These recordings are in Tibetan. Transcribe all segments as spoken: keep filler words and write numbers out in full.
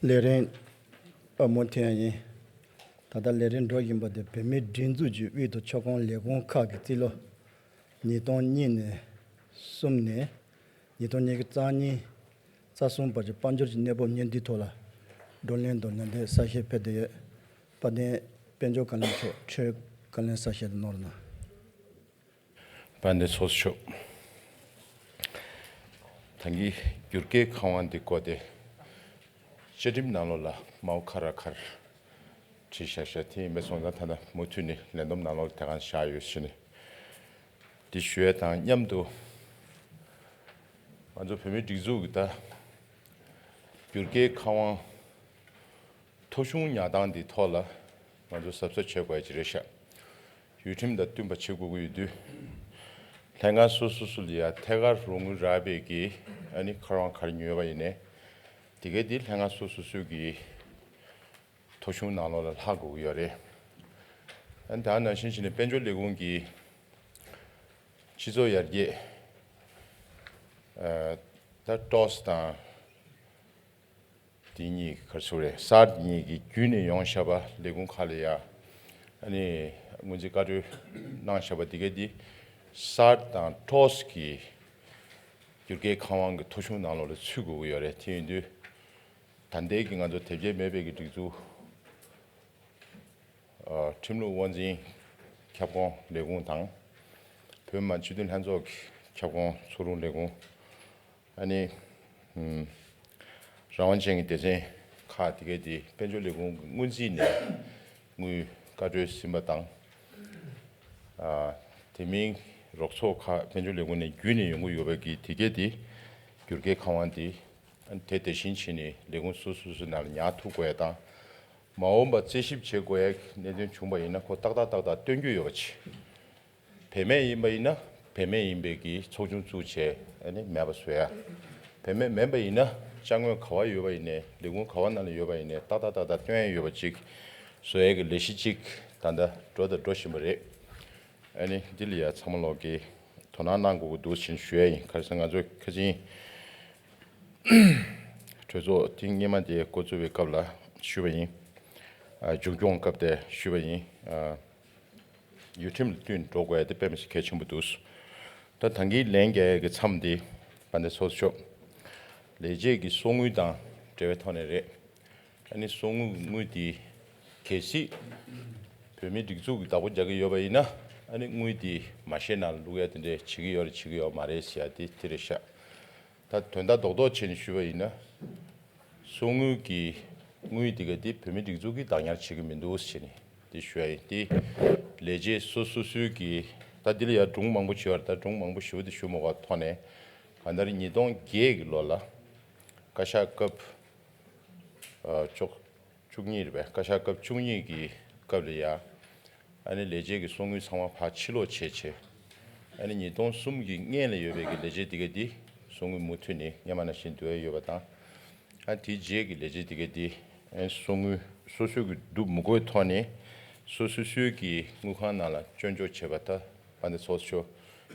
ལས་རིམ་ཨ་མུ་མཐུད་ཡིན། ད་ལྟ་ལས་རིམ་འགྲོ་བཞིན་པ་དེ་བོད་མིའི་སྒྲིག་འཛུགས་ཀྱི་དབུས་དང་ཁྱབ་ཁོངས་ལས་ཁུངས་ཁག་གི་རྩིས་ལོ་ཉིས་སྟོང་གཉིས་ནས་གསུམ་ནས་ཉིས་སྟོང་ཉི་ཤུ་རྩ་གཉིས་རྩ་གསུམ་བར་གྱི་དཔལ་འབྱོར་གྱི་གནས་བབ་ཉིན་འདིའི་ཐོག་ལ་བགྲོ་གླེང་དང་ལེན་ཐེངས་གསར་ཤོས་ཕེབས་བསྡད་ཡོད། དཔལ་ལྡན་དཔལ་འབྱོར་བཀའ་བློན་མཆོག་འཕྲོས་བཀའ་ལན་གསར་ཤོས་དེ་གནང་རོགས་གནང་། དཔལ་ལྡན་ཚོགས་གཙོ་མཆོག་ད་གིན་བསྒྱུར་དཀའི་ཁ་དབང་འདི་བཀོད་དེ་བཅའ་ཁྲིམས་ནང་ལོགས་ལ་མའོ་ཁ་ར་ཁར་བྲིས་བཞག་བཞག་དེ་ཡིན་པའི་སོང་ཙང་ད་ལྟ་མུ་མཐུད་ནས་ལས་བསྡོམས་ནང་ལོགས་ལ་དེ་གང་བཞག་ཡོད་ཟེར་ནས་འདི་ཞུ་ཡས་དང་མཉམ་དུ་ང་ཚོ་བོད་མིའི་སྒྲིག་འཛུགས་ཀྱི་ད་བསྒྱུར་དཀའི་ཁ་དབང་ཐོ་གཞུང་ཉར་སྟངས་འདི་ཐོག་ལ་ང་ཚོ་གཟབ་གཟབ་བྱེད་དགོས་ཀྱི་རེད་ཤག་ཡུལ་ཁྲིམས་དང་བསྟུན་པ་བྱེད་དགོས་ཀྱི་ཡོད་དུས། ལྷན་ཁང་སོ་སོ་སོ་ལ་ཡ་ཐད་ཀར་རོགས་དངུལ་རག་པའི་གི་ཨ་ནི་ཁ་དབང་ག་རེ་ཉོས་པ་ཡིན་ནའི། དེ་གའི་དེ་ལྷན་ཁང་སོ་སོ་སོའི་གི་ཐོ་གཞུང་ནང་ལོགས་ལ་ལྷག་དགོས་ཀྱི་ཡོད་རེད། ཨ་ནི་ད་ནང་བཞིན་བྱས་ནས་དཔལ་འབྱོར་ལས་ཁུངས་ཀྱི་སྤྱི་ཚོགས་ཡར་རྒྱས་ཨ་ད་ཊོས་དང་། དེ་གཉིས་ག་རེ་ཟེར་རེད། གསར་དེ་གཉིས་ཀྱི་བརྒྱུད་ནས་ཡོང་བཞག་པ་ལས་ཁུངས་ཁག་ལ་ཡ་ཨ་ནི་སྔོན་རྩིས་བཀའ་འཁྲོལ་གནང་བཞག་པ་དེ་ག་དེ་གསར་དང་ཊོས་ཀྱི་བསྒྱུར་དཀའི་ཁ་དབང་གི་ཐོ་གཞུང་ནང་ལོགས་ལ་ཚུད་དགོས་ཀྱི་ཡོད་རེད། དེ་ཡིན་དུས་ད་ལྟའི་གི་ང་ཚོ་དེབ་སྐྱེལ་མེད་པའི་གི་སྒྲིག་འཛུགས་ཨ་ཁྲིམས་ལུགས་དབང་འཛིན་ཁྱབ་ཁོངས་ལས་ཁུངས་དང་། བོད་མི་མང་སྤྱི་འཐུས་ལྷན་ཚོགས་ཀྱི་ཁྱབ་ཁོངས་ཚུགས་རུང་ལས་ཁུངས། ཨ་ནི། ཨུམ། རང་དབང་ཅན་གྱི་སྡེ་ཚན་ཁག་དེ་གའི་དེ་དཔལ་འབྱོར་ལས་ཁུངས་ཀྱི་སྔོན་རྩིས་ནས་དངུལ་བཀའ་འཁྲོལ་ཟིན་པ་དང་། ཨ། དེ་མིན་རོགས་ཚོགས་ཁག་དཔལ་འབྱོར་ལས་ཁུངས་ནས་བརྒྱུད་ནས་ཡོང་གི་ཡོད་པ་གི་དེ་གའི་དེ་བསྒྱུར་དཀའི་ཁ་དབང་དེ་ཨ་ནི་དེ་དེ་བཞིན་བྱས་ནས་ལས་ཁུངས་སོ་སོ་སོ་ནང་ལ་ཉར་ཐུབ་དགོས་ཡ་དང་། མ་འོངས་པ་རྩད་ཞིབ་བྱེད་དགོས་ཡ་གནད་དོན་བྱུང་པ་ཡིན་ན་ཁོ་ཏག་ཏག་ཏག་ཏག་སྟོན་རྒྱུ་ཡོད་པ་བྱེད། བུད་མེད་ཡིན་པ་ཡིན་ན་བུད་མེད་ཡིན་པའི་གི་ཚོགས་ཆུང་བཙུགས་བྱས་ཨ་ནི་མེད་པ་བཟོ་ཡ། བུད་མེད་མིན་པ་ཡིན་ན་ཅ་དངོས་ག་བ་ཡོད་པ་ཡིན་ནའི་ལས་ཁུངས་ག་བ་ནང་ལ་ཡོད་པ་ཡིན་ནའི་ཏག་ཏག་ཏག་ཏག་སྟོན་ཡ་ཡོད་པ་ཅིག་བཟོ་ཡ་གི་ལས་གཞི་ཅིག་ད་ལྟ་འགྲོ་དང་འགྲོ་བཞིན་པ་རེད། ཨ་ནི་འདི་ལ་ཡ་ཚང་མ་ལོག་གི་དོ་སྣང་གནང་དགོས་ཀྱི་འདུག་ཟེར་ཞུ་ཡ་ཡིན། ག་རེ་ཟེར་ང་ཚོ་ཁ་ཆེན་གྲོས་ཚོགས་ཐེངས་སྔོན་མ་དེ་འགོ་བཙུགས་པའི་སྐབས་ལ་ཞུས་པ་ཡིན། ཨ། མཇུག་སྐྱོང་སྐབས་དེ་ཞུས་པ་ཡིན། ཨ། ཡུལ་ཁྲིམས་ལ་བསྟུན་འགྲོ་དགོས་ཡ་དེ་དཔེ་མི་སྲིད་གལ་ཆེན་པོ་འདུག་ད་ད་གིན་ལན་རྒྱག་ཡ་གི་མཚམས་དེ་དཔལ་ལྡན་ཚོགས་གཙོ་མཆོག་ལས་བྱེད་ཀྱི་གསོག་དངུལ་དང་འབྲེལ་བའི་ཐོག་ནས་རེད། ཨ་ནི་གསོག་དངུལ་དངུལ་དེ་གལ་སྲིད་བོད་མིའི་སྒྲིག་འཛུགས་ཀྱི་བདག་པོ་རྒྱག་གི་ཡོད་པ་ཡིན་ན་ཨ་ནི་དངུལ་དེ་མ་ཤེས་ནང་བླུག་ཡ་དེ་འདྲས་བྱེད་ཀྱི་ཡོད་རེད་བྱེད་ཀྱི་ཡོད་མ་རེད་ཟེར་ཡ་དེ་དེ་རེད་ཤག་ད་དོན་དག་རྡོག་རྡོག་བྱས་ནས་ཞུས་པ་ཡིན་ན། གསོག་དངུལ་གྱི་དངུལ་དེ་ག་དེ་བོད་མིའི་སྒྲིག་འཛུགས་ཀྱིས་བདག་ཉར་བྱེད་ཀྱི་མི་འདུག་ཟེར་ནས་དེ་ཞུ་ཡ་ཡིན། དེ་ལས་བྱེད་སོ་སོ་སོའི་གི་ད་འདི་ལ་ཡ་སྒྲུང་མང་པོ་ཞུ་བར་ད་སྒྲུང་མང་པོ་ཞུ་བ་དེ་ཞུ་མ་དགོས་ཐོག་ནས་གང་ལྟར་ཉིས་སྟོང་བརྒྱད་ཀྱི་ལོ་ལ་བཀའ་ཤག་སྐབས་ཨ་བཅུ་བཅུ་གཉིས་རེད་པས། བཀའ་ཤག་སྐབས་བཅུ་གཉིས་ཀྱི་སྐབས་ལ་ཡ། ཨ་ནི་ལས་བྱེད་ཀྱི་གསོག་དངུལ་ཚང་མ་ཕར་ཕྱིར་སློག་བྱས་བྱས། ཨ་ནི་ཉིས་སྟོང་གསུམ་གྱི་སྔོན་ལ་ཡོད་པའི་གི་ལས་བྱེད་དེ་ག་དེ་གསོག་དངུལ་མུ་མཐུད་ནས་སྔོན་མ་ནང་བཞིན་བསྡུ་ཡ་ཡོད་པ་དང་། ཨ་དེའི་རྗེས་ཀྱི་ལས་བྱེད་དེ་ག་དེ་ཨ་ནི་གསོག་དངུལ་སོ་སོའི་གི་བསྡུ་མི་དགོས་ཐོག་ནས་སོ་སོ་སོའི་གི་དངུལ་ཁང་ནང་ལ་སྐྱོན་འཇོག་བྱས་པ་ད་དཔལ་ལྡན་ཚོགས་གཙོ།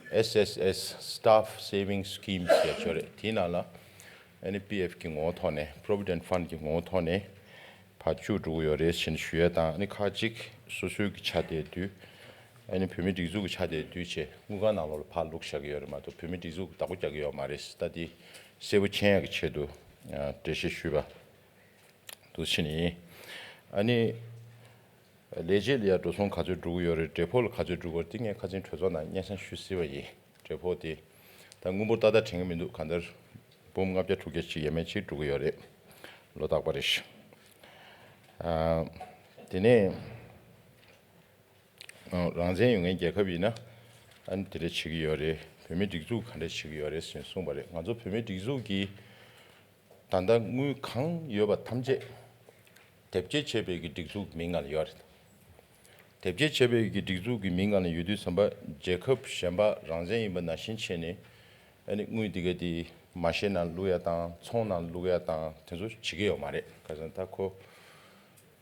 S S S Staff Saving Scheme ཞེས་བྱ་རེད། དེའི་ནང་ལ་ཨ་ནི་པི་ཨེཕ་གི་ངོ་བོ་ཐོག་ནས་Provident Fund གི་ངོ་བོ་ཐོག་ནས་ཕར་བཅུག་འགྲོ་གི་ཡོད་རེད་ཟེར་ནས་ཞུ་ཡས་དང་། ཨ་ནི་ཁག་ཅིག་སོ་སོའི་གི་ཆ་དེ་བསྡུས། ཨ་ནི་བོད་མིའི་སྒྲིག་འཛུགས་ཀྱི་ཆ་དེ་བསྡུས་བྱས་དངུལ་ཁང་ནང་ལོགས་ལ་ཕར་བླུགས་བཞག་གི་ཡོད་རེད་མ་གཏོགས་བོད་མིའི་སྒྲིག་འཛུགས་ཀྱི་བདག་པོ་རྒྱག་གི་ཡོད་མ་རེད། ད་དེ་གསལ་པོ་མཁྱེན་ཡག་གི་ཆེད་དུ་འགྲེལ་བཤད་ཞུས་པ་འདུག་ཕྱིན་ཡིན། ཨ་ནི་ལས་བྱེད་ལ་ཡ་འགྲོ་སོང་ག་ཚོད་འགྲོ་གི་ཡོད་རེད། བགྲེས་ཕོགས་ལ་ག་ཚོད་འགྲོ་གི་ཡོད་རེད། དེ་ངས་ཁ་སང་གྲོས་ཚོགས་ནང་སྙན་སེང་ཞུ་སྲིད་པ་ཡིན། བགྲེས་ཕོགས་དེ་ད་དངུལ་འབོར་ཏག་ཏག་དྲན་གི་མི་འདུག་གང་ལྟར་འབུམ་ལྔ་བརྒྱ་དྲུག་བརྒྱ་ཅིག་ཡས་མས་ཅིག་འགྲོ་གི་ཡོད་རེད། ལོ་རྟག་པ་རེད། ཨ། དེ་ནས་ཨ་རང་བཙན་ཡོད་མཁན་རྒྱལ་ཁབ་ཡིན་ན་ཨ་ནི་དེ་འདྲ་བྱེད་ཀྱི་ཡོད་རེད། བོད་མིའི་སྒྲིག་འཛུགས་ག་འདྲ་བྱེད་ཀྱི་ཡོད་རེད་ཟེར་གསུངས་པ་རེད། ང་ཚོ་བོད་མིའི་སྒྲིག་འཛུགས་ཀྱིས་ད་ལྟ་དངུལ་གང་ཡོད་པ་ཐམས་ཅད་དེབ་སྐྱེལ་བྱས་པའི་གི་སྒྲིག་འཛུགས་མིང་ནང་ལ་ཡོད་རེད། དེབ་སྐྱེལ་བྱས་པའི་གི་སྒྲིག་འཛུགས་ཀྱི་མིང་ནང་ལ་ཡོད་དུས་ཙམ་པ་རྒྱལ་ཁབ་གཞན་པ་རང་བཙན་ཡིན་པ་ནང་བཞིན་བྱས་ནས་ཨ་ནི་དངུལ་འདི་ག་དེ་མ་ཤེས་ནང་བླུག་ཡ་དང་ཚོང་ནང་བླུག་ཡ་དང་དེ་ཚོ་བྱེད་ཀྱི་ཡོད་མ་རེད། ག་ཟེར་ན་ད་ཁོ་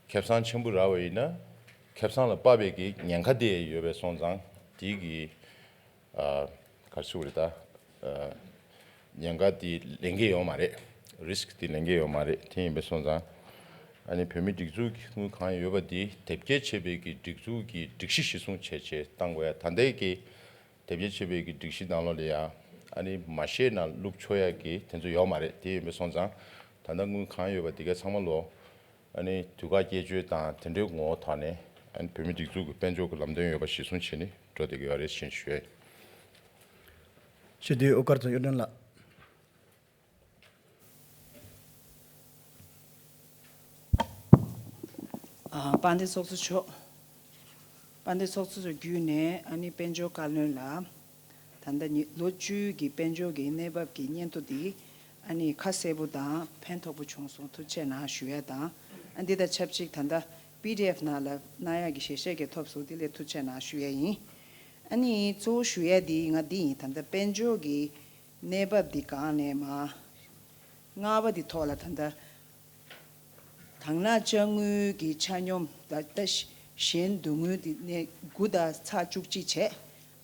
ཁེ་བཟང་ཆེན་པོ་རག་པ་ཡིན་ན་ཁེ་བཟང་ལ་དཔག་པའི་གི་ཉེན་ཁ་དེ་ཡོད་པའི་སོང་ཙང་དེ་གི་ཨ། ག་རེ་ཟེར་དགོས་རེད་ད། ཨ། ཉེན་ཁ་དེ་ལེན་གྱི་ཡོད་མ་རེད། རིས་ཀི་དེ་ལེན་གྱི་ཡོད་མ་རེད། དེ་ཡིན་པ་སོང་ཙང་ཨ་ནི་བོད་མིའི་སྒྲིག་འཛུགས་ཀྱི་དངུལ་གང་ཡོད་པ་དེ་དེབ་སྐྱེལ་བྱས་པའི་གི་སྒྲིག་འཛུགས་ཀྱི་སྒྲིག་གཞི་གཞིར་བཟུང་བྱས་བྱས་བཏང་དགོས་ཡ། ད་ལྟའི་གི་དེབ་སྐྱེལ་བྱས་པའི་གི་སྒྲིག་གཞི་ནང་ལོགས་ལ་ཡ་ཨ་ནི་མ་ཤེས་ན་བླུག་ཆོག་ཡ་གི་དེ་ཚོ་ཡོད་མ་རེད། དེ་ཡིན་པ་སོང་ཙང་ད་ལྟ་དངུལ་གང་ཡོད་པ་དེ་ག་ཚང་མ་ལོ་ཨ་ནི་དུས་བཀག་བསྐྱལ་བཅོས་དང་དེ་འདྲའི་ངོ་བོ་ཐོག་ནས་ཨ་ནི་བོད་མིའི་སྒྲིག་འཛུགས་ཀྱི་དཔལ་འབྱོར་གྱི་ལམ་སྟོན་ཡོད་པ་གཞིར་བཟུང་བྱས་ནས་འགྲོ་བསྡད་ཀྱི་ཡོད་རེད་ཅེས་ཞུ་ཡ་ཡིན། ཞུ་དུས་དབུ་དཀར་རྫོང་གཡུ་སྒྲོན་ལགས། ཨ། དཔལ་ལྡན་ཚོགས་གཙོ་མཆོག་དཔལ་ལྡན་ཚོགས་གཙོ་མཆོག་བརྒྱུད་ནས་ཨ་ནི་དཔལ་འབྱོར་བཀའ་བློན་ལ་ད་ལྟ་ཉི་ལོ་བཅུའི་གི་དཔལ་འབྱོར་གྱི་གནས་བབ་ཀྱི་སྙན་ཐོ་འདི་ཨ་ནི་ཁ་གསལ་པོ་དང་ཕན་ཐོགས་པོ་བྱུང་སོང་། ཐུགས་རྗེ་གནང་ཞུ་ཡ་དང་། ཨ་འདི་དང་ཆབས་ཅིག་ད་ལྟ་པི་ཌི་ཨེཕ་ནང་ལ་གནང་ཡ་གི་ཞལ་བཞེས་ཀྱི་ཐོབ་སོང་། འདི་ལ་ཐུགས་རྗེ་གནང་ཞུ་ཡ་ཡིན། ཨ་ནི་གཙོ་བོ་ཞུ་ཡ་འདི་ང་འདི་ཡིན། ད་ལྟ་དཔལ་འབྱོར་གྱི་གནས་བབ་འདི་སྒང་ནས་མ། ལྔ་པ་འདི་ཐོག་ལ་ད་ལྟ་དང་བླངས་དཔྱ་དངུལ་གྱི་ཆ་སྙོམས་ད་ལྟ་གཞན་བསྡུ་དངུལ་འདི་ནས་དགུ་དང་ཚེག་བཅུ་གཅིག་བྱས།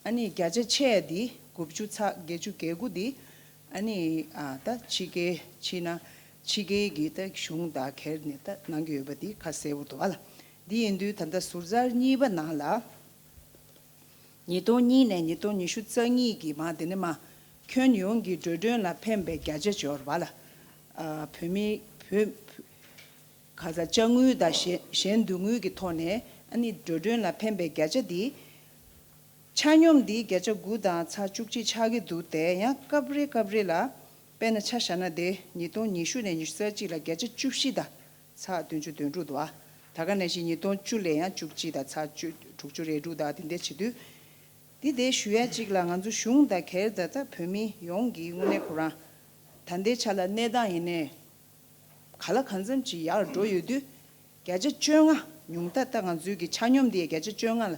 ཨ་ནི་བརྒྱ་ཆ་ཆེ་འདི་དགུ་བཅུ་ཚེག་བརྒྱད་ཅུ་གྱ་དགུ་འདི་ཨ་ནི་ཨ་ད་ཕྱི་རྒྱལ་ཕྱི་ནང་ཕྱི་རྒྱལ་གྱི་ད་གཞུང་དང་ཁེར་ནས་ད་གནང་གི་ཡོད་པ་འདི་ཁ་གསལ་པོ་འདུག་ཨ་ལ། འདི་ཡིན་དུས་ད་ལྟ་ཟུར་ཟར་གཉིས་པ་ནང་ལ། ཉིས་སྟོང་གཉིས་ནས་ཉིས་སྟོང་ཉི་ཤུ་རྩ་གཉིས་ཀྱི་མ་དེ་ནས་མ་ཁྱོན་ཡོངས་ཀྱི་འགྲོ་གྲོན་ལ་ཕན་པའི་བརྒྱ་ཆ་འབྱོར་བ་ལ། ཨ་བོད་མི་བོད་ག་ས་དཔྱ་དངུལ་དང་གཞན་གཞན་བསྡུ་དངུལ་གྱི་ཐོག་ནས་ཨ་ནི་འགྲོ་གྲོན་ལ་ཕན་པའི་བརྒྱ་ཆ་འདི་ཆ་སྙོམས་འདི་བརྒྱ་ཆ་དགུ་དང་ཚེག་བཅུ་གཅིག་ཆགས་ཀྱི་འདུག་སྟེ། ཡང་སྐབས་རེ་སྐབས་རེ་ལ་དཔེར་ན་ཆ་བཞག་ན་དེ་ཉིས་སྟོང་ཉི་ཤུ་ནས་ཉི་ཤུ་རྩ་གཅིག་ལ་བརྒྱ་ཆ་བཅུ་བཞི་དང་ཚེག་བདུན་ཅུ་དོན་དྲུག་འདུག་ཨ། ད་ག་ནང་བཞིན་ཉིས་སྟོང་བཅུ་ལ་ཡང་བཅུ་གཅིག་དང་ཚེག་བཅུ་དྲུག་ཅུ་རེ་དྲུག་དང་དེ་འདྲ་བྱེད་དུས། འདི་དེ་ཞུ་ཡ་གཅིག་ལ་ང་ཚོ་གཞུང་དང་སྒེར་དང་ད་བོད་མི་ཡོངས་ཀྱི་དངོས་གནས་ཁོ་རང་ད་ལྟའི་ཆ་ལ་གནས་སྟངས་ཡིན་ནའི་ག་ལ་གང་འཚམ་ཅིག་ཡར་འགྲོ་ཡོད་དུས། བརྒྱ་ཆ་བཅོ་ལྔ་ཉུང་མཐའ་ད་ང་ཚོའི་གི་ཆ་སྙོམས་དེ་བརྒྱ་ཆ་བཅོ་ལྔ་ལ་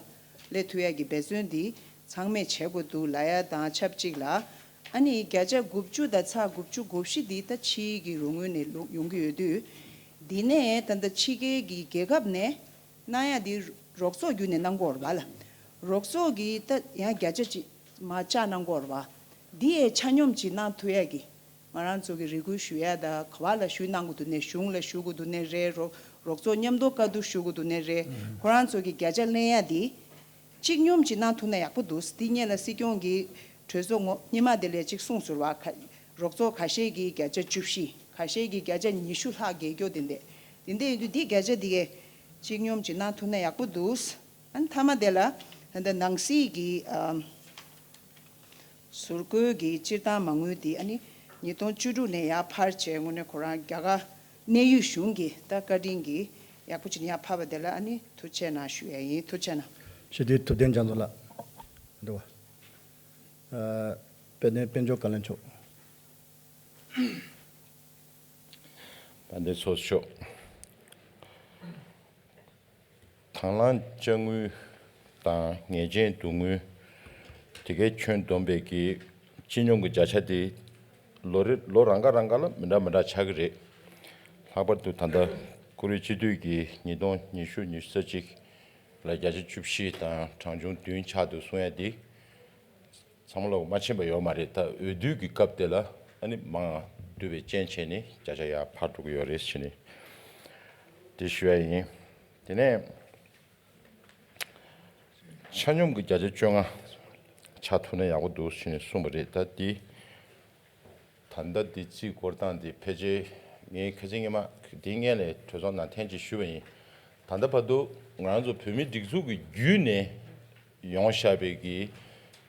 སླེབས་ཐུབ་ཡ་གི་འབད་བརྩོན་འདི་ཚང་མས་བྱེད་དགོས་འདུག་ལབ་ཡ་དང་ཆབས་ཅིག་ལ། ཨ་ནི་བརྒྱ་ཆ་དགུ་བཅུ་དང་ཚེག་དགུ་བཅུ་གོ་བཞི་འདི་ད་ཕྱིའི་གི་རོགས་དངུལ་ནས་ལོག་ཡོང་གི་ཡོད་དུས། འདི་ནས་ད་ལྟ་ཕྱི་རྒྱལ་གྱི་རྒྱལ་ཁབ་ནས་གནང་ཡ་འདི་རོགས་ཚོགས་བརྒྱུད་ནས་གནང་གི་ཡོད་རེད་པ་ལ། རོགས་ཚོགས་ཀྱིས་ད་ཡང་བརྒྱ་ཆ་གཅིག་མར་བཅག་གནང་གི་ཡོད་རེད་པ། འདི་ཡའི་ཆ་སྙོམས་ཅིག་གནང་ཐུབ་ཡ་གི་ང་རང་ཚོ་གི་རེ་སྐུལ་ཞུ་ཡ་ད་ག་བ་ལ་ཞུ་གནང་དགོས་འདུག་ནའི་གཞུང་ལ་ཞུ་དགོས་འདུག་ནའི་རེད། རོགས་རོགས་ཚོགས་མཉམ་དུ་བཀའ་བསྡུར་ཞུ་དགོས་འདུག་ནའི་རེད། ཁོ་རང་ཚོ་གི་བརྒྱ་ཆ་ལེན་ཡ་འདི། གཅིག་སྙོམས་ཅིག་གནང་ཐུབ་ན་ཡག་པོ་འདུག་འདི་སྔོན་ལ་སྲིད་སྐྱོང་གིས་གྲོས་ཚོགས་ངོ་སྙེ་མ་དེ་ལས་གཅིག་གསུངས་ཟེར་བ། ཁ་རོགས་ཚོགས་ཁ་ཤས་ཀྱིས་བརྒྱ་ཆ་བཅུ་བཞི། ཁ་ཤས་ཀྱིས་བརྒྱ་ཆ་ཉི་ཤུ་ལྷག་རྒྱལ་སྐྱོར་དེ་འདྲས། དེ་འདྲས་ཡིན་དུས་འདི་བརྒྱ་ཆ་འདི་གས་གཅིག་སྙོམས་ཅིག་གནང་ཐུབ་ན་ཡག་པོ་འདུག་ཨ་ནི་མཐའ་མ་དེ་ལ་ད་ལྟ་ནང་སྲིད་ཀྱི་ཨམ་ཟུར་བཀོལ་གྱི་སྤྱིར་བཏང་མ་དངུལ་འདི་ཨ་ནི་ཉིས་སྟོང་བཅུ་དྲུག་ནས་ཡར་འཕར་བྱས་དངོས་གནས་ཁོ་རང་རྒྱ་གར་གནས་ཡུལ་གཞུང་གི་ད་བཀའ་དྲིན་གྱིས་ཡག་པོ་བྱས་ནས་ཡར་འཕར་བ་དེ་ལ་ཨ་ནི་ཐུགས་རྗེ་གནང་ཞུ་ཡ་ཡིན། ཐུགས་རྗེ་གནང་། ཞུ་དུས་ཐུབ་བསྟན་རྒྱ་མཚོ་ལགས་འདུག་བ། ཨ་དཔལ་ལྡན་དཔལ་འབྱོར་བཀའ་བློན་མཆོག་དཔལ་ལྡན་ཚོགས་གཙོ་མཆོག་དང་བླངས་དཔྱ་དངུལ་དང་ངེས་ཅན་བསྡུ་དངུལ་དེ་གའི་ཁྱོན་བསྡོམས་པའི་གི་སྤྱི་སྙོམས་ཀྱི་བརྒྱ་ཆ་དེ་ལོ་རེ་ལོ་རང་ག་རང་ག་ལ་མི་འདྲ་མི་འདྲ་ཆགས་ཀྱི་རེད། ལྷག་པར་དུ་ད་ལྟ་བཀུར་འོས་སྤྱི་འཐུས་ཀྱི་ཉིས་སྟོང་ཉི་ཤུ་ཉི་ཤུ་རྩ་གཅིག་ལ་བརྒྱ་ཆ་བཅུ་བཞི་དང་གྲངས་ཆུང་བདུན་ཆགས་འདུག་གསུང་ཡ་དེ། ཚང་མ་ལ་མ་ཕྱིན་པ་ཡོད་མ་རེད། ད་འོས་བསྡུ་གི་སྐབས་དེ་ལ་ཨ་ནི་མང་བསྡུ་བའི་རྐྱེན་བྱས་ནས་བརྒྱ་ཆ་ཡར་འཕར་འགྲོ་གི་ཡོད་རེད་ཟེར་ནས་དེ་ཞུ་ཡ་ཡིན། དེ་ནས་ཆ་སྙོམས་ཀྱི་བརྒྱ་ཆ་བཅོ་ལྔ་ཆགས་ཐུབ་ན་ཡག་པོ་འདུག་ཟེར་ནས་གསུངས་པ་རེད། ད་འདི་ད་ལྟ་འདི་རྩིས་འཁོར་སྟངས་འདི་ཕལ་ཆེར་ངས་ཁ་སང་སྔོན་མ་འདི་སྔོན་ལ་གྲོས་ཚོགས་ནང་ཐེངས་གཅིག་ཞུས་པ་ཡིན། ད་ལྟ་བར་དུ་ང་རང་ཚོ་བོད་མིའི་སྒྲིག་འཛུགས་ཀྱི་བརྒྱུད་ནས་ཡོང་བཞག་པའི་གི་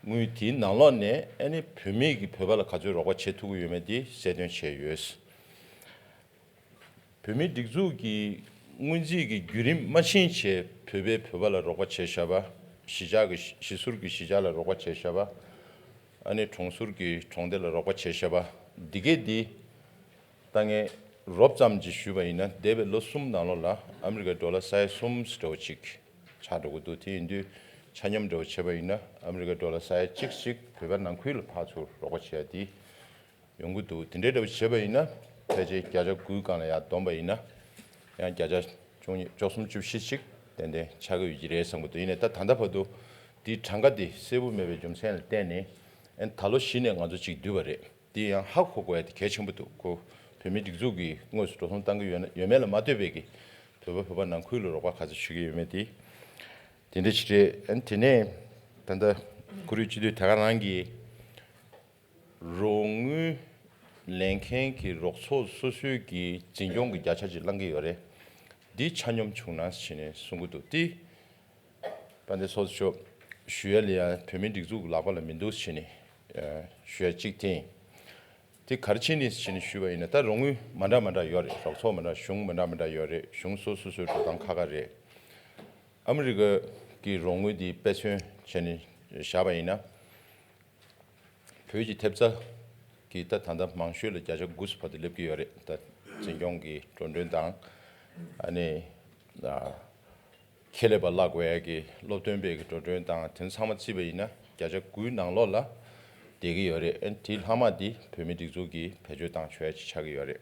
དངུལ་དེའི་ནང་ལོགས་ནས་ཨ་ནི་བོད་མི་གི་བོད་པ་ལ་ག་ཚོད་རོགས་པ་བྱེད་ཐུབ་ཀྱི་ཡོད་མེད་དེ་གསལ་སྟོན་བྱས་ཡོད། བོད་མིའི་སྒྲིག་འཛུགས་ཀྱི་སྔོན་རྩིས་ཀྱི་བརྒྱུད་རིམ་མ་ཕྱིན་བྱས་བོད་པས་བོད་པ་ལ་རོགས་པ་བྱས་བཞག་པ། གཞིས་ཆགས་ཀྱི་གཞིས་ཟུར་གྱི་གཞིས་ཆགས་ལ་རོགས་པ་བྱས་བཞག་པ། ཨ་ནི་གྲོང་ཟུར་གྱི་གྲོང་སྡེ་ལ་རོགས་པ་བྱས་བཞག་པ། འདི་གས་འདི་ད་ངས་རོབ་ཙམ་ཅིག་ཞུས་པ་ཡིན་ན་འདས་པའི་ལོ་གསུམ་ནང་ལོགས་ལ་ཨ་མི་རི་ཀའི་ཌོ་ལར་ས་ཡ་གསུམ་འདྲ་བོ་ཅིག་ཆགས་འགྲོ་གི་འདུག་དེ་ཡིན་དུས་ཆ་སྙོམས་འདྲ་བོ་བྱས་པ་ཡིན་ན་ཨ་མི་རི་ཀའི་ཌོ་ལར་ས་ཡ་གཅིག་ཅིག་བོད་པ་ནང་ཁུལ་ལ་ཕར་ཚུར་རོགས་པ་བྱས་ཏེ་ཡོང་གི་འདུག་དེ་འདྲའི་འདྲ་བོ་བྱས་པ་ཡིན་ན་ཕལ་ཆེར་བརྒྱ་ཆ་དགུའི་སྒང་ལ་ཡར་བསྡོམས་པ་ཡིན་ན་ཡང་བརྒྱ་ཆ་བཅུ་གཉིས་བཅུ་གསུམ་བཅུ་བཞི་ཅིག་ཏན་ཏན་ཆགས་ཀྱི་ཡོད་ཀྱི་རེད་བསམ་གྱི་འདུག་ཡིན་ནའི་ད་ད་ལྟ་བར་དུ་འདིའི་གྲངས་ཀ་འདི་གསལ་པོ་མེད་པའི་རྒྱུ་མཚན་ལ་བརྟེན་ནས་ཨ་ནི་ད་ལོ་གཞི་ནས་ང་ཚོ་ཅིག་བསྡུས་པ་རེད། དེ་ཡང་ཧ་གོ་དགོས་ཡ་དེ་གལ་ཆེན་པོ་འདུག་ཁོ་ བོད་མིའི་སྒྲིག་འཛུགས་ཀྱི་དངོས་སུ་འགྲོ་སོང་བཏང་གི་ཡོད་ན་ཡོད་མེད་ལ་མ་ལྟོས་པའི་གི་བོད་པ་བོད་པ་ནང་ཁུལ་ལ་རོགས་པ་ག་ཚོད་ཞུ་གི་ཡོད་མེད་དེ་དེ་འདྲ་ཞིག་རེད། ཨ་ནི་དེ་ནས་ད་ལྟ་བཀུར་འོས་སྤྱི་འཐུས་དེ་ག་རང་གི་རོགས་དངུལ་ལེན་མཁན་གྱི་རོགས་ཚོགས་སོ་སོའི་གི་འཛིན་སྐྱོང་གི་བརྒྱ་ཆ་ཅིག་བླང་གི་ཡོད་རེད། འདི་ཆ་སྙོམས་བྱུང་ན་ཞེས་ནས་གསུང་གི་འདུག་དེ་དཔལ་ལྡན་ཚོགས་གཙོ་མཆོག་ཞུ་ཡ་ལ་ཡང་བོད་མིའི་སྒྲིག་འཛུགས་ལག་པ་ལ་མི་འདུག་ཞེས་ནས་ཞུ་ཡ་གཅིག་དེ་ཡིན། དེ་ག་རེ་བྱས་ནས་ཞེས་ནས་ཞུས་པ་ཡིན་ན། ད་རོགས་དངུལ་མ་འདྲ་མ་འདྲ་ཡོད་རེད། རོགས་ཚོགས་མ་འདྲ་གཞུང་མ་འདྲ་མ་འདྲ་ཡོད་རེད། གཞུང་སོ་སོ་སོའི་འགྲོ་སྟངས་ཁག་ཁག་རེད། ཨ་མི་རི་ཀ་གི་རོགས་དངུལ་འདི་དཔེ་མཚོན་བྱས་ནས་བཞག་པ་ཡིན་ན། བོད་ཀྱི་ཐེབས་རྩ་གི་ད་ད་ལྟ་མང་ཤོས་ལ་བརྒྱ་ཆ་དགུ་བར་དུ་སླེབས་ཀྱི་ཡོད་རེད། ད་འཛིན་སྐྱོང་གི་འགྲོ་གྲོན་དང་། ཨ་ནི་ཨ་ཁེ་ལས་པ་བརླག་དགོས་ཡ་གི་སློབ་སྟོན་པའི་གི་འགྲོ་གྲོན་དང་དེ་ཚང་མ་བརྩིས་པ་ཡིན་ན་བརྒྱ་ཆ་དགུའི་ནང་ལོགས་ལ་བསྡད་ཀྱི་ཡོད་རེད། ཨ་ནི་དེའི་ལྷག་མ་འདི་བོད་མིའི་སྒྲིག་འཛུགས་ཀྱིས་བེད་སྤྱོད་བཏང་ཆོག་ཡ་ཅིག་ཆགས་ཀྱི་ཡོད་རེད།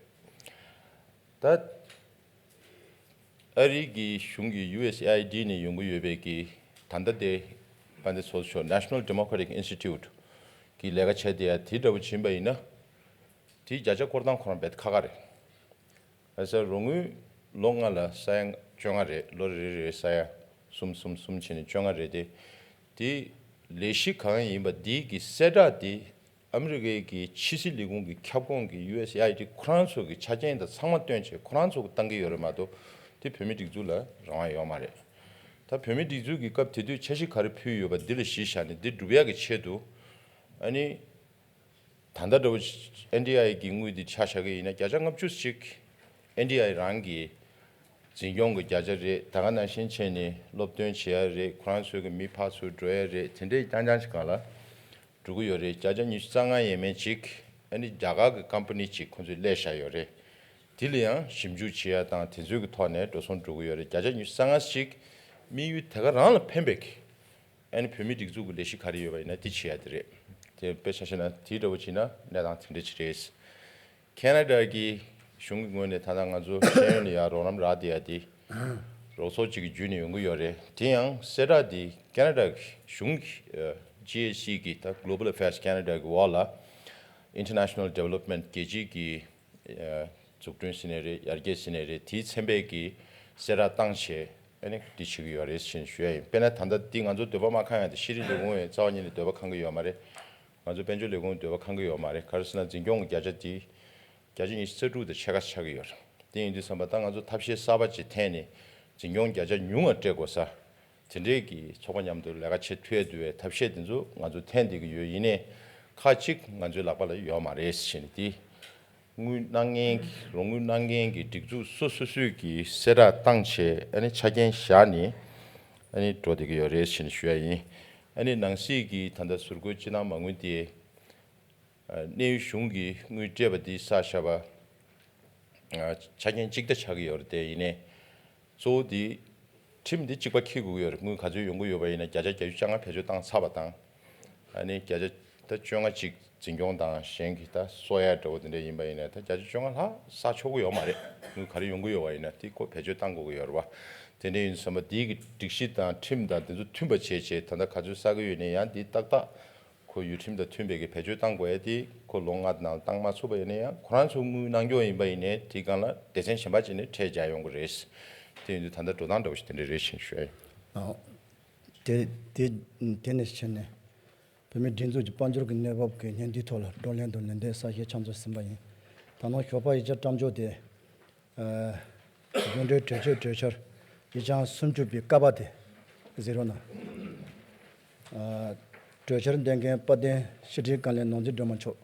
ད་ཨ་རིའི་གི་གཞུང་གི་ཡུ་ཨེས་ཨེ་ཨའི་ཌི་ནས་ཡོང་གི་ཡོད་པའི་གི་ད་ལྟ་དེ་དཔལ་ལྡན་ཚོགས་གཙོ་མཆོག་National Democratic Institute གི་ལས་ཀ་བྱས་བསྡད་ཡ་དེ་འདྲ་བོ་ཕྱིན་པ་ཡིན་ན། དེའི་བརྒྱ་ཆ་སྐོར་སྟངས་ཁོ་རང་རྦད་དེ་ཁག་ཁག་རེད། ཨ་ས་རོགས་དངུལ་ལོ་ལྔ་ལ་ས་ཡ་བཅོ་ལྔ་རེད། ལོ་རེ་རེ་ས་ཡ་གསུམ་གསུམ་གསུམ་བྱས་ནས་བཅོ་ལྔ་རེད་དེ། དེ་ལས་གཞི་གང་ཡིན་པ་འདི་གི་གསལ་བསྒྲགས་དེ་ཨ་མི་རི་ཀའི་གི་ཕྱི་སྲིད་ལས་ཁུངས་ཀྱི་ཁྱབ་ཁོངས་ཀྱི་ཡུ་ཨེས་ཨེ་ཨའི་ཌི་ཁོ་རང་ཚོ་གི་ཆ་རྐྱེན་དང་ཚང་མ་བཏོན་བྱས་ཁོ་རང་ཚོ་གི་བཏང་གི་ཡོད་རེད་མ་གཏོགས། དེ་བོད་མིའི་སྒྲིག་འཛུགས་ལ་རང་དབང་ཡོད་མ་རེད། ད་བོད་མིའི་སྒྲིག་འཛུགས་ཀྱི་སྐབས་དེ་དུས་འཆར་གཞི་ག་རེ་ཕུལ་ཡོད་པ་འདི་ལ་གཞི་བཞག་ནས་འདི་སྒྲུབ་ཡག་གི་ཆེད་དུ། ཨ་ནི་ད་ལྟ་འདྲ་བོ་ཨེན་ཌི་ཨའི་གི་དངུལ་འདི་ཆ་བཞག་གི་ཡིན་ན་བརྒྱ་ཆ་ལྔ་བཅུ་ཞིག་ཨེན་ཌི་ཨའི་རང་གི་འཛིན་སྐྱོང་གི་བརྒྱ་ཆ་རེད། ད་ག་ནང་བཞིན་བྱས་ནས་སློབ་སྟོན་བྱེད་ཡ་རེད། ཁོ་རང་ཚོའི་གི་མི་ཕར་ཚུར་འགྲོ་ཡ་རེད། དེ་འདྲའི་རྐྱང་རྐྱང་ཞིག་སྒང་ལ་འགྲོ་གི་ཡོད་རེད། བརྒྱ་ཆ་ཉི་ཤུ་རྩ་ལྔ་ཡས་མས་ཅིག་ཨ་ནི་རྒྱ་གར་གི་ཀམ་པ་ནི་ཅིག་ཁོང་ཚོས་ལས་བཞག་ཡོད་རེད། དེ་ལ་ཡང་ཞིབ་འཇུག་བྱེད་ཡ་དང་དེ་ཚོའི་གི་ཐོག་ནས་འགྲོ་སོང་འགྲོ་གི་ཡོད་རེད། བརྒྱ་ཆ་ཉི་ཤུ་རྩ་ལྔ་ཞིག་དམིགས་ཡུལ་དེ་ག་རང་ལ་ཕན་པའི་གི་ཨ་ནི་བོད་མིའི་སྒྲིག་འཛུགས་ཀྱི་ལས་གཞི་ག་རེ་ཡོད་པ་ཡིན་ན་དེ་བྱེད་ཡ་དེ་རེད། དེ་དཔེ་ཆ་བཞག་ན་དེའི་འདྲ་བོ་བྱས་ན་གནས་སྟངས་དེ་འདྲ་ཅིག་རེད། ཁེ་ན་ཌ་གི་གཞུང་གི་ངོས་ནས་ད་ལྟ་ང་ཚོ་ཤེས་ཡོན་ལ་ཡ་རོགས་རམ་རག་བསྡད་ཡ་དེ་རོགས་ཚོགས་གཅིག་གི་བརྒྱུད་ནས་ཡོང་གི་ཡོད་རེད། དེ་ཡང་གསལ་བསྒྲགས་དེ་ཁེ་ན་ཌ་གི་གཞུང་གི་ཨ་ཇི་ཨེ་སི་གི་ད་Global Affairs Canada གི་འོག་ལ་International Development རྒྱལ་སྤྱིའི་གི་ཨ་འཛུགས་སྐྲུན་ཟེར་ནའི་རེད། ཡར་རྒྱས་ཟེར་ནའི་རེད། དེའི་ཚན་པས་ཀྱི་གསལ་བསྒྲགས་བཏང་བྱས་ཨ་ནི་འདི་བྱེད་ཀྱི་ཡོད་རེད་ཅེས་ཞུ་ཡ་ཡིན། དཔེར་ན་ད་ལྟ་འདི་ང་ཚོ་འདོད་པ་མ་ཁེངས་ཡ་དེ་ཤེས་རིག་ལས་ཁུངས་ཡང་རྩ་བ་ཉིད་ནས་འདོད་པ་ཁེངས་ཀྱི་ཡོད་མ་རེད། ང་ཚོ་དཔལ་འབྱོར་ལས་ཁུངས་འདོད་པ་ཁེངས་ཀྱི་ཡོད་མ་རེད། ག་རེ་ཟེར་ན་འཛིན་སྐྱོང་གི་བརྒྱ་ཆ་དེ་བརྒྱ་ཆ་ཉི་ཤུ་རྩ་དྲུག་དང་ཕྱེད་ཀ་ཆགས་ཀྱི་ཡོད་རེད། དེ་ཡིན་དུས་ཙམ་པ་ད་ང་ཚོ་ཐབས་ཤེས་གསར་པ་ཅིག་འཐེན་ནས་འཛིན་སྐྱོང་བརྒྱ་ཆ་ཉུང་བ་སྤྲད་དགོས་ས། དེ་འདྲའི་གི་ཚོགས་པ་མཉམ་དུ་ལས་ཀ་བྱེད་ཐུབ་ཡ་འདུག་བའི་ཐབས་ཤེས་དེ་ཚོ་ང་ཚོ་འཐེན་བསྡད་ཀྱི་ཡོད། ཡིན་ནའི་ཁག་ཅིག་ང་ཚོའི་ལག་པ་ལ་ཡོད་མ་རེད་ཟེར་ནས་དེ། དངུལ་གནང་མཁན་གྱི་རོགས་དངུལ་གནང་མཁན་གྱི་སྒྲིག་འཛུགས་སོ་སོ་སོས་ཀྱི་གསལ་བསྒྲགས་བཏང་བྱས་ཨ་ནི་ཆ་རྐྱེན་བཞག་ནས་ཨ་ནི་འགྲོ་བསྡད་ཀྱི་ཡོད་རེད་ཟེར་ནས་ཞུ་ཡ་ཡིན། ཨ་ནི་ནང་སྲིད་ཀྱི་ད་ལྟ་ཟུར་བཀོལ་སྤྱི་བཏང་མ་དངུལ་དེ་གནས་ཡུལ་གཞུང་གིས་དངུལ་སྤྲད་པ་དེ་བསགས་བཞག་པ། ཆ་རྐྱེན་གཅིག་ལྟ་ཆགས་ཀྱི་ཡོད་རེད། དེ་ཡིན་ནའི་གཙོ་བོ་དེ་ཁྲིམས་དེ་གཅིག་པ་འཁྱེར་དགོས་ཀྱི་ཡོད་རེད། དངུལ་ག་ཚོད་ཡོང་གི་ཡོད་པ་ཡིན་ན་བརྒྱ་ཆ་བརྒྱད་ཅུ་གྱ་ལྔ་བེད་སྤྱོད་བཏང་ཚར་བ་དང་། ཨ་ནི་བརྒྱ་ཆ་ད་བཅོ་ལྔ་གཅིག་འཛིན་སྐྱོང་དང་གཞན་གྱི་ད་གསོ་ཡ་འདྲ་བོ་དེ་འདྲ་ཡིན་པ་ཡིན་ན་ད་བརྒྱ་ཆ་བཅོ་ལྔ་ལྷག་བསགས་ཆོག་གི་ཡོད་མ་རེད། དངུལ་ག་རེ་ཡོང་གི་ཡོད་པ་ཡིན་ན་དེ་ཁོ་བེད་སྤྱོད་བཏང་དགོས་ཀྱི་ཡོད་རེད་བ། དེ་འདྲ་ཡིན་དུས་ཙམ་པ་དེའི་གི་སྒྲིག་གཞི་དང་ཁྲིམས་དང་དེ་ཚོ་མཐུན་པ་བྱས་བྱས་ད་ལྟ་ག་ཚོད་བསགས་ཀྱི་ཡོད་ན་ཡང་དེ་ཏག་ཏག་ཁོ་ཡུལ་ཁྲིམས་དང་མཐུན་པའི་གི་བེད་སྤྱོད་བཏང་དགོས་ཡ་དེ་ཁོ་ལོ་ལྔ་ནང་བཏང་མ་ཚུགས་པ་ཡིན་ན་ཡང་ཁོ་རང་ཚོ་དངུལ་གནང་སྐྱོང་ཡིན་པ་ཡིན་ནའི་དེའི་སྒང་ལ་སྡེ་ཚན་གཞན་པ་ཅིག་ནས་ཁྲལ་རྒྱག་ཡོང་གི་རེད། དེ་ཡིན་དུས་ད་ལྟ་འགྲོ་སྟངས་འདྲ་བོ་ཞིག་དེ་འདྲ་རེད་ཞེས་ཞུ་ཡ་ཡིན། ཨོ། དེ་དེ་དེ་ནས་ཕྱིན་ནས་བོད་མིའི་སྒྲིག་འཛུགས་ཀྱི་དཔལ་འབྱོར་གྱི་གནས་བབ་ཀྱི་སྙན་ཐོའི་ཐོག་ལ་བགྲོ་གླེང་དང་ལན་འདེབས་གསལ་བཤད་ཕྱག་འཚལ་ཟིན་པ་ཡིན། ད་ནང་ཞོགས་པ་ཡིག་ཆ་བཀྲམ་ཆོག་དེ། གཞུང་འབྲེལ་གྲོས་ཆོད་གྲོས་འཆར་ཡིག་ཆ་སུམ་ཅུ་པའི་ཀ་པ་དེ་གཟིགས་རོགས་གནང་། གྲོས་འཆར་འདོན་མཁན་དཔལ་ལྡན་ཕྱི་དྲིལ་བཀའ་བློན་ནོར་འཛིན་སྒྲོལ་མ་མཆོག།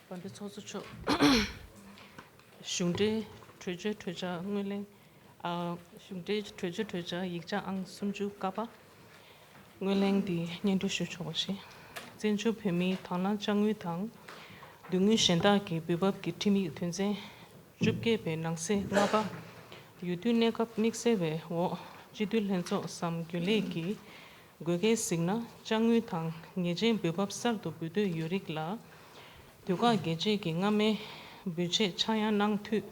དཔལ་ལྡན་ཚོགས་གཙོ་མཆོག། གཞུང་འབྲེལ་གྲོས་ཆོད་གྲོས་འཆར་དངོས་གླེང་། ཨ། གཞུང་འབྲེལ་གྲོས་ཆོད་གྲོས་འཆར་ཡིག་ཆ་ཨང་སུམ་ཅུ་ཀ་པ། དངོས་གླེང་འདི་སྙན་སྒྲོན་ཞུ་ཆོག་པ་ཞིག། བཙན་བྱོལ་བོད་མིའི་དང་བླངས་དཔྱ་དངུལ་དང་། སྡུག་བསྔལ་གཞན་དག་གི་འབུལ་འབབ་ཀྱི་ཁྲིམས་ཡིག་དོན་ཚན་བཅོ་བརྒྱད་པའི་ནང་གསེས་ལྔ་པ། ཡུལ་དུས་གནས་སྐབས་དམིགས་བསལ་བའི་འོག་སྤྱི་འཐུས་ལྷན་ཚོགས་སམ་རྒྱུན་ལས་ཀྱིས། དགོས་གལ་གཟིགས་ན་དཔྱ་དངུལ་དང་ཉེས་ཅན་འབུལ་འབབ་གསར་དུ་འབུལ་འདོད་ཡོད་རིགས་ལ། དུས་བཀག་རྒྱས་བཅད་ཀྱི་སྔ་མའི་འབུལ་ཆད་ཆག་ཡང་གནང་འཐུས་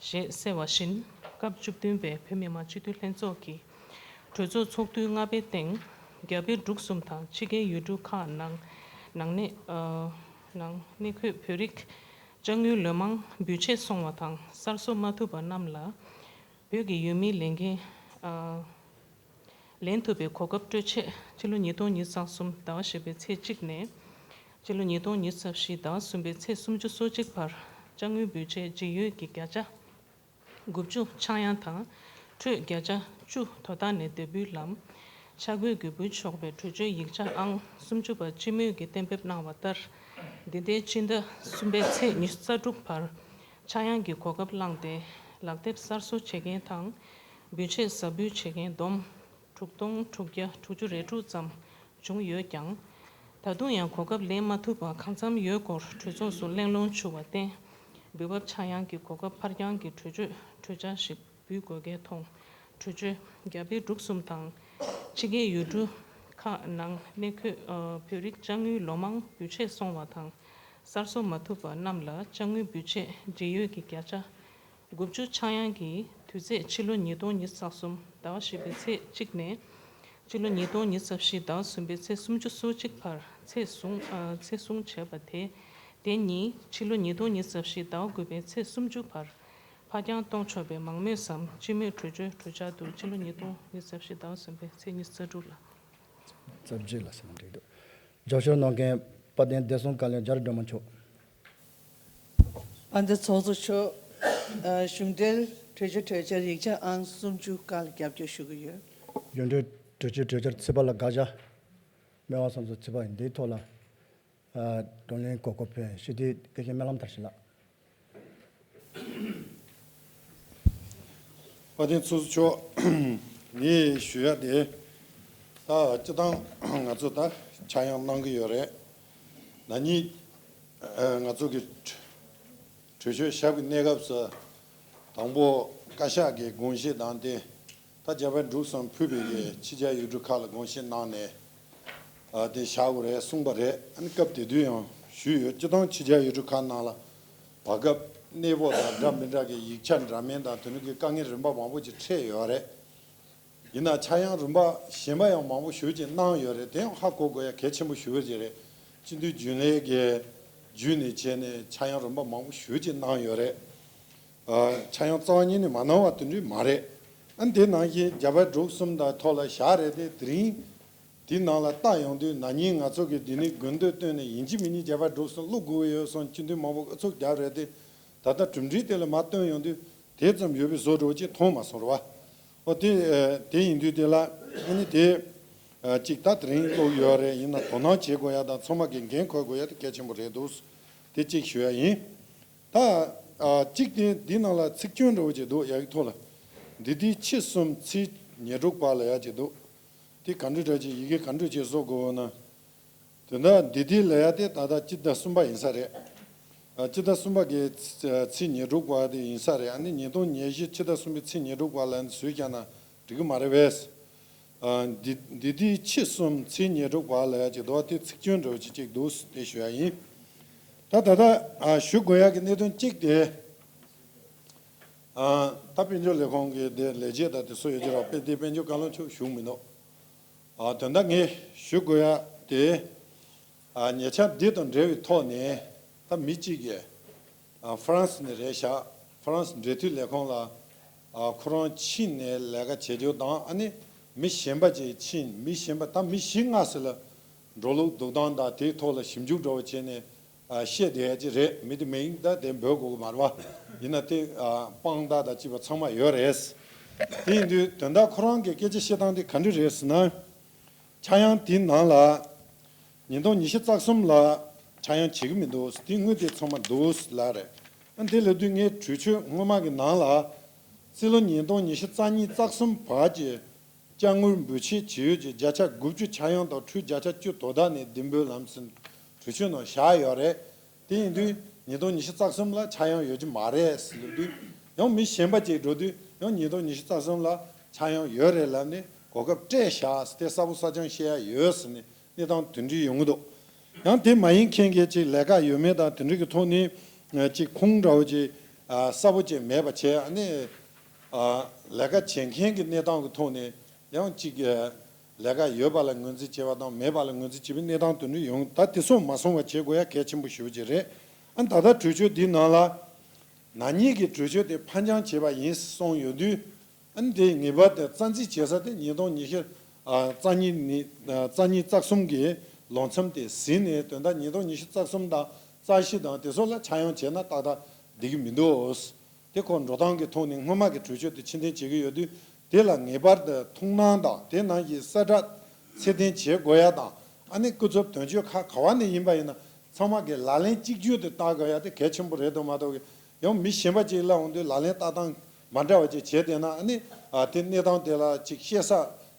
ཞེས་གསལ་བ་བཞིན། སྐབས་བཅུ་བདུན་པའི་བོད་མི་མང་སྤྱི་འཐུས་ལྷན་ཚོགས་ཀྱི་གྲོས་ཚོགས་ཚོགས་དུས་ལྔ་པའི་སྟེང་ རྒྱ་བལ་འབྲུག་གསུམ་དང་ཕྱི་རྒྱལ་ཡུལ་གྲུ་ཁག་ནང་ནང་གནས་ཨ་ནང་གནས་འཁོད་བོད་རིགས་དཔྱ་དངུལ་ལོ་མང་འབུལ་ཆད་སོང་བ་དང་གསར་བཟོ་མ་ཐུབ་པ་རྣམས་ལ་བོད་ཀྱི་ཡུལ་མིའི་ལས་འགན་ཨ་ལེན་ཐུབ་པའི་གོ་སྐབས་སྤྲོད་ཆེད་ཕྱི་ལོ་ཉིས་སྟོང་ཉི་ཤུ་རྩ་གསུམ་ཟླ་བ་བཞི་པའི་ཚེས་གཅིག་ནས་ཕྱི་ལོ་ཉིས་སྟོང་ཉི་ཤུ་རྩ་བཞི་ཟླ་བ་གསུམ་པའི་ཚེས་སུམ་ཅུ་སོ་གཅིག་བར་དཔྱ་དངུལ་འབུལ་ཆད་ཇི་ཡོད་ཀྱི་བརྒྱ་ཆ་དགུ་བཅུ་ཆག་ཡང་དང་ཁྲོད་བརྒྱ་ཆ་བཅུ་དོ་བདག་ནས་འདེད་འབུལ་ལམ་ཆ་བགོས་ཀྱིས་འབུལ་ཆོག་པའི་གྲོས་ཆོད་ཡིག་ཆ་ཨང་སུམ་ཅུ་པ་སྤྱི་མོས་ཀྱིས་གཏན་འབེབས་གནང་བ་ལྟར། འདི་ཟླའི་སྤྱི་ཟླ་གསུམ་པའི་ཚེས་ཉི་ཤུ་རྩ་དྲུག་བར་ཆག་ཡང་གི་གོ་སྐབས་བླངས་ཏེ་ལག་དེབ་གསར་བཟོ་བྱེད་མཁན་དང་འབུལ་ཆད་གསར་འབུལ་བྱེད་མཁན་བསྡོམས་དྲུག་སྟོང་དྲུག་བརྒྱ་དྲུག་ཅུ་རེ་དྲུག་ཙམ་བྱུང་ཡོད་ཀྱང་། ད་དུང་ཡང་གོ་སྐབས་ལེན་མ་ཐུབ་པ་གང་འཚམ་ཡོད་སྐོར་གྲོས་ཚོགས་སུ་གླེང་སློང་བྱུང་བར་བརྟེན། འབུལ་འབབ་ཆག་ཡང་གི་གོ་སྐབས་ཕར་འགྱངས་ཀྱི་གྲོས་ཆོད་གྲོས་འཆར་ཞིག་འབུལ་དགོས་སྐལ་མཐོང་། གྲོས་ཆོད་རྒྱ་བལ་འབྲུག་གསུམ་དང་ཕྱི་རྒྱལ་ཡུལ་གྲུ་ཁག་ནང་གནས་འཁོད་ཨ་བོད་རིགས་དཔྱ་དངུལ་ལོ་མང་འབུལ་ཆད་སོང་བ་དང་གསར་བཟོ་མ་ཐུབ་པ་རྣམས་ལ་དཔྱ་དངུལ་འབུལ་ཆད་ཇི་ཡོད་ཀྱི་བརྒྱ་ཆ་དགུ་བཅུ་ཆག་ཡང་གི་དུས་ཚད་ཕྱི་ལོ་ཉིས་སྟོང་ཉི་ཤུ་རྩ་གསུམ་ཟླ་བ་བཞི་པའི་ཚེས་གཅིག་ནས་ཕྱི་ལོ་ཉིས་སྟོང་ཉི་ཤུ་རྩ་བཞི་ཟླ་བ་གསུམ་པའི་ཚེས་སུམ་ཅུ་སོ་གཅིག་བར་ཚད་བཟུང་ཨ་ཚད་བཟུང་བྱས་པ་དེ་དེ་ཉིད་ཕྱི་ལོ་ཉིས་སྟོང་ཉི་ཤུ་རྩ་བཞི་ཟླ་བ་དགུ་པའི་ཚེས་སུམ་ཅུ་བར་ཕར་འགྱངས་གཏོང་ཆོག་པའི་མང་མོས་སམ་སྤྱི་མོས་གྲོས་ཆོད་གྲོས་འཆར་དུ་ཕྱི་ལོ་ཉིས་སྟོང་ཉི་ཤུ་རྩ་བཞི་ཟླ་བ་གསུམ་པའི་ཚེས་ཉི་ཤུ་རྩ་དྲུག་ལ། རྩ་བརྒྱད་ལ་ཟེར་ན་འགྲིག་འདུག་རྒྱབ་སྐྱོར་གནང་མཁན་དཔལ་ལྡན་བདེ་སྲུང་བཀའ་བློན་རྒྱ་རི་སྒྲོལ་མ་མཆོག་དཔལ་ལྡན་ཚོགས་གཙོ་མཆོག་ཨ་གཞུང་འབྲེལ་གྲོས་ཆོད་གྲོས་འཆར་ཡིག་ཆ་ཨང་སུམ་ཅུ་ཀ་ལ་རྒྱབ་སྐྱོར་ཞུ་གི་ཡོད། གཞུང་འབྲེལ་གྲོས་ཆོད་གྲོས་འཆར་ཚིག་པ་ལ་དགག་བྱ། སྨན་པ་བསམ་གཟས་ཚིག་པ་ཡིན་འདིའི་ཐོག་ལ་ཨ་བགྲོ་གླེང་གོ་སྐབས་སྤྲད་ཞུ་དེ་དེ་བཞིན་སྨོན་ལམ་མཐར་ཕྱིན་ལགས། དཔལ་ལྡན་ཚོགས་གཙོ་མཆོག་ངས་ཞུ་ཡ་དེ་ད་སྤྱི་བཏང་ང་ཚོ་ད་ཆག་ཡང་གནང་གི་ཡོད་རེད། ན་ནིང་ཨ་ང་ཚོ་གི་གྲོས་ཆོད་ཞབས་ཀྱི་གནས་སྐབས་སུ་དང་པོ་བཀའ་ཤག་གི་དགོངས་བཞེས་དང་དེ་ད་རྒྱ་བལ་འབྲུག་གསུམ་ཕུད་པའི་གི་ཕྱི་རྒྱལ་ཡུལ་གྲུ་ཁག་ལ་དགོངས་བཞེས་གནང་ནས་ཨ་དེ་བཞག་དགོས་རེད་གསུངས་པ་རེད། ཨ་ནི་སྐབས་དེ་དུས་ཡང་ཞུས་ཡོད། སྤྱི་བཏང་ཕྱི་རྒྱལ་ཡུལ་གྲུ་ཁག་ནང་ལ་བར་སྐབས་གནས་སྤོ་དང་འདྲ་མི་འདྲ་གི་ཡིག་ཆ་འདྲ་མིན་དང་དེ་ནི་གི་དཀའ་ངལ་རིམ་པ་མང་པོ་ཅིག་འཕྲད་ཡོད་རེད། ཡིན་ན་ཆག་ཡང་རིམ་པ་གཞན་པ་ཡང་མང་པོ་ཞེ་ཅིག་གནང་ཡོད་རེད། དེ་ཡང་ཧ་གོ་དགོས་ཡ་གལ་ཆེན་པོ་ཞེ་ཅིག་རེད། སྤྱི་འཐུས་རྒྱུན་ལས་ཀྱི་བརྒྱུད་ནས་བྱས་ནས་ཆག་ཡང་རིམ་པ་མང་པོ་ཞེ་ཅིག་གནང་ཡོད་རེད། ཨ་ཆག་ཡང་རྩ་བ་ཉིད་ནས་མ་གནང་བ་དེ་འདྲ་མ་རེད། ཨ་ནི་དེ་ནང་བཞིན་རྒྱ་བལ་འབྲུག་གསུམ་དང་ཐོག་ལ་བཞག་རེད་དེ་དེ་རིང་དེའི་ནང་ལ་ལྟ་ཡོང་དུས་ན་ནིང་ང་ཚོ་གི་འདི་ནི་དགོས་འདོད་བཏོན་ནས་ཡིན་གཅིག་མིན་གཉིས་རྒྱ་བལ་འབྲུག་གསུམ་བླུག་དགོས་ཀྱི་ཡོད་སོང་སྤྱི་འཐུས་མང་པོ་ཨུ་ཚུགས་རྒྱབ་རེད་དེ། ད་ལྟ་གྲུབ་འབྲས་དེ་ལ་མ་བཏོན་ཡོང་དུས་དེ་ཙམ་ཡོད་པའི་བཟོ་འདྲ་བོ་ཅིག་མཐོང་མ་སོང་རེད་བ། ཨོ་དེ་ཨ་དེ་ཡིན་དུས་དེ་ལ་ཨ་ནི་དེ་ཨ་གཅིག་ད་དེ་རིང་བླུགས་ཡོད་རེད། ཡིན་ན་དོ་སྣང་བྱེད་དགོས་ཡ་དང་ཚང་མ་གི་འགན་འཁུར་དགོས་ཡ་དེ་གལ་ཆེན་པོ་རེད་འདུག་དེ་གཅིག་ཞུ་ཡ་ཡིན། ད་ཨ་གཅིག་དེ་འདི་ནང་ལ་ཚིག་སྐྱོན་འདྲ་བོ་ཅིག་འདུག་ཡ་གི་ཐོག་ལ་འདི་དེའི་ཕྱི་གསུམ་ཚེས་ཉེར་དྲུག་བར་ལ་ཡ་ཅིག་འདུག་དེ་ག་འདྲ་འདྲ་ཅིག་ཡི་གེ་ག་འདྲ་ཅིག་བཟོ་དགོས་ན། དོན་དག་འདི་དེ་ལ་ཡ་དེ་ད་ལྟ་སྤྱི་ཟླ་གསུམ་པ་ཡིན་ས་རེད། ཨ་སྤྱི་ཟླ་གསུམ་པ་གི་ཚེས་ཉེར་དྲུག་པ་དེ་ཡིན་ས་རེད། ཨ་ནི་ཉིས་སྟོང་ཉེར་བཞི་ཕྱི་ཟླ་གསུམ་པའི་ཚེས་ཉེར་དྲུག་པ་ལ་བཟོས་ཀྱང་ན་འགྲིག་གི་མ་རེད་པས། ཨ་འདི་འདི་དེའི་ཕྱི་གསུམ་ཚེས་ཉེར་དྲུག་པ་ལ་ཡ་ཅིག་འདུག་དེ་ཚིག་སྐྱོན་འདྲ་བོ་ཅིག་ཅིག་འདུག་དེ་ཞུ་ཡ་ཡིན། ད་ད་ལྟ་ཨ་ཞུ་དགོས་ཡ་གི་གནད་དོན་གཅིག་དེ་ཨ་ད་དཔལ་འབྱོར་ལས་ཁུངས་ཀྱི་དེ་ལས་བྱེད་དང་དེ་ཚོ་ཡོད་ཀྱི་རེད། དཔལ་ལྡན་དཔལ་འབྱོར་བཀའ་བློན་མཆོག་བཞུགས་མི་འདུག་ཨ་དོན་དག་ངས་ཞུ་དགོས་ཡ་དེ་ཨ་ཉེ་ཆར་འདི་དང་འབྲེལ་བའི་ཐོག་ནས་ད་མི་གཅིག་གིས་ཨ་ཧྥ་རན་སི་ནས་རེད་ཤག་ཧྥ་རན་སི་འབྲེལ་མཐུད་ལས་ཁུངས་ལ་ཨ་ཁོ་རང་ཕྱིན་ནས་ལས་ཀ་བྱེད་རྒྱུ་དང་ཨ་ནི་མི་གཞན་པ་ཅིག་ཕྱིན་མི་གཞན་པ་ད་མི་བཞི་ལྔ་ཙམ་ལ་འགྲོ་ལུགས་འདུག་སྟངས་དང་དེའི་ཐོག་ལ་ཞིབ་འཇུག་འདྲ་བོ་བྱས་ནས་ཨ་བཤད་བསྡད་ཡ་ཅིག་རེད། མི་དེ་མིང་ད་དེ་འབོད་དགོས་ཀྱི་མ་རེད་བ། ཡིན་ན་དེ་ཨ་དཔང་རྟགས་དང་བཅས་པ་ཚང་མ་ཡོད་རེད། དེ་ཡིན་དུས་དོན་དག་ཁོ་རང་གི་སྐད་ཆ་བཤད་སྟངས་དེ་ག་འདྲ་རེད་ཟེར་ན། ཆག་ཡང་དེའི་ནང་ལ་ཉིས་སྟོང་ཉི་ཤུ་རྩ་གསུམ་ལ་ཆག་ཡང་བྱེད་ཀྱི་མི་འདུག་དེ་དངུལ་དེ་ཚང་མ་འདུག་ལབ་རེད། ཨ་དེ་ལབ་དུས་ངས་གྲོས་ཆོད་སྔོན་མ་གི་ནང་ལ་རྩིས་ལོ་ཉིས་སྟོང་ཉི་ཤུ་རྩ་གཉིས་རྩ་གསུམ་བར་གྱི་དཔྱ་དངུལ་འབུལ་ཆད་བྱེད་ཡུལ་གྱི་བརྒྱ་ཆ་དགུ་བཅུ་ཆག་ཡང་དང་ཁྲུ་བརྒྱ་ཆ་བཅུ་དོ་བདག་ནས་བདེན་འབུལ་ལམ་ཟེར་གྲོས་ཆོད་ནང་བཞག་ཡོད་རེད། དེ་ཡིན་དུས་ཉིས་སྟོང་ཉི་ཤུ་རྩ་གསུམ་ལ་ཆག་ཡང་ཡོད་ཀྱི་མ་རེད་ཟེར་ལབ་དུས་ཡང་མི་གཞན་པ་ཅིག་འགྲོ་དུས་ཡང་ཉིས་སྟོང་ཉི་ཤུ་རྩ་གསུམ་ལ་ཆག་ཡང་ཡོད་རེད་ལབ་ནས་གོ་སྐབས་སྤྲད་བཞག་ཟེར་དེ་གསལ་པོ་གསལ་རྐྱང་བཤད་ཡ་ཡོད་ཟེར་ནས་གནས་སྟངས་དེ་འདྲ་ཡོང་གི་འདུག་ཡང་དེ་མ་ཡིན་མཁན་གྱི་ཅིག་ལས་ཀ་ཡོད་མེད་དང་དེ་འདྲ་གི་ཐོག་ནས་ཅིག་ཁུངས་འདྲ་བོ་ཅིག་གསལ་པོ་ཅིག་མེད་པ་བྱས་ཨ་ནི་ལས་ཀ་བྱེད་མཁན་གྱི་གནས་སྟངས་ཀྱི་ཐོག་ནས་ཡང་ཅིག་ལས་ཀ་ཡོད་པ་ལ་ངོས་འཛིན་བྱེད་པ་དང་མེད་པ་ལ་ངོས་འཛིན་བྱེད་པའི་གནས་སྟངས་དེ་འདྲ་ཡོང་། ད་དེ་ཚོ་མ་སོང་བ་བྱེད་དགོས་ཡ་གལ་ཆེན་པོ་ཞེ་པོ་ཅིག་རེད། ཨ་ནི་ད་ལྟ་གྲོས་ཆོད་འདིའི་ནང་ལ་ན་ནིང་གི་གྲོས་ཆོད་དེ་ཕར་འགྱངས་བྱས་པ་ཡིན་གསུངས་ཡོད་དུས། ཨ་ནི་དེ་ངེས་པར་དུ་རྩ་འཛིན་བྱེད་ས་དེ་ཉིས་སྟོང་ཉི་ཤུ་རྩ་གཉིས་ནས་རྩ་གཉིས་རྩ་གསུམ་གྱི་ལོ་མཚམས་དེ་ཟིན་ནས། དོན་དག་ཉིས་སྟོང་ཉི་ཤུ་རྩ་གསུམ་དང་རྩ་བཞི་དང་དེ་ཚོ་ལ་ཆག་ཡང་བྱས་ན་ཏག་ཏག་བསྡད་ཀྱི་མི་འདུག། དེ་ཁོ་འགྲོ་སྟངས་ཀྱི་ཐོག་ནས་སྔོན་མ་གི་གྲོས་ཆོད་དེ་ཕྱིར་འཐེན་བྱེད་ཀྱི་ཡོད་དུས། དེ་ལ་ངེས་པར་དུ་ཐུགས་སྣང་དང་དེ་ནང་གི་གསལ་བསྒྲགས་ཚད་ལྡན་བྱེད་དགོས་ཡ་དང་། ཨ་ནི་སྐུ་ཚབ་དོན་གཅོད་ཁག་ག་བ་ནས་ཡིན་པ་ཡིན་ན་ཚང་མ་གི་ལག་ལེན་གཅིག་གྱུར་དུ་བསྟར་དགོས་ཡ་དེ་གལ་ཆེན་པོ་རེད་འདུག་མ་གཏོགས་ཀྱི། ཡང་མི་གཞན་པ་ཅིག་སླེབས་འོང་དུས་ལག་ལེན་བསྟར་སྟངས་མ་འདྲ་བ་ཅིག་བྱས་བསྡད་ན། ཨ་ནི་ཨ་དེ་གནས་སྟངས་དེ་ལ་ཅིག་བཤད་ས་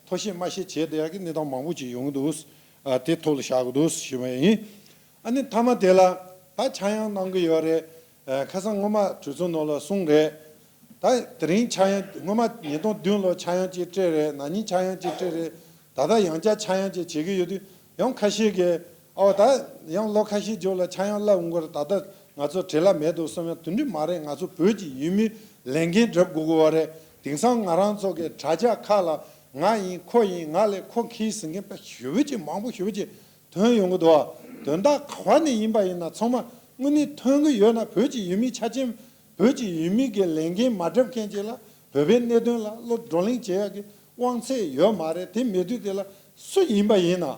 མཐོ་བཤད་དམའ་བཤད་བྱས་བསྡད་ཡག་གི་གནས་སྟངས་མང་པོ་ཅིག་ཡོང་གི་འདུག། ཨ་དེ་ཐོག་ལ་བཞག་གི་འདུག་ཞུས་པ་ཡིན། ཨ་ནི་མཐའ་མ་དེ་ལ་ད་ཆག་ཡང་གནང་གི་ཡོད་རེད། ཨ་ཁ་སང་སྔོན་མ་གྲོས་ཚོགས་ནང་ལ་གསུངས་རེད། ད་དེ་རིང་ཆག་ཡང་སྔོན་མ་ཉིས་སྟོང་བདུན་ལོ་ཆག་ཡང་ཅིག་སྤྲད་རེད། ན་ནིང་ཆག་ཡང་ཅིག་སྤྲད་རེད། ད་ལྟ་ཡང་བསྐྱར་ཆག་ཡང་ཅིག་བྱེད་ཀྱི་ཡོད་དུས། ཡང་ཁ་ཤས་ཀྱིས་ཨོ་ད་ཡང་ལོ་ཁ་ཤས་མཇུག་ལ་ཆག་ཡང་སླེབས་འོང་གི་རེད། ད་ལྟ་ང་ཚོ་བྲེལ་བ་མེད་འདུག་བསམ་ཡང་དེ་འདྲ་མ་རེད། ང་ཚོ་བོད་ཀྱི་ཡུལ་མིའི་ལས་འགན་སྒྲུབ་དགོས་ཀྱི་ཡོད་རེད། དེང་སང་ང་རང་ཚོ་གི་དྲ་རྒྱ་ཁག་ལ་ང་ཡིན་ཁོ་ཡིན་ང་ལས་ཁོ་མཁས་ཟེར་མཁན་དཔེ་ཞེ་པོ་ཅིག་མང་པོ་ཞེ་པོ་ཅིག་ཐོན་ཡོང་གི་འདུག། དོན་དག་ག་བ་ནས་ཡིན་པ་ཡིན་ན་ཚང་མ་དངོས་གནས་ཐོན་གྱི་ཡོད་ན། བོད་ཀྱི་ཡུལ་མི་ཆ་རྐྱེན་བོད་ཀྱི་ཡུལ་མི་གི་ལས་འགན་མ་སྒྲུབ་མཁན་ཅིག་ལ་བོད་པའི་གནད་དོན་ལ་བློ་བགྲོ་གླེང་བྱེད་ཡག་གི་དབང་ཚད་ཡོད་མ་རེད། དེ་མེད་དུས་དེ་ལ་སུ་ཡིན་པ་ཡིན་ན།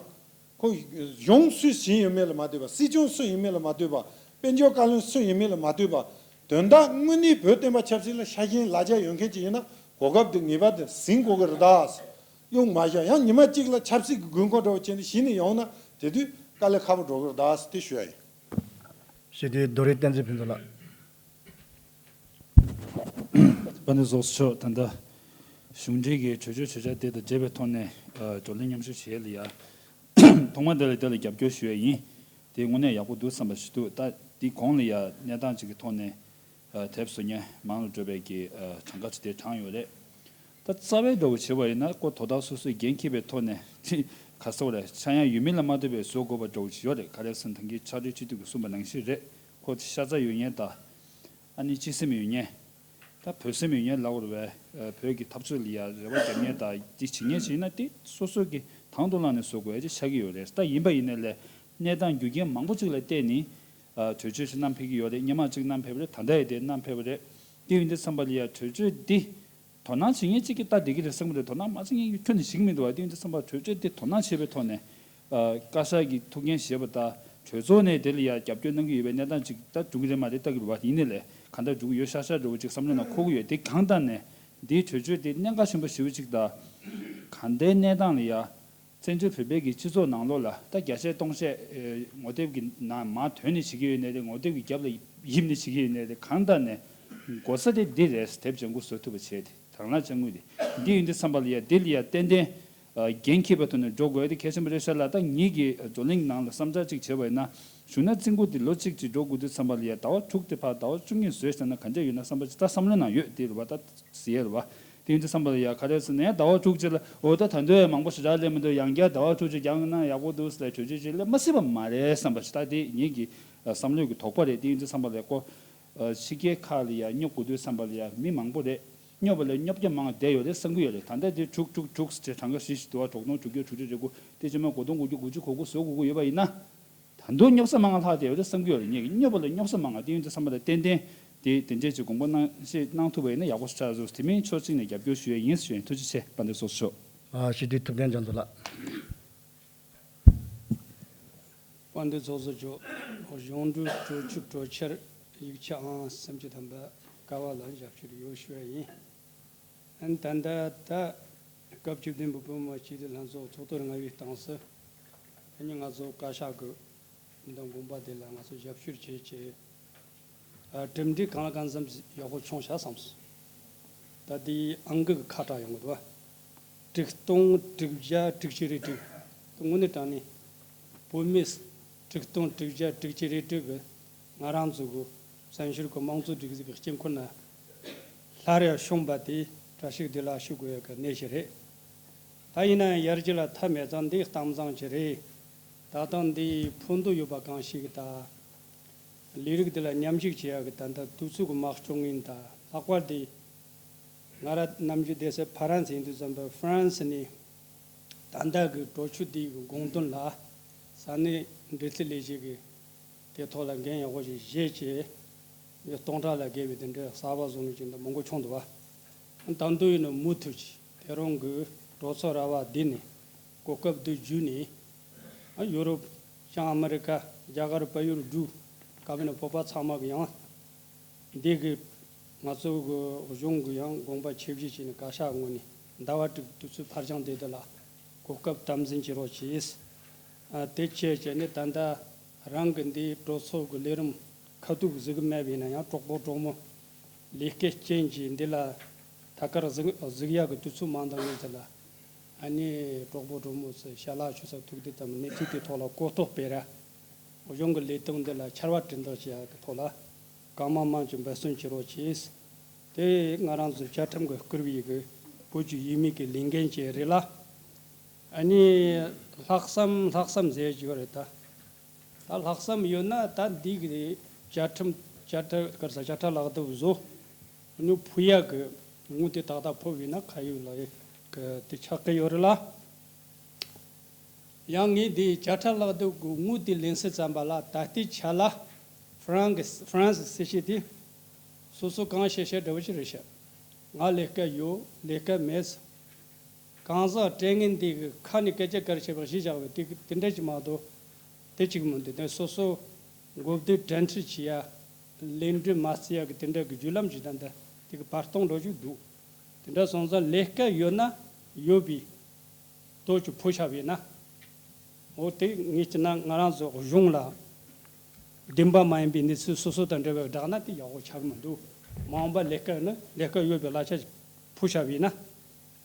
ཁོ་གཞུང་སུས་ཟིན་ཡོད་མེད་ལ་མ་ལྟོས་པ། སྲིད་སྐྱོང་སུ་ཡིན་མིན་ལ་མ་ལྟོས་པ། དཔལ་འབྱོར་བཀའ་བློན་སུ་ཡིན་མིན་ལ་མ་ལྟོས་པ། དོན་དག་དངོས་གནས་བོད་བསྟན་པ་ཆབ་སྲིད་ལ་ཤ་ཞེན་ལ་རྒྱ་ཡོད་མཁན་ཅིག་ཡིན་ན་གོ་སྐབས་དེ་ངེས་པར་དུ་ཟིན་དགོས་ཀྱི་རེད་ད། གཡུག་མ་བཞག་ཡང་ཉི་མ་གཅིག་ལ་ཆབ་སྲིད་ཀྱི་དགོས་མཁོ་འདྲ་བོ་བྱས་ནས་གཞི་ནས་ཡོང་ན་དེ་དུས་དཀའ་ལས་ཁག་པོ་འགྲོ་གི་རེད་ད་དེ་ཞུ་ཡ་ཡིན། ཞི་བདེའི་རྡོ་རིང་བསྟན་འཛིན་ཕུན་ཚོགས་ལགས། དཔལ་ལྡན་ཚོགས་གཙོ་མཆོག་ད་ལྟ་གཞུང་འབྲེལ་གྱི་གྲོས་ཆོད་གྲོས་འཆར་དེ་དང་འབྲེལ་བའི་ཐོག་ནས་ཨ་བགྲོ་གླེང་མཉམ་ཞུགས་བྱེད་ཡས་ལ་ཡ། ཐོག་མར་དེ་ལ་དེ་ལ་རྒྱབ་སྐྱོར་ཞུ་ཡས་ཡིན། དེ་དངོས་གནས་ཡག་པོ་འདུག་བསམ་པ་ཞིག་འདུག། ད་དེ་གོང་ལ་ཡ་གནས་སྟངས་ཅིག་གི་ཐོག་ནས་ཨ་དེབ་བཟོ་མཁན་མང་རུ་འགྲོ་བའི་གི་ཨ་གྲངས་ཀ་ཅིག་དེ་བགྲངས་ཡོད་རེད། ད་རྩ་བའི་འདྲ་བོ་བྱེད་པ་ཡིན་ན་ཁོ་དོ་བདག་སོ་སོས་འགན་འཁྱེར་བའི་ཐོག་ནས་ཅིག་ག་ཟེར་བ་རེད། ཆག་ཡང་ཡོད་མིན་ལ་མ་ལྟོས་པའི་བཟོ་དགོས་པ་འདྲ་བོ་ཅིག་ཡོད་རེད། ག་རེ་ཟེར་ན་ད་གིན་ཕྱག་སྦྲེལ་སྤྱི་འཐུས་ཀྱིས་གསུངས་པ་ནང་བཞིན་རེད། ཁོ་ཤ་ཚ་ཡོད་མཁན་དང་། ཨ་ནི་སྤྱི་སེམས་ཡོད་མཁན། ད་བོད་སེམས་ཡོད་མཁན་ལབ་དགོས་རེད་པས། ཨ་བོད་ཀྱི་འཐབ་རྩོད་ལ་ཡ་རེ་བ་རྒྱབ་མཁན་དང་དེ་བྱེད་མཁན་ཞིག་ཡིན་ན་དེ་སོ་སོ་གི་དང་དུ་བླངས་ནས་བཟོ་དགོས་ཡ་ཅིག་ཆགས་ཀྱི་ཡོད་རེད། ད་ཡིན་པ་ཡིན་ནའི་ལས་གནས་སྟངས་རྒྱུ་རྐྱེན་མང་པོ་ཅིག་ལ་བརྟེན་ནས་ཨ་གྲོས་ཆོད་ཅིག་བསྣམས་ཕེབས་ཀྱི་ཡོད་རེད། སྔོན་མ་ཅིག་བསྣམས་ཕེབས་པ་རེད། ད་ལྟ་ཡི་དེ་བསྣམས་ཕེབས་པ་རེད། དེ་ཡིན་དུས་ཙམ་པ་ལ་ཡ་གྲོས་ཆོད་འདི་དོ་སྣང་བྱེད་མཁན་གཅིག་གིས་ལྟ་བསྡད་ཀྱི་རེད་བསམ་གྱི་འདུག། དོ་སྣང་མ་བྱེད་མཁན་གྱིས་ཁྱོན་ནས་བྱེད་ཀྱི་མི་འདུག་བ། དེ་ཡིན་དུས་ཙམ་པ་གྲོས་ཆོད་འདི་དོ་སྣང་བྱེད་པའི་ཐོག་ནས་ཨ་བཀའ་ཤག་གིས་ཐུགས་འགན་བཞེས་པ་དང་གྲོས་ཚོགས་ནས་དེ་ལ་ཡ་རྒྱབ་སྐྱོར་གནང་གི་ཡོད་པའི་གནས་སྟངས་ཅིག་ད་འགྲོ་གི་རེད་མ་རེད་ལྟ་གི་རེད་བ། ཡིན་ནའི་ལས་གང་ལྟར་འགྲོ་གི་ཡོད་ཤག་ཤག་འདྲ་བོ་ཅིག་བསམ་བློའི་ནང་འཁོར་གི་ཡོད། དེ་གང་ལྟར་ནས་འདིའི་གྲོས་ཆོད་དེ་གནད་འགག་ཆེན་པོ་ཞེ་པོ་ཅིག་དང་། གང་ལྟར་གནས་སྟངས་ལ་ཡ། བཙན་བྱོལ་བོད་པའི་གི་སྤྱི་ཚོགས་ནང་ལོགས་ལ་ད་བརྒྱ་ཆ་སྟོང་བཤད་ཨེ་ངོ་དེབ་ཀྱི་ནང་མར་དོན་ནས་བྱེད་ཀྱི་ཡོད་ནའི་རེད། ངོ་དེབ་ཀྱི་རྒྱབ་ལ་ཡིབ་ནས་བྱེད་ཀྱི་ཡོད་ནའི་རེད། གང་ལྟར་ནས་དགོས་ས་དེ་འདི་རེད། དེབ་ལྗང་གུ་བཟོ་ཐུབ་པ་བྱས་ཏེ་དང་བླངས་དཔྱ་དངུལ་དེ་འདི་ཡོད་དུས་ཙམ་པ་ལ་ཡ་འདི་ལ་ཡ་ཏན་ཏན་ཨ་འགན་འཁྱེར་བའི་ཐོག་ནས་འགྲོ་དགོས་ཡ་དེ་གལ་ཆེན་པོ་རེད་ཤག་ལ། ད་ངེད་ཀྱི་བགྲོ་གླེང་ནང་ལ་བསམ་འཆར་གཅིག་བྱས་པ་ཡིན་ན། གཞུང་ན་རྩིས་འགོ་དེ་ལོ་གཅིག་ཅིག་འགྲོ་དགོས་དུས་ཙམ་པ་ལ་ཡ་ཟླ་བ་དྲུག་དེ་བར་ཟླ་བ་བཅུ་གཉིས་བཟོས་བཞག་ན་ག་འདྲ་ཡོད་ན་བསམ་པ་ཅིག་ད་བསམ་བློའི་ནང་ཡོད་དེ་རེད་བ། ད་ཟེར་ཡ་རེད་བ། དེ་ཡིན་དུས་ཙམ་པ་ལ་ཡ་ག་རེ་ཟེར་ན་ཡ་ཟླ་བ་དྲུག་ཅིག་ལ་འོ་ད་ད་འདོད་ཡ་མང་པོ་ཞེ་དྲག་སླེབས་མི་འདུག། ཡང་བསྐྱར་ཟླ་བ་དྲུག་ཅིག་རྒྱག་ན་ཡག་པོ་འདུག་ཟེར་ལ་གྲོས་ཆོད་ཅིག་སླེབས་མ་སྲིད་པ་མ་རེད་བསམ་པ་ཞིག་ད་དེ་ངེད་ཀྱི་བསམ་བློའི་གི་དོགས་པ་རེད། དེ་ཡིན་དུས་ཙམ་པ་ལ་ཁོ་ཕྱི་རྒྱལ་ཁག་ལ་ཡ་སྙོབ་དགོས་དུས་ཙམ་པ་ལ་ཡ་མི་མང་པོ་རེད། སྙོབ་པ་ལ་སྙོབ་རྒྱུ་མང་བསྡད་ཡོད་རེད་བསམ་གི་ཡོད་རེད། ད་ལྟ་དེ་དྲུག་དྲུག་དྲུག་ཟེར་གྲངས་ཀ་བཞི་བཞི་འདུག་བ། དྲུག་སྟོང་དྲུག་བརྒྱ་དྲུག་ཅུ་རེ་དགུ་དེ་ཕྱི་མ་དགུ་སྟོང་དགུ་བརྒྱ་དགུ་བཅུ་གོ་དགུ་བཟོ་དགོས་ཀྱི་ཡོད་པ་ཡིན་ན། ད་དུང་སྙོབ་ས་མང་ང་ལྷག་བསྡད་ཡོད་རེད་བསམ་གྱི་ཡོད་རེད། ངས་སྙོབ་པ་ལ་སྙོབ་ས་མང་ང་དེ་ཡོད་དུས་ཙམ་པ་ལ་ཏན་ཏན་དེ་དེ་འདྲས་ཅིག་དགོངས་པ་གནང་བཞེས་གནང་ཐུབ་པ་ཡིན་ན་ཡག་པོ་ཞེ་དྲག་འདུག། དེ་མིན་ཕྱོགས་གཅིག་ནས་རྒྱབ་སྐྱོར་ཞུ་ཡས་ཡིན་ཞུ་ཡིན། ཐུགས་རྗེ་ཆེ། དཔལ་ལྡན་ཚོགས་གཙོ་མཆོག། ཨ་ཞི་བདེ་ཐུབ་བསྟན་རྒྱ་མཚོ་ལགས། དཔལ་ལྡན་ཚོགས་གཙོ་མཆོག། གཞུང་འབྲེལ་གྲོས་ཆོད་གྲོས་འཆར་ཡིག་ཆ་ཨང་སུམ་ཅུ་ཐམ་པ་ཀ་བ་ལ་ཞབས་ཞུ་ཡོད་ཞུ་ཡས་ཡིན། ཨན་ད་ལྟ་ད་སྐབས་བཅུ་བདུན་པའི་བོད་མི་མང་སྤྱི་འཐུས་ལྷན་ཚོགས་ཚོགས་གཙོ་ལྔ་པའི་སྟེང་སུ་ད་ནི་ང་ཚོ་བཀའ་ཤག་གི་མི་དང་དགོངས་པ་དེ་ལ་ང་ཚོ་ཞབས་ཞུ་བྱེད་ཆེད་ཨ་གྲུབ་འབྲས་གང་ལ་གང་འཚམ་ཡག་པོ་བྱུང་ཤག་བསམས་སོང་། ད་དེའི་ཨང་ཀི་གི་ཁ་གྲངས་ཡོང་གི་འདུག་བ། དྲུག་སྟོང་དྲུག་བརྒྱ་དྲུག་ཅུ་རེ་དྲུག། དངོས་གནས་དྲང་གནས་བོད་མི་དྲུག་སྟོང་དྲུག་བརྒྱ་དྲུག་ཅུ་རེ་དྲུག་གི་ང་རང་ཚོ་གི་བཙན་བྱོལ་གྱི་དམངས་གཙོ་སྒྲིག་འཛུགས་ཀྱི་དཀྱིལ་འཁོར་ན་སླར་ཡང་བྱུང་བ་དེ་བཀྲ་ཤིས་བདེ་ལེགས་ཞུ་དགོས་ཡག་གི་གནས་ཤིག་རེད། ད་ཡིན་ན་ཡང་ཡར་རྒྱས་ལ་མཐའ་མེད་ཙང་འདི་གཏམ་བཟང་ཅིག་རེད། ད་ལྟ་འདི་ཕན་ཐོགས་ཡོད་པ་གང་ཞིག་ད། ལས་རིགས་འདི་ལ་མཉམ་ཞུགས་བྱེད་ཡག་གི་ད་ལྟ་དུས་ཚོད་ཀྱི་མ་སྐྱོང་ངིན་ད་ལྷག་པར་དེ། ང་ར་ནམ་རྒྱུན་བསྡད་ས་ཕ་རན་སི་ཡིན་དུས་ཙམ་པ་ཧྥ་རན་སི་ནས་ད་ ད་ལྟ་གི་གྲོས་ཆོད་འདི་གི་དགོངས་དོན་ལ་ས་གནས་འབྲེལ་མཐུད་ལས་བྱེད་ཀྱིས་དེ་ཐོག་ལ་འགན་ཡག་པོ་ཞིག་བཞེས་བྱས། མི་སྟོང་ཕྲག་ལ་བརྒལ་བའི་དེ་འདྲའི་གསར་པ་བཟོ་མི་ཅིག་འདི་མང་པོ་བྱུང་འདུག་བ། ད་དུང་ཡིན་ན་མུ་མཐུད་ཀྱིས་དེ་རིང་གི་གྲོས་ཚོགས་ར་བ་འདི་ནས་གོ་སྐབས་འདི་བརྒྱུད་ནས། ཡོ་རོབ། བྱང་ཨ་མི་རི་ཀ། རྒྱ་གར། བལ་ཡུལ། འབྲུག། ག་བས་ན་བོད་པ་ཚང་མ་གི་ཡང་འདི་གི་ང་ཚོ་གི་གཞུང་གི་ཡང་དགོངས་པ་ཆེ་བཞེས་བྱས་ནས་བཀའ་ཤག་ངོས་ནས་ཟླ་བ་དྲུག་དུས་ཚོད་ཕར་འགྱངས་དེ་དག་ལ་གོ་སྐབས་དམ་འཛིན་བྱེད་རོགས་གྱིས། ཨ། དེ་བྱས་བྱས་ནས་ད་ལྟ་རང་གི་འདིའི་གྲོས་ཚོགས་ཀྱི་ལས་རིམ་ཁ་ཐུག་གཟིགས་གི་མེད་པ་ཡིན་ན་ཡང་། གྲོགས་པོ་གྲོགས་མོ་ལས་ཀ་རྐྱེན་གྱིས་འདི་ལ་ཐད་ཀར་གཟིགས་གཟིགས་ཡག་གི་དུས་ཚོད་མ་འདང་མཁན་ཚོ་ལ། ཨ་ནི་གྲོགས་པོ་གྲོགས་མོ་ཚོས་ཞལ་ལག་མཆོད་ས་ཐུག་དེ་ཙམ་གནས་ཚུལ་དེ་ཐོག་ལ་གོ་རྟོགས་སྤེལ་ར། གཞུང་གི་ལས་དོན་འདི་ལ་ཕྱར་བ་གྲུ་འདེགས་བྱེད་ཡག་གི་ཐོག་ལ་གང་མང་མང་ཅིག་འབད་བརྩོན་བྱེད་རོགས་གྱིས། དེ་ང་རང་ཚོ་བཅའ་ཁྲིམས་ཀྱིས་བསྐུར་བའི་གི་བོད་ཀྱི་ཡུལ་མི་གི་ལས་འགན་ཅིག་རེད་ལ། ཨ་ནི་ལྷག་བསམ་ལྷག་བསམ་ཟེར་གྱི་ཡོད་རེད་ད། ད་ལྷག་བསམ་ཡོད་ན་ད་འདི་གི་བཅའ་ཁྲིམས་བཅའ་ཁྲིམས་ག་རེ་ཟེར། བཅད་ཁྲ་ལག་དེབ་བཟོ་ནི་ཕུལ་ཡག་གི་དངུལ་དེ་ཏག་ཏག་ཕོག་པ་ཡིན་ན་ཁ་ཡོད་ལག་ཡོད་གི་དེ་ཆགས་ཀྱི་ཡོད་རེད་ལ། ཡང་ངས་འདི་བཅད་ཁྲ་ལག་དེབ་ཀྱི་དངུལ་དེ་ལེན་ས་ཙམ་པ་ལ་ད་ལྟའི་ཆ་ལ་ཧྥ་རན་གྱི་ཧྥ་རན་སི་སྲིད་བྱུས་དེ་སོ་སོ་གང་བཤད་བཤད་འདྲ་བོ་ཞིག་རེད་ཤག་ང་ལས་ཀ་ཡོད། ལས་ཀ་མེད། གང་ཟག་སྤྲད་མཁན་དེ་གི་ཁ་ནས་སྐད་ཆ་ག་རེ་བཤད་པ་གཞི་བཞག་པའི་དེ་གི་དེ་འདྲ་ཅིག་མ་གཏོགས། དེ་གཅིག་མི་འདུག་དེ་སོ་སོ་མགོ་བདེ་དྲན་འཁྲི་བྱེད་ཡ། ལས་འབྲེལ་མ་བརྩི་ཡ་གི་དེ་འདྲ་གི་བརྒྱུད་ལམ་ཞིག་ད་ལྟ་དེ་གི་བར་སྟོང་འགྲོ་རྒྱུ་འདུག་དེ་འདྲ་སོང་ཙང་ལས་ཀ་ཡོད་ན་ཡོད་པའི་སྟོབས་ཀྱིས་ཕུལ་བཞག་པ་ཡིན་ན། འོ་དེ་ངས་བྱས་ན་ང་རང་ཚོ་གཞུང་ལ་བདེན་པ་མ་ཡིན་པའི་གནས་ཚུལ་སོ་སོ་དང་འབྲེལ་བའི་བསྒྲགས་ན་དེ་ཡག་པོ་ཆགས་ཀྱི་མི་འདུག་མ་འོངས་པ་ལས་ཀ་ཡོད་ན་ལས་ཀ་ཡོད་པའི་གླ་ཆ་ཕུལ་བཞག་པ་ཡིན་ན།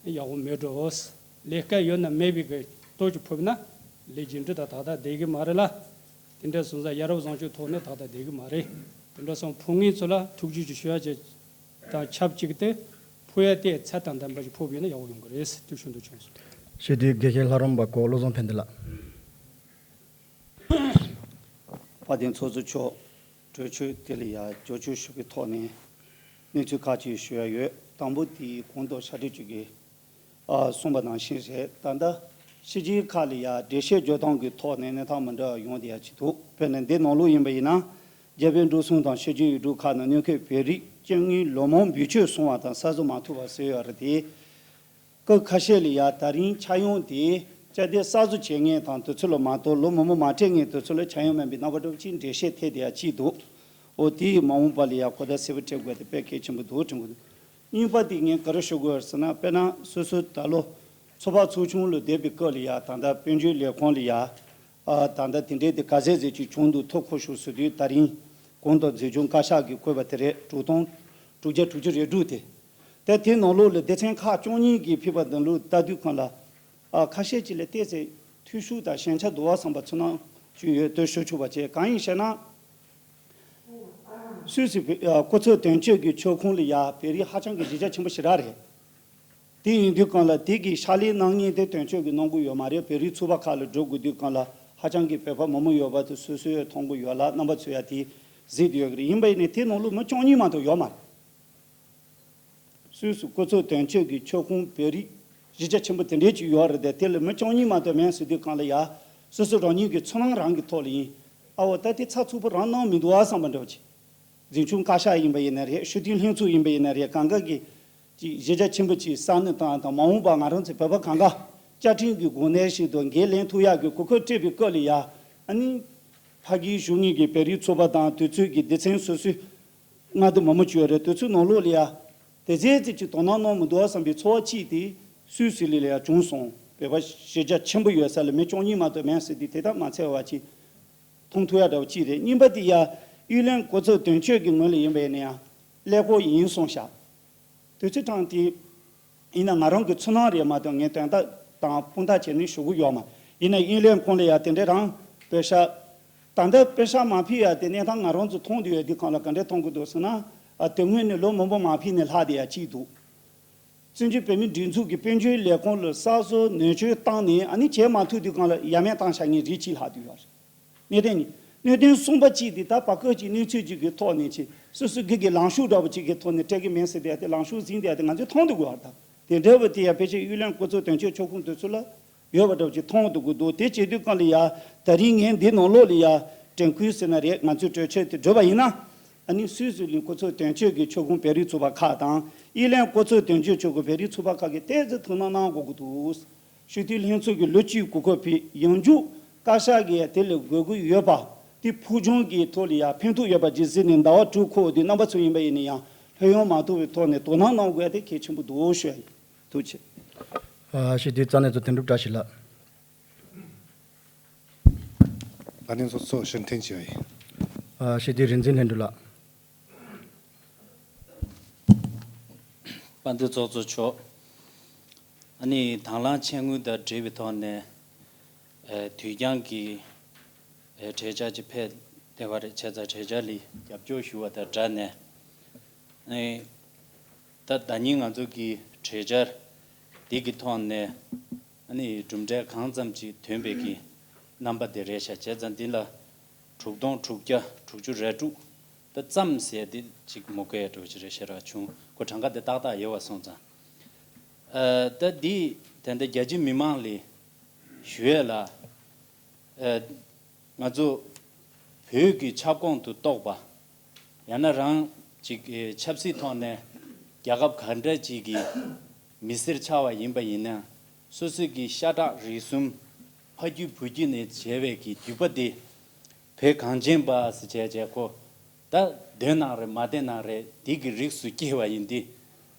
ཡག་པོ་མེད་འགྲོ། ལས་ཀ་ཡོད་ན་མེད་པའི་གི་སྟོབས་ཀྱིས་ཕུལ་ན་ལས་རྒྱུ་འབྲས་དང་ཏག་ཏག་བསྡད་གི་མ་རེད་ལ། དེ་འདྲ་སོང་ཙང་ཡ་རབས་བཟང་སྤྱོད་ཐོག་ནས་ཏག་ཏག་བསྡད་གི་མ་རེད། དེ་འདྲ་སོང་ཕུལ་མཁན་ཚོ་ལ་ཐུགས་རྗེ་ཆེ་ཞུ་ཡ་བཅས་དང་ཆབས་ཅིག་སྟེ། ཕུལ་ཡ་དེ་ཚད་དང་ལྡན་པ་ཞིག་ཕུལ་བ་ཡིན་ན་ཡག་པོ་ཡོང་གི་རེད་ཟེར་དེ་ཞུ་འདོད་བྱུང་སོང་། ཞུ་དེ་དགེ་བཤེས་ལྷ་རམས་པ་གོ་བློ་བཟང་ཕན་བདེ་ལགས། དཔལ་ལྡན་ཚོགས་གཙོ་མཆོག་གྲོས་ཆོད་དེ་ལ་ཡ་བསྐྱར་བཅོས་ཞུ་གི་ཐོག་ནས་གནས་ཚུལ་ཁག་ཅིག་ཞུ་ཡ་ཡོད། དང་པོ་དེ་གོང་དུ་ཤར་སྒྲོལ་ཆོས་ཀྱིས་ཨ་གསུངས་པ་ནང་བཞིན་རེད། ད་ལྟ་ཕྱི་རྒྱལ་ཁག་ལ་ཡ་འགྲེལ་བཤད་རྒྱག་སྟངས་ཀྱི་ཐོག་ནས་གནས་སྟངས་མི་འདྲ་བ་ཡོང་བསྡད་ཡ་ཅིག་འདུག་དཔེར་ན་འདི་ནང་ལོགས་ཡིན་པ་ཡིན་ན། རྒྱ་བལ་འབྲུག་གསུམ་དང་ཕྱི་རྒྱལ་ཡུལ་གྲུ་ཁག་ནང་གནས་འཁོད་བོད་རིགས་སྤྱི་དངུལ་ལོ་མང་བེད་སྤྱོད་སོང་བ་དང་གསར་བཟོ་མ་ཐུབ་པ་བཟོས་ཡོད་རེད་དེ། སྐབས་ཁ་ཤས་ལ་ཡ་ད་རིང་ཆ་ཡོང་དེ་དཔྱ་དེབ་གསར་བཟོ་བྱེད་མཁན་དང་དུས་ཚོད་ལ་མ་གཏོགས་ལོ་མང་པོ་མ་སྤྲད་མཁན་དུས་ཚོད་ལ་ཆ་ཡོང་མིན་པའི་རྣམ་པ་འདྲ་པོ་ཅིག་འགྲེལ་བཤད་ཐེབས་བསྡད་ཡ་ཅིག་འདུག་འོ་དེ་མ་འོངས་པ་ལ་ཡ་གོ་བརྡ་གསལ་པོ་སྤྲད་དགོས་དེ་དཔེ་གལ་ཆེན་པོ་འདུག་དྲན་གྱི་འདུག་གཉིས་པ་དེ་ངས་ག་རེ་ཞུ་དགོས་ཟེར་ན། དཔེར་ན་སོ་སོ་ད་ལོ་ཚོགས་པ་ཚོགས་ཆུང་ལ་བསྡད་པའི་སྐབས་ལ་ཡ་ད་ལྟ་དཔལ་འབྱོར་ལས་ཁུངས་ལ་ཡ། ཨ་ད་ལྟ་དེ་འདྲའི་དེ་ག་ཚད་ཟེར་ཅིག་བྱུང་འདུག་ཐོ་འགོད་ཞུ་ཟེར་དུས་ད་རིང་གོང་དུ་འཛིན་སྐྱོང་བཀའ་ཤག་གིས་བཀོད་པ་དེ་རེད། དྲུག་སྟོང་དྲུག་བརྒྱ་དྲུག་ཅུ་རེ་དྲུག་དེ། ད་དེ་ནང་ལོགས་ལ་སྡེ་ཚན་ཁག་བཅུ་གཉིས་ཀྱིས་ཕུལ་བ་དང་ལུགས་ལྟ་དུས་གང་ལ། ཨ་ཁ་ཤས་ཅིག་ལ་ཏོག་ཙམ་འཐུས་ཤོར་དང་ཞན་ཆ་འདུག་བསམ་པ་ཚོར་སྣང་བྱུང་ཡོད་དེ་ཞུ་ཆོག་པ་བྱས། གང་ཡིན་ཞེ་ན། སུད་སི་བོད་ཨ་སྐུ་ཚབ་དོན་གཅོད་ཀྱི་ཆོལ་ཁོངས་ལ་ཡ་བོད་རིགས་ཧ་ཅང་གི་གཞི་རྒྱ་ཆེན་པོ་ཞེ་དྲག་རེད། དེ་ཡིན་དུས་གང་ལ་དེ་གི་ཕྱག་ལས་གནང་མཁན་དེ་དོན་གཅོད་ཀྱིས་གནང་གི་ཡོད་མ་རེད། བོད་རིགས་ཚོགས་པ་ཁག་ལ་འགྲོ་དགོས་དུས་གང་ལ་ཧ་ཅང་གི་བོད་པ་མང་པོ་ཡོད་པ་དེ་སོ་སོས་མཐོང་གི་ཡོད་ལ་རྣམ་པ་ཚོས་ཡ་དེ་གཟིགས་བསྡད་ཡོད་ཀྱི་རེད། ཡིན་པ་ཡིན་ནའི་དེ་ནང་ལོགས་མི་བཅུ་གཉིས་མ་གཏོགས་ཡོད་མ་རེད། སུད་སི་སྐུ་ཚབ་དོན་གཅོད་ཀྱི་ཆོལ་ཁོངས་བོད་རིགས་གཞི་རྒྱ་ཆེན་པོ་དེ་འདྲས་ཅིག་ཡོད་རེད་དེ། དེ་ལ་མི་བཅུ་གཉིས་མ་གཏོགས་མེད་ཟེར་དུས་གང་ལ་ཡ། སོ་སོ་རང་ཉིད་ཀྱི་ཚོར་སྣང་རང་གི་ཐོག་ལ་ཡིན། ཨ་འོ་ད་དེ་ཚགས་ཚུད་པོ་རང་གནང་མི་འདུག་བསམ་པ་འདྲ་བོ་ཅིག་འཛིན་སྐྱོང་བཀའ་ཤག་ཡིན་པ་ཡིན་ན་རེད། སྤྱི་འཐུས་ལྷན་ཚོགས་ཡིན་པ་ཡིན་ན་རེད། གང་ག་གི་ཅིག་གཞི་རྒྱ་ཆེན་པོ་ཅིག་གསར་སྣོན་བཏང་དང་མ་འོངས་པ་ང་རང་ཚོ་བོད་པ་གང་ག་བཅའ་ཁྲིམས་ཀྱི་གོ་གནས་ཤིག་ཏུ་འགན་ལེན་ཐུབ་ཡག་གི་གོ་སྐབས་སྤྲད་པའི་སྐབས་ལ་ཡ། ཨ་ནི་ཕ་གིའི་གཞུང་གཉིས་ཀྱི་བོད་རིགས་ཚོགས་པ་དང་དུས་ཚོད་ཀྱི་སྡེ་ཚན་སོ་སོའི་མངའ་སྡེ་མང་པོ་ཅིག་ཡོད་རེད། དུས་ཚོད་ནང་ལོགས་ལ་ཡ། དེ་ཚད་ཙམ་ཅིག་དོ་སྣང་གནང་མི་འདུག་བསམ་པའི་ཚོར་བ་གཅིག་དེ་སུད་སི་ལི་ལ་ཡ་བྱུང་སོང་། བོད་པ་གཞི་རྒྱ་ཆེན་པོ་ཡོད་ས་ལ་མི་བཅུ་གཉིས་མ་གཏོགས་མེད་ཟེར་དུས་དེ་ལྟར་མ་འཚེར་བ་ཅིག་མཐོང་ཐུབ་ཡ་འདྲ་བོ་གཅིག་རེད། གཉིས་པ་དེ་ཡ་ཨིར་ལན་སྐུ་ཚབ་དོན་གཅོད་ཀྱི་ངོས་ལ་ཡིན་པ་ཡིན་ན་ཡང་ཀླད་ཀོར་ཡིན་གསུངས་ཤག་དུས་ཚོད་གྲངས་དེ། ཡིན་ན་ང་རང་གི་ཚོར་སྣང་རེད་མ་གཏོགས་ངས་དོན་དག་དང་དཔང་རྟགས་བྱས་ནས་ཞུ་གི་ཡོད་མ། ཡིན་ན་ཨིན་ལན་ཁོང་ལ་ཡ་དེ་འདྲའི་རང་པེ་ཤ། ད་ལྟ་པེ་ཤ་མ་ཕུལ་ཡ་དེ་གནས་སྟངས་ང་རང་ཚོ་མཐོང་བསྡད་ཡོད་དུས་གང་ལ་ག་འདྲས་མཐོང་གི་འདུག་ཟེར་ན། ཨ་དེ་སྔོན་ནས་ལོ་མང་པོ་མ་ཕུལ་ནས་ལྷག་བསྡད་ཡ་གཅིག་འདུག་བཙན་བྱོལ་བོད་མིའི་སྒྲིག་འཛུགས་ཀྱི་དཔལ་འབྱོར་ལས་ཁུངས་ལ་གསར་བཟོ་ནོར་བཅོས་བཏང་ནས་ཨ་ནི་བྱས་མ་ཐུབ་དུས་གང་ལ་ཡ་མེད་བཏང་བཞག་མཁན་རིགས་གཅིག་ལྷག་བསྡད་ཡོད་རེད། གནད་དོན་གནད་དོན་གསུམ་པ་གཅིག་དེ་ད་བར་སྐབས་ཀྱི་གནས་ཚུལ་ཅིག་གི་ཐོག་ནས་ཅིག་སོ་སོ་སྒེར་གྱི་ལངས་ཕྱོགས་འདྲ་པོ་ཅིག་གི་ཐོག་ནས་སྤྲད་ཀྱི་མིན་ཟེར་དེ་ཡ་དེ་ལངས་ཕྱོགས་འཛིན་དེ་ཡ་དེ་ང་ཚོས་མཐོང་འདུག་གོ་བ། ད་དེ་འདྲ་བ་དེ་ཡ་ཕལ་ཆེར་ཨིར་ལན་སྐུ་ཚབ་དོན་གཅོད་ཆོལ་ཁོངས་དེ་ཚོ་ལ་ ཡོད་པ་འདྲ་བོ་ཅིག་མཐོང་འདུག་གི་འདུག་དེ་བྱེད་དུས་སྒང་ལ་ཡ་ད་རིང་ངས་འདི་ནང་ལོགས་ལ་ཡ་དྲན་སྐུལ་ཟེར་ན་རེད། ང་ཚོས་གྲོས་ཆོད་དེ་བསྒྲུབས་པ་ཡིན་ན། ཨ་ནི་སུད་སི་ལ་ཁོ་ཚོ་དོན་གཅོད་ཀྱི་ཆོལ་ཁོངས་བོད་རིགས་ཚོགས་པ་ཁག་དང་། ཨི་ལན་ཁོ་ཚོ་དོན་གཅོད་ཆོལ་ཁོངས་བོད་རིགས་ཚོགས་པ་ཁག་གིས་ཏོག་ཙམ་ཐུགས་སྣང་གནང་དགོས་ཀྱི་འདུག་སྤྱི་འཐུས་ལྷན་ཚོགས་ཀྱི་ལོ་གཅིག་གོ་སྐབས་ཕུལ། ཡང་འཇུག་བཀའ་ཤག་གིས་དེ་ལ་དགོས་ཀྱི་ཡོད་པ་དེ་ཕུགས་རྒྱང་གི་ཐོག་ལ་ཡང་ཕན་ཐོགས་ཡོད་པ་ཇི་སྲིད་ནས་ཟླ་བ་དྲུག་འཁོར་བ་དེ་རྣམ་པ་ཚོ་ཡིན་པ་ཡིན་ན་ཡང་ལྷོད་ཡངས་མ་ཐུབ་པའི་ཐོག་ནས་དོ་སྣང་གནང་དགོས་ཡ་དེ་གལ་ཆེན་པོ་འདུག་ཞུ་ཡ་ཡིན། ཐུགས་རྗེ་ཆེ། ཨ་ཞེས་དུས་རྩ་ནས་ཚོ་དོན་གྲུབ་བཀྲ་ཤིས་ལགས། ཨ་ནི་ཚོ་ཚོ་ཕྱིར་འཐེན་བྱས་པ་ཡིན། ཨ་ཞེས་དུས་རིག་འཛིན་ལྷན་དྲུང་ལགས། དཔལ་ལྡན་ཚོགས་གཙོ་མཆོག་ཨ་ནི་དང་བླངས་ཆེད་དངུལ་དང་འབྲེལ་བའི་ཐོག་ནས་ཨེ་དུས་འགྱངས་ཀྱི་ཨེ་གྲོས་འཆར་ཅིག་ཕེབས་བསྡད་པ་རེད། བྱས་ཙང་གྲོས་འཆར་ལ་རྒྱབ་སྐྱོར་ཞུ་བ་དང་སྦྲགས་ནས་ཨེ་ད་ཟླ་ཉིན་ང་ཚོ་གི་གྲོས་འཆར་འདི་གི་ཐོག་ནས་ཨ་ནི་གྲུབ་འབྲས་གང་ཙམ་ཅིག་ཐོན་པའི་གི་རྣམ་པ་དེ་རེད་ཤག་བྱས་ཙང་འདི་ལ་དྲུག་སྟོང་དྲུག་བརྒྱ་དྲུག་ཅུ་རེ་དྲུག་ད་ཙམ་ཟེར་དེ་ཅིག་མོ་གས་འགྲོ་ཅི་རེད་ཤེས་ར་བྱུང་། ཁོ་གྲངས་ཀ་དེ་ཏག་ཏག་ཡོད་པ་སོང་ཙང་། ཨ་ད་འདི་དེ་འདྲ་རྒྱ་ཆེ་མི་མང་ལ་ཞུ་ཡས་ལ། ཨ་ང་ཚོ་བོད་ཀྱི་ཁྱབ་ཁོངས་དུ་གཏོགས་པ་ཡང་ན་རང་ཅིག་ཆབ་སྲིད་ཐོག་ནས་རྒྱལ་ཁབ་ག་འདྲ་ཅིག་གི་མི་སེར་ཆགས་པ་ཡིན་པ་ཡིན་ན་སོ་སོ་གི་ཤ་ཁྲག་རིགས་གསུམ་ཕ་རྒྱུད་བུ་རྒྱུད་ནས་བྱས་པའི་གི་རྒྱུད་པ་དེ། བོད་གངས་ཅན་པ་ཟེར་བྱས་བྱས་ཁོ། ད་འདོད་ན་རེད་མ་འདོད་ན་རེད་དེ་གི་རིགས་སུ་སྐྱེ་བ་ཡིན་ཏེ།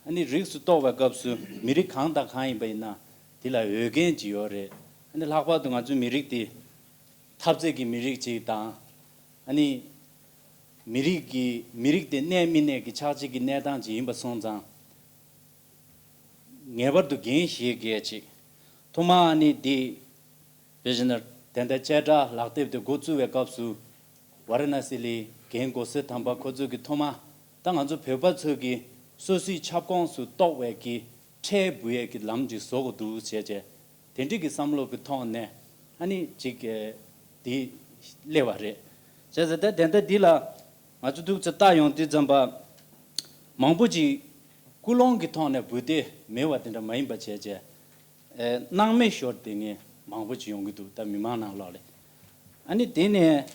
ཨ་ནི་རིགས་སུ་གཏོགས་པའི་སྐབས་སུ་མི་རིགས་གང་དང་གང་ཡིན་པ་ཡིན་ན་དེ་ལ་འོས་འགན་ཅིག་ཡོད་རེད། ཨ་ནི་ལྷག་པར་དུ་ང་ཚོའི་མི་རིགས་དེ་འཐབ་རྩོད་ཀྱི་མི་རིགས་ཅིག་དང་། ཨ་ནི་མི་རིགས་ཀྱི་མི་རིགས་དེ་གནས་མི་གནས་ཀྱི་ཆགས་འཇིག་གི་གནས་སྟངས་ཅིག་ཡིན་པ་སོང་ཙང་། ངེས་པར་དུ་འགན་བཞེས་དགོས་ཅིག་ཐོག་མ་ཨ་ནི་འདི་དཔེ་བཞིན་ན་དེ་འདྲ་བཅད་ཁྲ་ལག་དེབ་དེ་འགོ་བཙུགས་པའི་སྐབས་སུ་ཝཱ་ར་ཎ་སི་ལི་རྒན་གོ་སེ་དམ་པ་ཁོ་ཚོས་ཀྱི་ཐོག་མ་ད་ང་ཚོ་བོད་པ་ཚོས་ཀྱི་སོ་སོའི་ཁྱབ་ཁོངས་སུ་གཏོགས་པའི་ཀྱི་ཁྲལ་འབུལ་ཡས་ཀྱི་ལམ་ཅིག་བཟོ་དགོས་འདུག་བྱས་བྱས་དེ་འདྲའི་གི་བསམ་བློ་གི་ཐོག་ནས་ཨ་ནི་ཅིག་འདི་སླེབས་པ་རེད། བྱས་ཙང་ད་དེ་འདྲ་འདི་ལ་ང་ཚོ་ཐུགས་ཚོད་ལྟ་ཡོང་དུས་ཙམ་པ་མང་པོ་ཅིག་ཀུན་སློང་གི་ཐོག་ནས་འབུལ་དེ་མེད་པ་དེ་འདྲ་མ་ཡིན་པ་བྱས་བྱས། ཨེ་སྣང་མེད་ཤོར་དེ་ངས་མང་པོ་ཅིག་ཡོང་གི་འདུག་ད་མི་མང་ནང་ལོགས་ལ། ཨ་ནི་དེ་ནས་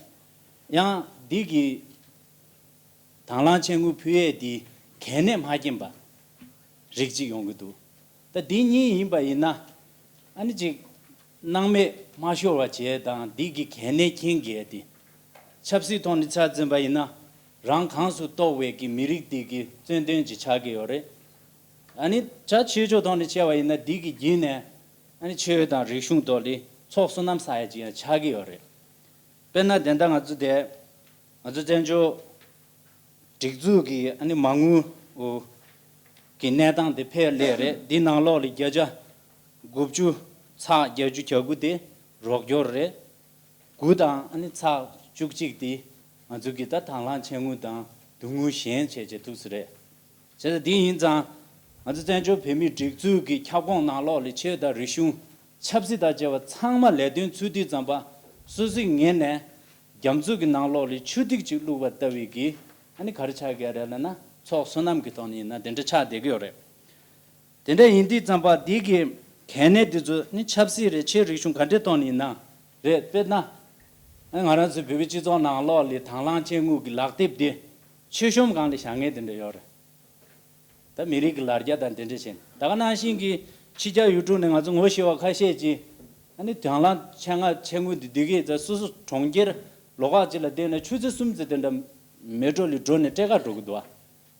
ཡང་འདི་གི་དང་བླངས་ཆེད་དངུལ་ཕུལ་ཡས་འདི་གལ་གནད་མ་མཁྱེན་པ་རིགས་གཅིག་ཡོང་གི་འདུག་ད་འདི་གཉིས་ཡིན་པ་ཡིན་ན་ཨ་ནི་ཅིག་སྣང་མེད་མ་ཤོར་བ་བྱས་དང་འདི་གི་གལ་གནད་མཁྱེན་དགོས་ཏེ། ཆབ་སྲིད་ཐོག་ནས་ཆ་འཛིན་པ་ཡིན་ན་རང་གང་སུ་གཏོགས་པའི་གི་མི་རིགས་དེ་གི་རྩོད་དོན་ཅིག་ཆགས་ཀྱི་ཡོད་རེད། ཨ་ནི་ཆ་ཆོས་ཕྱོགས་ཐོག་ནས་བྱས་པ་ཡིན་ན་འདི་གི་བརྒྱུད་ནས་ཨ་ནི་ཆོས་དང་རིག་གཞུང་ཐོག་ལ་ཚོགས་བསོད་ནམས་བསགས་ཡ་ཅིག་ཡང་ཆགས་ཀྱི་ཡོད་རེད། དཔེར་ན་དེ་འདྲ་ང་ཚོ་དེ་ང་ཚོ་བཙན་བྱོལ་སྒྲིག་འཛུགས་ཀྱི་ཨ་ནི་མ་དངུལ་གི་གནས་སྟངས་དེ་ཕལ་ལས་རེད། འདི་ནང་ལོགས་ལ་བརྒྱ་ཆ་དགུ་བཅུ་ཚེག་བརྒྱད་ཅུ་གྱ་དགུ་དེ་རོགས་སྐྱོར་རེད། དགུ་དང་ཨ་ནི་ཚེག་བཅུ་གཅིག་དེ་ང་ཚོ་གི་ད་དང་བླངས་ཆེད་དངུལ་དང་བསྡུ་དངུལ་གཞན་བྱས་བྱས་ཐུབ་ས་རེད། བྱས་ཙང་འདི་ཡིན་ཙང་ང་ཚོ་བཙན་བྱོལ་བོད་མིའི་སྒྲིག་འཛུགས་ཀྱི་ཁྱབ་ཁོངས་ནང་ལོགས་ལ་ཆོས་དང་རིག་གཞུང་ཆབ་སྲིད་དང་བཅས་པ་ཚང་མ་ལས་དོན་ཚུད་དུས་ཙམ་པ་སོ་སོའི་ངོས་ནས་རྒྱ་མཚོ་གི་ནང་ལོགས་ལ་ཆུ་ཐིགས་ཅིག་བླུགས་པ་ལྟ་བུའི་གི་ཨ་ནི་ག་རེ་ཆགས་ཀྱི་རེད་ལབ་ན་ཚོགས་བསོད་ནམས་ཀྱི་ཐོག་ནས་ཡིན་ན་དེ་འདྲ་ཆགས་བསྡད་ཀྱི་ཡོད་རེད། དེ་འདྲ་ཡིན་དུས་ཙམ་པ་འདི་གི་གལ་གནད་འདི་ཚོ་ནི་ཆབ་སྲིད་རེད། ཆོས་རིག་གཞུང་ག་འདྲའི་ཐོག་ནས་ཡིན་ན་རེད། དཔེར་ན་ང་རང་ཚོའི་བོད་པའི་སྤྱི་ཚོགས་ནང་ལོགས་ལ་དང་བླངས་ཆེད་དངུལ་གྱི་ལག་དེབ་དེ་མཆོད་གཤོམ་སྒང་ལ་བཞག་མཁན་དེ་འདྲ་ཡོད་རེད། ད་མི་རིགས་ཀྱི་ལ་རྒྱ་དང་དེ་འདྲ་བྱས་ནས་ད་ག་ནང་བཞིན་གྱི་ཕྱི་རྒྱལ་ཡུལ་གྲུ་ནས་ང་ཚོ་ངོ་ཤེས་པ་ཁ་ཤས་ཀྱིས་ཨ་ནི་དང་བླངས་ཆེད་མངགས་ཆེད་དངུལ་འདི་འདི་གས་ད་སོ་སོ་གྲོང་ཁྱེར་ལོགས་ཀ་ཅིག་ལ་བསྡད་ནས་ཆུ་ཚོད་གསུམ་ཙམ་དེ་འདྲ་མེ་ཊྲོ་ལ་འགྲོ་ནས་སྤྲད་ག་འགྲོ་གི་འདུག་ཨ།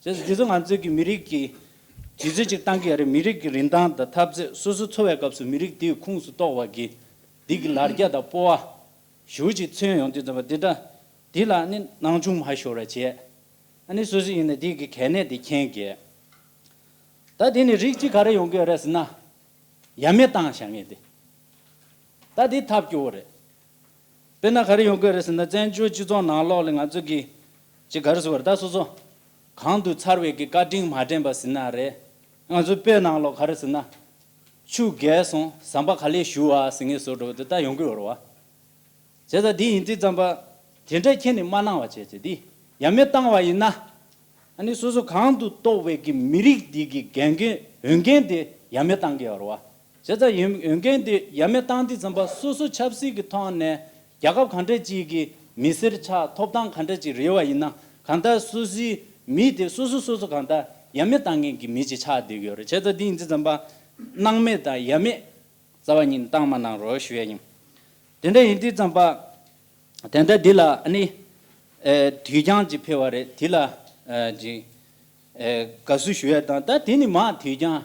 བྱས་ཙང་འདི་ཚོ་ང་ཚོའི་གི་མི་རིགས་ཀྱི་དུས་ཚོད་ཅིག་བཏང་གི་ཡོད་རེད། མི་རིགས་ཀྱི་རིན་ཐང་དང་འཐབ་རྩོད་སོ་སོ་འཚོ་བའི་སྐབས་སུ་མི་རིགས་དེའི་ཁོངས་སུ་གཏོགས་པ་གི་འདི་གི་ལ་རྒྱ་དང་སྤོབས་པ་ཞེ་པོ་ཅིག་མཚོན་ཡོང་དུས་ཙམ་པ་འདི་འདྲ་འདི་ལ་ནི་སྣང་ཆུང་མ་ཤོར་བ་བྱས། ཨ་ནི་སོ་སོ་ཡིན་ན་འདི་གི་གལ་གནད་དེ་མཁྱེན་གི། ད་དེ་ནི་རིགས་གཅིག་ག་རེ་ཡོང་གི་ཡོད་རེད་ཟེར་ན། ཡ་མེད་བཏང་བཞག་མཁན་དེ། ད་དེ་ཐབས་སྐྱོ་བོ་རེད། དཔེར་ན་ག་རེ་ཡོང་གི་རེད་ཟེར་ན་བཙན་བྱོལ་སྤྱི་ཚོགས་ནང་ལོགས་ལ་ང་ཚོ་གི་ཅིག་ག་རེ་ཟེར་བ་རེད། ད་སོ་སོ་གང་དུ་འཚར་བའི་གི་བཀའ་དྲིན་མ་དྲན་པ་ཟེར་ན་རེད། ང་ཚོའི་དཔེ་ནང་ལོགས་ག་རེ་ཟེར་ན། ཆུ་རྒལ་སོང་ཟམ་པ་ག་ལེར་བཞུ་བ་ཟེར་མཁན་བཟོ་འདྲ་བོ་དེ་ད་ཡོང་གི་ཡོད་རེད་བ། བྱས་ཙང་འདི་ཡིན་དུས་ཙམ་པ་དེ་འདྲ་ཁྱེད་ནི་མ་གནང་བ་བྱས་ཚེ་འདི་ཡ་མེད་བཏང་བ་ཡིན་ན། ཨ་ནི་སོ་སོ་གང་དུ་གཏོགས་པའི་གི་མི་རིགས་འདི་གི་འགན་འཁྱེར་འོས་འགན་དེ་ཡ་མེད་བཏང་གི་ཡོད་རེད་བ། བྱས་ཙང་ཡོན་ཡོན་ཏན་དེ་ཡ་མེད་བཏང་དུས་ཙམ་པ་སོ་སོ་ཆབ་སྲིད་ཀྱི་ཐོག་ནས་རྒྱལ་ཁབ་ག་འདྲ་ཅིག་གི་མི་སེར་ཆགས་ཐོབ་ཐང་ག་འདྲ་ཅིག་རེད་པ་ཡིན་ན། གང་ལྟར་སོ་སོའི་མི་དེ་སོ་སོ་སོ་སོ་གང་ལྟར་ཡ་མེད་བཏང་མཁན་གྱི་མི་ཅིག་ཆགས་བསྡད་ཀྱི་ཡོད་རེད། བྱས་ཙང་འདི་ཡིན་དུས་ཙམ་པ་སྣང་མེད་དང་ཡ་མེད་རྩ་བ་ཉིད་བཏང་མ་གནང་རོགས་ཞུ་ཡ་ཡིན། དེ་འདྲ་ཡིན་དུས་ཙམ་པ། དེ་འདྲ་འདི་ལ་ཨ་ནི། ཨེ། དུས་འགྱངས་ཅིག་ཕེབས་པ་རེད། དེ་ལ། ཨེ། ཅིག་ཨེ། དགའ་བསུ་ཞུ་ཡ་དང་། ད་དེ་ནི་མར་དུས་འགྱངས་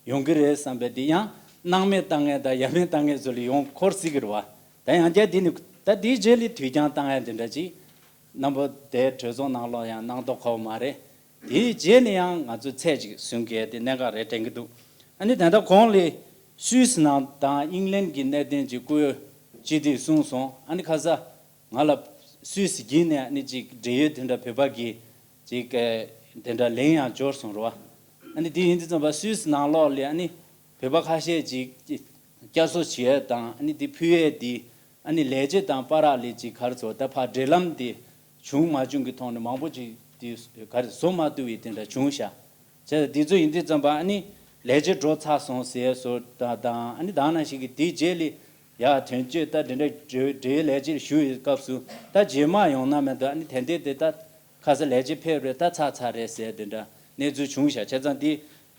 ཡོང་གི་རེད་བསམ་པའི་དེ་ཡང་སྣང་མེད་བཏང་མཁན་དང་ཡ་མེད་བཏང་མཁན་ཚོ་ལ་ཡོང་འཁོར་སྲིད་ཀྱི་རེད་པ། ད་ཡང་བསྐྱར་འདི་ནི་ད་དེའི་རྗེས་ལ་དུས་འགྱངས་བཏང་ཡ་དེ་འདྲ་ཅིག་རྣམ་པ་དེ་གྲོས་ཚོགས་ནང་ལོགས་ཡང་གནང་མདོག་ཁ་པོ་མ་རེད། དེའི་རྗེས་ནས་ཡང་ང་ཚོས་ཚད་ཅིག་བཟུང་གི་དེ་གནད་འགག་རེད་དྲན་གྱི་འདུག་ཨ་ནི་ད་ལྟ་གོང་ལ་སུད་སི་ནང་དང་ཨིང་ལན་གྱི་གནད་དོན་གྱི་སྐུ་ཡོད་སྤྱི་འཐུས་གསུངས་སོང་། ཨ་ནི་ཁ་ས་ང་ལ་སུད་སི་བརྒྱུད་ནས་ཨ་ནི་ཅིག་འབྲེལ་ཡོད་དེ་འདྲ་བོད་པ་གི་ཅིག་དེ་འདྲ་ལན་ཡང་འབྱོར་སོང་རེད་པ། ཨ་ནི་དེ་ཡིན་དུས་ཙམ་པ་སུད་སི་ནང་ལོགས་ལ་ཨ་ནི་བོད་པ་ཁ་ཤས་ཅིག་བསྐྱར་གསོ་བྱེད་ཡས་དང་ཨ་ནི་དེ་ཕུལ་ཡས་དེ། ཨ་ནི་ལས་བྱེད་དང་བར་ལ་ཅིག་ག་རེ་ཟེར། ད་ཕར་འབྲེལ་ལམ་དེ་བྱུང་མ་བྱུང་གི་ཐོག་ནས་མང་པོ་ཅིག་དེ་ག་རེ་བཟོ་མ་ཐུབ་པའི་དེ་འདྲ་བྱུང་ཤག་བྱས་ཙང་དེ་ཚོ་ཡིན་དུས་ཙམ་པ་ཨ་ནི་ལས་བྱེད་འགྲོ་ཚར་སོང་ཟེར་བཟོ་ད་དང་། ཨ་ནི་ད་ནང་བཞིན་གྱི་དེའི་རྗེས་ལ་ཡ་དོན་གཅོད་ད་དེ་འདྲ་འབྲེལ་འབྲེལ་ལས་བྱེད་ཞུ་བའི་སྐབས་སུ་ད་རྗེས་མ་ཡོང་ན་མེད་དུ། ཨ་ནི་དེ་འདྲ་དེ་ད་ཁ་ས་ལས་བྱེད་ཕེབས་རེད། ད་ཚར་ཚར་རེད་ཟེར་དེ་འདྲ་གནས་ཚུལ་བྱུང་ཤག་བྱས་ཙང་དེ་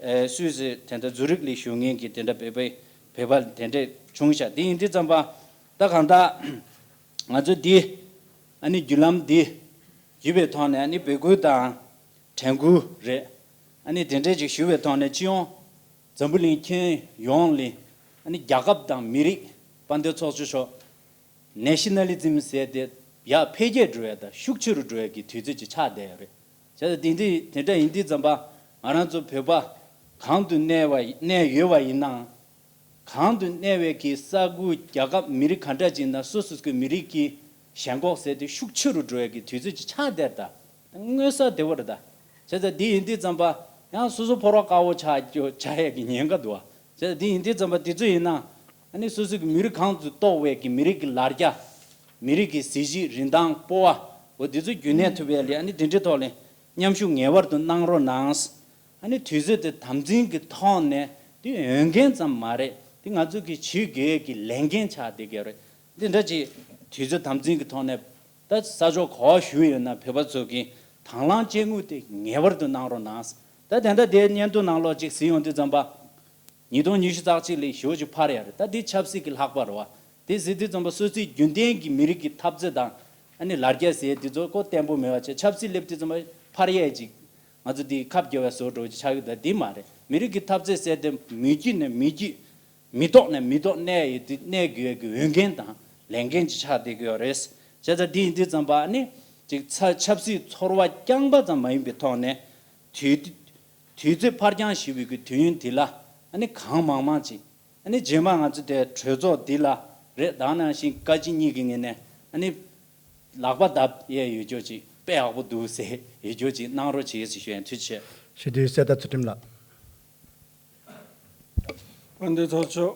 ཨེ་སུད་སི་དེ་འདྲ་ཛུ་རིག་ལ་བཞུགས་མཁན་གྱི་དེ་འདྲ་བོད་པའི་བོད་པ་དེ་འདྲ་བྱུང་ཤག་དེ་ཡིན་དུས་ཙམ་པ་ད་གང་ལྟར་ང་ཚོ་འདི་ཨ་ནི་བརྒྱུད་ལམ་འདི་བརྒྱུད་པའི་ཐོག་ནས་ཨ་ནི་འབོད་སྐུལ་དང་དྲན་སྐུལ་རེད། ཨ་ནི་དེ་འདྲ་ཅིག་ཞུ་བའི་ཐོག་ནས་སྤྱི་ཡོངས་འཛམ་བུ་གླིང་ཁྱོན་ཡོངས་ལ་ཨ་ནི་རྒྱལ་ཁབ་དང་མི་རིགས་དཔལ་ལྡན་ཚོགས་གཙོ་མཆོག Nationalism ཟེར་དེ་ཡར་འཕེལ་རྒྱས་འགྲོ་ཡ་དང་ཤུགས་ཆེ་རུ་འགྲོ་ཡ་གི་དུས་ཚོད་ཅིག་ཆགས་བསྡད་ཡོད་རེད། བྱས་ཙང་དེ་འདི་དེ་འདྲ་ཡིན་དུས་ཙམ་པ་ང་རང་ཚོ་བོད་པ་གང་དུ་གནས་པ་གནས་ཡོད་པ་ཡིན་ནའང་། གང་དུ་གནས་པའི་གི་ས་ཁུལ་རྒྱལ་ཁབ་མི་རིགས་ག་འདྲ་ཅིག་ཡིན་ན་སོ་སོ་སོའི་མི་རིགས་ཀྱི་ཞེན་ཁོག་ཟེར་དེ་ཤུགས་ཆེ་རུ་འགྲོ་ཡ་གི་དུས་ཚོད་ཅིག་ཆགས་བསྡད་ད། མངོན་གསལ་དོད་པོ་རེད་ད། བྱས་ཙང་འདི་ཡིན་དུས་ཙམ་པ་ཡང་སོ་སོ་ཕོ་རོག་དཀར་པོ་ཆགས་རྒྱུ་ཆགས་ཡས་ཀྱི་ཉེན་ཁ་འདུག་བ། བྱས་ཙང་འདི་ཡིན་དུས་ཙམ་པ་དེ་ཚོ་ཡིན་ན་ཨ་ནི་སོ་སོ་གི་མི་རིགས་གང་དུ་གཏོགས་པའི་གི་མི་རིགས་ཀྱི་ལ་རྒྱ། མི་རིགས་ཀྱི་གཟི་བརྗིད་རིན་ཐང་སྤོབས་པ་འོ་དེ་ཚོ་རྒྱུན་གནས་ཐུབ་ཡས་ལ་ཨ་ནི་དེ་འདྲའི་ཐོག་ལ་མཉམ་ཞུགས་ངེས་པར་དུ་གནང་རོགས་གནང་། ཨ་ནི་དུས་ཚོད་དེ་དམ་འཛིན་གྱི་ཐོག་ནས་དེ་འོས་འགན་ཙམ་མ་རེད། དེ་ང་ཚོ་གི་བྱེད་དགོས་ཀྱི་ལས་འགན་ཆགས་བསྡད་ཀྱི་རེད། འདི་འདྲ་ཅིག་དུས་ཚོད་དམ་འཛིན་གྱི་ཐོག་ནས། ད་ས་ཕྱོགས་ག་པར་བཞུགས་ཡོད་ན་བོད་པ་ཚོ་གིས་དང་བླངས་དཔྱད་ངོས་དེ་ངེས་པར་དུ་གནང་རོགས་གནང་། ད་དེ་འདྲ་དེའི་སྙན་ཐོ་ནང་ལོགས་ཅིག་གཟིགས་ཡོང་དུས་ཙམ་པ། ཉིས་སྟོང་ཉི་ཤུ་རྩ་གཅིག་ལ་ཞེ་པོ་ཅིག་འཕར་ཡ་རེད། ད་འདི་ཆབ་སྲིད་ཀྱི་ལྷག་པ་རེད་བ། དེ་གཟིགས་དུས་ཙམ་པ་སོ་སོའི་རྒྱུན་ལྡན་གྱི་མི་རིགས་ཀྱི་འཐབ་རྩོད་དང་ཨ་ནི་ལ་རྒྱ་ཟེར་དེ་ཚོ་ཁོ་བརྟན་པོ་མེད་པ་བྱས། ཆབ་སྲིད་སླེབས་དུས་ཙམ་པ་འཕར་ཡས་ཅིག་ང་ཚོ་འདི་ཁབ་རྒྱལ་བའི་བཟོ་འདྲ་ཅིག་ཆགས་ཡོད། ད་འདི་མ་རེད། མི་རིགས་ཀྱི་འཐབ་རྩོད་ཟེར་དེ་མི་རྒྱུད་ནས་མི་རྒྱུད། མི་ཐོག་ནས་མི་ཐོག་གནས་ཡོད་དུས་གནས་དགོས་ཀྱི་འོས་འགན་དང་ལས་འགན་ཅིག་ཆགས་བསྡད་ཀྱི་ཡོད་རེད། བྱས་ཙང་འདི་ཡིན་དུས་ཙམ་པ་ནི་ཅིག་ཚ་ཆབ་སྲིད་ཚོར་བ་རྐྱང་པ་ཙམ་མ་ཡིན་པའི་ཐོག་ནས་དུས་དུས་ཚོད་ཕར་འགྱངས་ཞུས་པའི་གི་དུས་ཡུན་འདི་ལ་ཨ་ནི་གང་མང་མང་ཅིག་ཨ་ནི་རྗེས་མ་ང་ཚོ་དེ་གྲོས་ཚོགས་འདི་ལ་རེད། ད་ནང་བཞིན་བཀའ་སྤྱི་གཉིས་ཀྱི་ངོས་ནས་ཨ་ནི་ལག་པ་བརྡབ་ཡས་ཡོད་རྒྱུ་ཅིག་དཔེ་ཡག་པོ་འདུག་ཟེར་ཡོད་རྒྱུ་ཅིག་གནང་རོགས་བྱེད་ཟེར་ཞུ་ཡ་ཡིན། ཐུགས་རྗེ་ཆེ། ཞུ་དུས་གསེར་རྟ་ཚུལ་ཁྲིམས་ལགས། དཔལ་ལྡན་ཚོགས་གཙོ།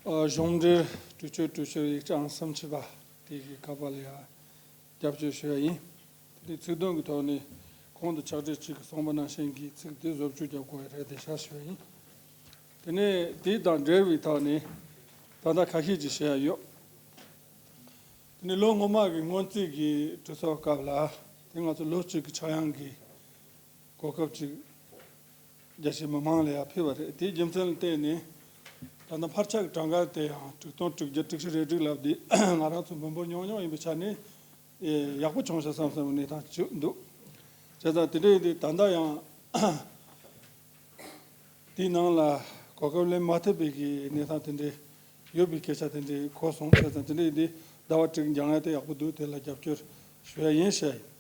ཨ། གཞུང་འབྲེལ་གྲོས་ཆོད་གྲོས་ཆོད་ཡིག་ཆ་ཨང་གསུམ་བཅུ་པ་དེ་གི་ཁ་པར་ལ་ཡ་རྒྱབ་སྐྱོར་ཞུ་ཡ་ཡིན། དེ་ནས་ཚིག་དོན་གྱི་ཐོག་ནས་གོང་དུ་ཕྱག་སྦྲེལ་གཅིག་གིས་གསུངས་པ་ནང་བཞིན་གྱི་ཚིག་དེ་བཟོ་བཅོས་རྒྱབ་དགོས་ཡ་རེད་དེ་ཤག་ཞུ་ཡ་ཡིན། དེ་ནས་དེ་དང་འབྲེལ་བའི་ཐོག་ནས་ད་ལྟ་ཁ་ཤས་ཅིག་བཤད་ཡ་ཡོད། དེ་ནས་ལོ་སྔོན་མ་གི་སྔོན་རྩིས་ཀྱི་གྲོས་ཚོགས་སྐབས་ལ་དེ་ང་ཚོ་ལོ་གཅིག་གི་ཆག་ཡང་གི་གོ་སྐབས་ཅིག་རྒྱ་ཆེ་མི་མང་ལ་ཡང་ཕུལ་བ་རེད། དེའི་རྒྱུ་མཚན་ལ་བརྟེན་ནས་ད་ལྟ་འཕར་ཆག་གི་གྲངས་ཀ་དེ་ཡང་དྲུག་སྟོང་དྲུག་བརྒྱ་དྲུག་ཅུ་རེ་དྲུག་ལབ་དེ་ང་རང་ཚོ་འབུམ་པོ་ཉུང་ཉུང་ཡིན་པའི་ཆ་ནས་ཡག་པོ་བྱུང་ཤག་བསམ་བསམ་གནས་སྟངས་ཅིག་འདུག་བྱས་ཙང་དེ་འདྲ་ཡིན་དུས་ད་ལྟ་ཡང་དེའི་ནང་ལ་གོ་སྐབས་ལེན་མ་ཐུབ་པའི་གི་གནས་སྟངས་དེ་འདྲ་ཡོད་པའི་སྐད་ཆ་དེ་འདྲ་གོ་སོང་། བྱས་ཙང་དེ་འདྲ་ཡིན་དུས་ཟླ་བ་དྲུག་འགྱངས་ཡ་དེ་ཡག་པོ་འདུག་དེ་ལ་རྒྱབ་སྐྱོར་ཞུ་ཡ་ཡིན་ཞུ་ཡ་ཡིན།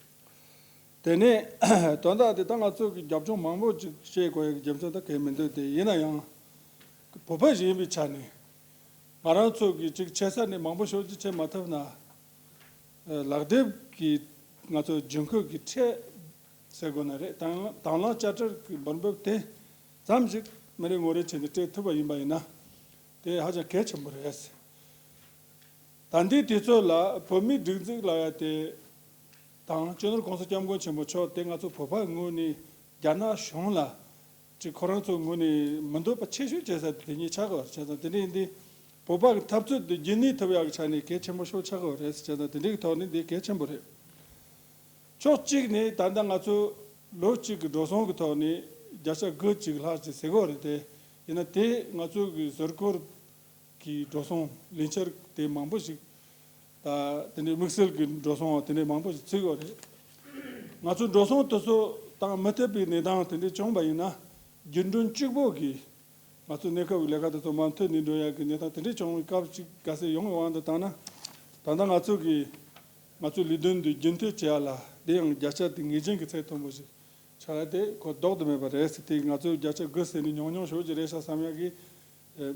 དེ་ནས་དོན་དག་དེ་ད་ང་ཚོ་གི་རྒྱབ་ལྗོངས་མང་པོ་ཅིག་བཤད་དགོས་ཡ་གི་རྒྱུ་མཚན་ད་གང་མི་འདུག་དེ་ཡིན་ན་ཡང་བོད་པ་ཞིག་ཡིན་པའི་ཆ་ནས་ང་རང་ཚོ་གི་ཅིག་ཆེ་ས་ནས་མང་པོ་ཞེ་པོ་ཅིག་བྱེད་མ་ཐུབ་ན། ལག་དེབ་ཀྱི་ང་ཚོ་རྒྱུན་མཁོ་གི་ཁྲལ་ཟེར་དགོས་ན་རེད། དང་དང་བླངས་དཔྱ་ཁྲལ་གྱི་འབུལ་འབབ་དེ་ཙམ་ཞིག་མི་རེ་ངོ་རེ་བྱས་ནས་སྤྲད་ཐུབ་པ་ཡིན་པ་ཡིན་ན་དེ་ཧ་ཅང་གལ་ཆེན་པོ་རེད། ད་ལྟའི་དུས་ཚོད་ལ་བོད་མིའི་སྒྲིག་འཛུགས་ལབ་ཡ་དེ་དང་སྤྱི་ནོར་༸གོང་ས་༸སྐྱབས་མགོན་ཆེན་པོ་མཆོག་དེ་ང་ཚོ་བོད་པའི་ངོས་ནས་རྒྱ་ནག་གཞུང་ལ་ ཅིག་ཁོ་རང་ཚོའི་ངོས་ནས་མི་འདོད་པ་ཆེ་ཤོས་བྱེད་ས་དེ་དེ་ཉིད་ཆགས་ཀྱི་ཡོད་རེད། བྱས་ཙང་དེ་འདྲ་ཡིན་དུས་བོད་པ་གི་འཐབ་རྩོད་དེ་རྒྱུན་གནས་ཐུབ་ཡག་གི་ཆ་ནས་གལ་ཆེན་པོ་ཤོས་ཆགས་ཀྱི་ཡོད་རེད། བྱས་ཙང་དེ་འདྲའི་ཐོག་ནས་འདི་གལ་ཆེན་པོ་རེད། ཕྱོགས་གཅིག་ནས་ད་ལྟ་ང་ཚོ་ལོ་གཅིག་གི་འགྲོ་སོང་གི་ཐོག་ནས་བརྒྱ་ཆ་དགུ་གཅིག་ལྷག་ཅིག་ཟེར་གྱི་ཡོད་རེད་དེ། ཡིན་ན་དེ་ང་ཚོ་གི་ཟུར་བཀོལ་གྱི་འགྲོ་སོང་ལས་འཆར་དེ་མང་པོ་ཞིག་ད་དེ་འདྲའི་དམིགས་བསལ་གྱི་འགྲོ་སོང་དེ་འདྲའི་མང་པོ་ཞིག་ཚུད་ཡོད་རེད། ང་ཚོ་འགྲོ་སོང་དེ་ཚོ་བཏང་མི་ཐུབ་པའི་གནས་སྟངས་དེ་འདྲའི་བྱུང་བ་ཡིན་ན་རྒྱུན་གྲོན་གཅིག་པོ་གིས་ང་ཚོ་གནས་སྐབས་ཀྱི་ལས་ཀ་དེ་ཚོ་མུ་མཐུད་ནས་འགྲོ་ཡག་གི་གནས་སྟངས་དེ་འདྲའི་བྱུང་བའི་སྐབས་ཅིག་ག་ཚོད་ཡོང་བའི་དབང་དུ་བཏང་ན། ད་ལྟ་ང་ཚོ་གི་ང་ཚོའི་ལས་དོན་འདི་རྒྱུན་མཐུད་བྱེད་ཡག་ལ་དེ་ཡང་བརྒྱ་ཆ་དེ་ངེས་ཅན་གྱི་ཚད་མཐོན་པོ་ཞིག་ཆགས་ཡ་དེ་ཁོ་ལྡོག་ཏུ་མེད་པ་རེད་ཟེར། དེ་ང་ཚོས་བརྒྱ་ཆ་དགུ་ཟེར་ནས་ཉུང་ཉུང་ཞེ་པོ་ཅིག་རེད་ཤག་བསམ་ཡག་གི་ཨེ།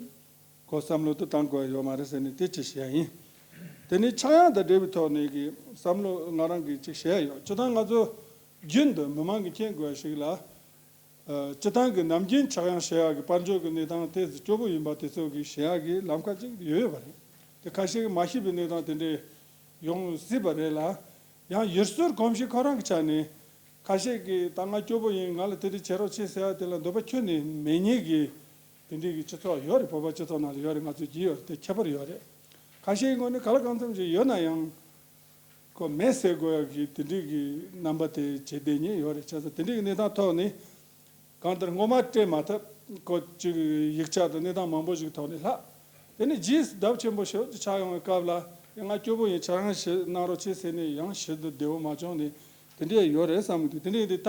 ཁོ་བསམ་བློ་དེ་བཏང་དགོས་ཡོད་མ་རེད་ཟེར་ནས་དེ་ཅིག་བཤད་ཡ་ཡིན། དེ་ནས་ཆག་ཡང་དང་འབྲེལ་བའི་ཐོག་ནས་ཀྱི་བསམ་བློ་ང་རང་གིས་ཅིག་བཤད་ཡ་ཡོད། སྤྱིར་བཏང་ང་ཚོ་རྒྱུན་དུ་མི་མང་གིས་མཁྱེན་དགོས་ཡ་ཞིག་ལ། ཨ། སྤྱིར་བཏང་གི་ནམ་རྒྱུན་ཆག་ཡང་བྱེད་ཡག་གི་དཔལ་འབྱོར་གྱི་གནས་སྟངས་དེ་ཚོ་སྐྱོ་པོ་ཡིན་པ་དེ་ཚོ་གི་བཤད་ཡག་གི་ལམ་ཁ་ཅིག་ཡོད་ཡོད་པ་རེད། དེ་ཁ་ཤས་ཀྱིས་མ་ཤེས་པའི་གནས་སྟངས་དེ་འདྲས་ཡོང་སྲིད་པ་རེད་ལ། ཡང་ཡུལ་སྲོལ་གོམས་གཤིས་ཁོ་རང་གི་ཆ་ནས་ཁ་ཤས་ཀྱིས་ད་ང་སྐྱོ་པོ་ཡིན། ང་ལ་དེ་འདྲས་བྱེད་རོགས་བྱེད་ཟེར་ཡ་དེ་ལ་འདོད་པ་ཁྱོན་ནས་མེད་མཁན་གྱི་དེ་འདྲས་ཀྱི་སྤྱི་ཚོགས་ཡོད་རེད། བོད་པ་སྤྱི་ཚོགས་ནང་ལ་ཡོད་རེད། ང་ཚོའི་རྒྱུད་ཡོད་རེད། དེ་ཁྱད་པར་ཡོད་རེད། ཁ་ཤས་ཀྱི་ངོས་ནས་ག་ལ་གང་འཚམ་ཞིག་ཡོད་ན་ཡང་། ཁོ་མེད་ཟེར་དགོས་ཡག་གི་དེ་འདྲའི་གི་རྣམ་པ་དེ་བྱེད་བསྡད་མཁན་ཡོད་རེད། བྱས་ཙང་དེ་འདྲའི་གི་གནས་སྟངས་ཐོག་ནས་གང་ལྟར་སྔོན་མ་སྤྲད་མ་ཐུབ་ཁོ་ཅིག་ཡིག་ཆ་དང་གནས་སྟངས་མང་པོ་ཞིག་ཐོག་ནས་ལྷག་དེ་ནས་རྗེས་སུ་ལྡབ་ཆེན་པོ་ཞེ་པོ་ཅིག་ཆགས་ཡོང་བའི་སྐབས་ལ་ཡང་ང་སྐྱོ་པོ་ཡིན། ཆག་ཡང་ཞིག་གནང་རོགས་བྱེད་ཟེར་ནས་ཡང་ཞིབ་ཏུ་བདེ་པོ་མ་བྱུང་ནས་དེ་འདྲའི་ཡོད་རེད་བསམ་གི་འདུག་དེ་འདྲའི་དེ་ད་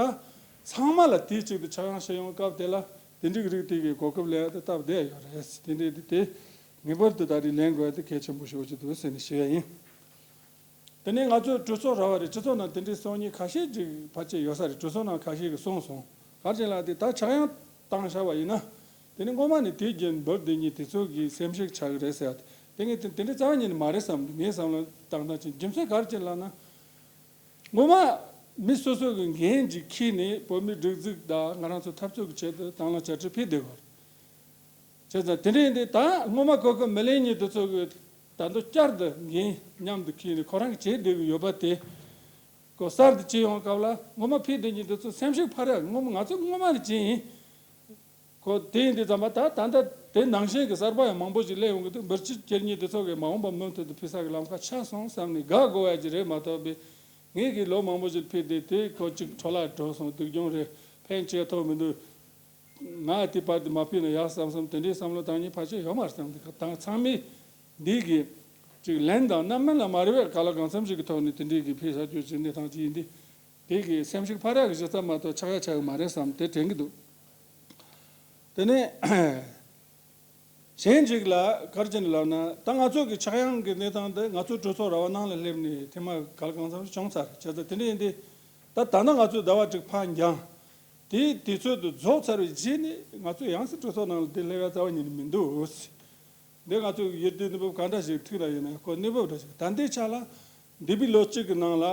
ཚང་མ་ལ་དུས་གཅིག་ཏུ་ཆག་ཡང་ཞིག་ཡོང་བའི་སྐབས་དེ་ལ་དེ་འདྲའི་གི་རིགས་དེ་གི་གོ་སྐབས་ལེན་ཡག་དེ་སྟབས་བདེ་ཡོད་རེད། དེ་འདྲའི་དེ་དེ་ངེས་པར་དུ་ད་རེས་ལེན་དགོས་ཡག་དེ་གལ་ཆེན་པོ་ཞེ་པོ་ཅིག་འདུག་ཟེར་ནས་ཞུ་ཡ་ཡིན། དེ་ནས་ང་ཚོའི་གྲོས་ཚོགས་ར་བ་རེད། སྤྱི་ཚོགས་ནང་དེ་འདྲའི་གསུང་མཁན་ཁ་ཤས་ཅིག་ཕལ་ཆེར་ཡོད་ས་རེད། གྲོས་ཚོགས་ནང་ཁ་ཤས་ཀྱིས་གསུངས་སོང་། ག་རེ་ལབ་དེ་ད་ཆག་ཡང་བཏང་བཞག་པ་ཡིན་ན། དེ་ནས་སྔོན་མ་ནས་དེའི་རྒྱུན་འབུར་བསྡད་མཁན་དེ་ཚོ་གི་སེམས་ཤུགས་ཆག་གི་རེད་ཟེར་ཡ་དེ་དེ་ངས་དེ་དེ་འདྲའི་རྩ་བ་ཉིད་ནས་མ་རེད་བསམ་འདུག་ངའི་བསམ་བློ་བཏང་སྟངས་ཅིག་རྒྱུ་མཚན་ག་རེ་ཅིག་ལབ་ན། སྔོན་མ་མི་སོ་སོ་གི་འགན་ཅིག་འཁྱེར་ནས་བོད་མིའི་སྒྲིག་འཛུགས་དང་ང་རང་ཚོ་འཐབ་རྩོད་ཀྱི་ཆེད་དུ་དང་བླངས་དཔྱ་ཁྲལ་ཕུལ་བསྡད་དགོས་རེད། བྱས་ཙང་དེ་འདྲ་ཡིན་དུས་ད་སྔོན་མ་གོ་སྐབས་མི་ལེན་མཁན་དེ་ཚོ་གི་ད་དུང་བསྐྱར་དུ་འགན་མཉམ་དུ་འཁྱེར་ནས་ཁོ་རང་གིས་བྱེད་བསྡད་ཀྱི་ཡོད་པ་དེ་ཁོ་གསར་དུ་བྱེད་ཡོང་སྐབས་ལ་སྔོན་མ་ཕུད་བསྡད་མཁན་དེ་ཚོ་སེམས་ཤུགས་འཕར་ཡག་སྔོན་མ་ང་ཚོ་སྔོན་མ་ནས་བྱས་ཡིན། ཁོ་དེ་ཡིན་དུས་ཙམ་པ་ད་ད་ལྟ་དེ་ནང་བཞིན་གྱི་གསར་པ་ཡང་མང་པོ་ཞིག་སླེབས་ཡོང་གི་འདུག་འབུལ་སྐྱེལ་མཁན་དེ་ཚོ་གིས་མ་འོངས་པ་མུ་མཐུད་དུ་ཕུལ་ས་གི་ལམ་ཁ་ཆགས་སོང་བསམ་ནས་དགའ་དགོས་ཡག་ཅིག་རེད་མ་གཏོགས་པའི་ངེད་ཀྱིས་ལོ་མང་པོ་ཞིག་ཕུད་བསྡད་དེ་ཁོ་གཅིག་འཕྲོ་བརླག་འགྲོ་སོང་། སྡུག་གྱོང་རེད། ཕན་ཆེ་ཐོགས་མི་འདུག་ང་དེ་བར་དུ་མ་ཕུད་ན་ཡག་བསམ་བསམ་དེ་འདྲའི་བསམ་བློ་བཏང་མཁན་ཕལ་ཆེར་ཡོད་མ་རེད་བསམ་གི། ད་ཚང་མས་འདི་གི་ཅིག་ལན་དང་རྣམ་སྨིན་ལ་མ་རེད་པས། ག་ལ་གང་འཚམ་ཞིག་གི་ཐོག་ནས་དེ་འདྲའི་གི་ཕུལ་བཞག་རྒྱུ་ཅིག་གནས་སྟངས་ཅིག་ཡིན་དུས་དེ་གི་སེམས་ཤུགས་འཕར་ཡག་གི་གཞི་རྩ་མ་གཏོགས་ཆག་ཡག་ཆག་གི་མ་རེད་བསམ་དེ་དྲན་གི་འདུག་དེ་ནས་གཞན་ཅིག་ལ་ག་རེ་བྱས་ནས་ལབ་ན། ད་ང་ཚོ་གི་ཆག་ཡང་གི་གནས་སྟངས་འདི་ང་ཚོ་གྲོས་ཚོགས་ར་བ་ནང་ལ་སླེབས་ནས་ཐེངས་མ་ག་ལ་གང་འཚམ་ཞིག་བྱུང་ཚར། བྱས་ཙང་དེ་འདྲ་ཡིན་དུས་ད་ད་ལྟ་ང་ཚོས་ཟླ་བ་དྲུག་ཕར་འགྱངས། དེའི་དུས་ཚོད་དུ་རྫོགས་ཚར་བའི་རྗེས་ནས་ང་ཚོ་ཡང་སྲིད་གྲོས་ཚོགས་ནང་ལ་དེ་སླེབས་ཡ་རྩ་བ་ཉིད་ནས་མི་འདུག་འདི་ང་ཚོའི་ཡུལ་དུས་གནས་བབ་གང་འདྲ་ཞིག་ཐུག་ན་ཡིན་ན་ཁོ་གནས་བབ་འདྲ་ཞིག་ད་ལྟའི་ཆ་ལ་འདས་པའི་ལོ་གཅིག་གི་ནང་ལ་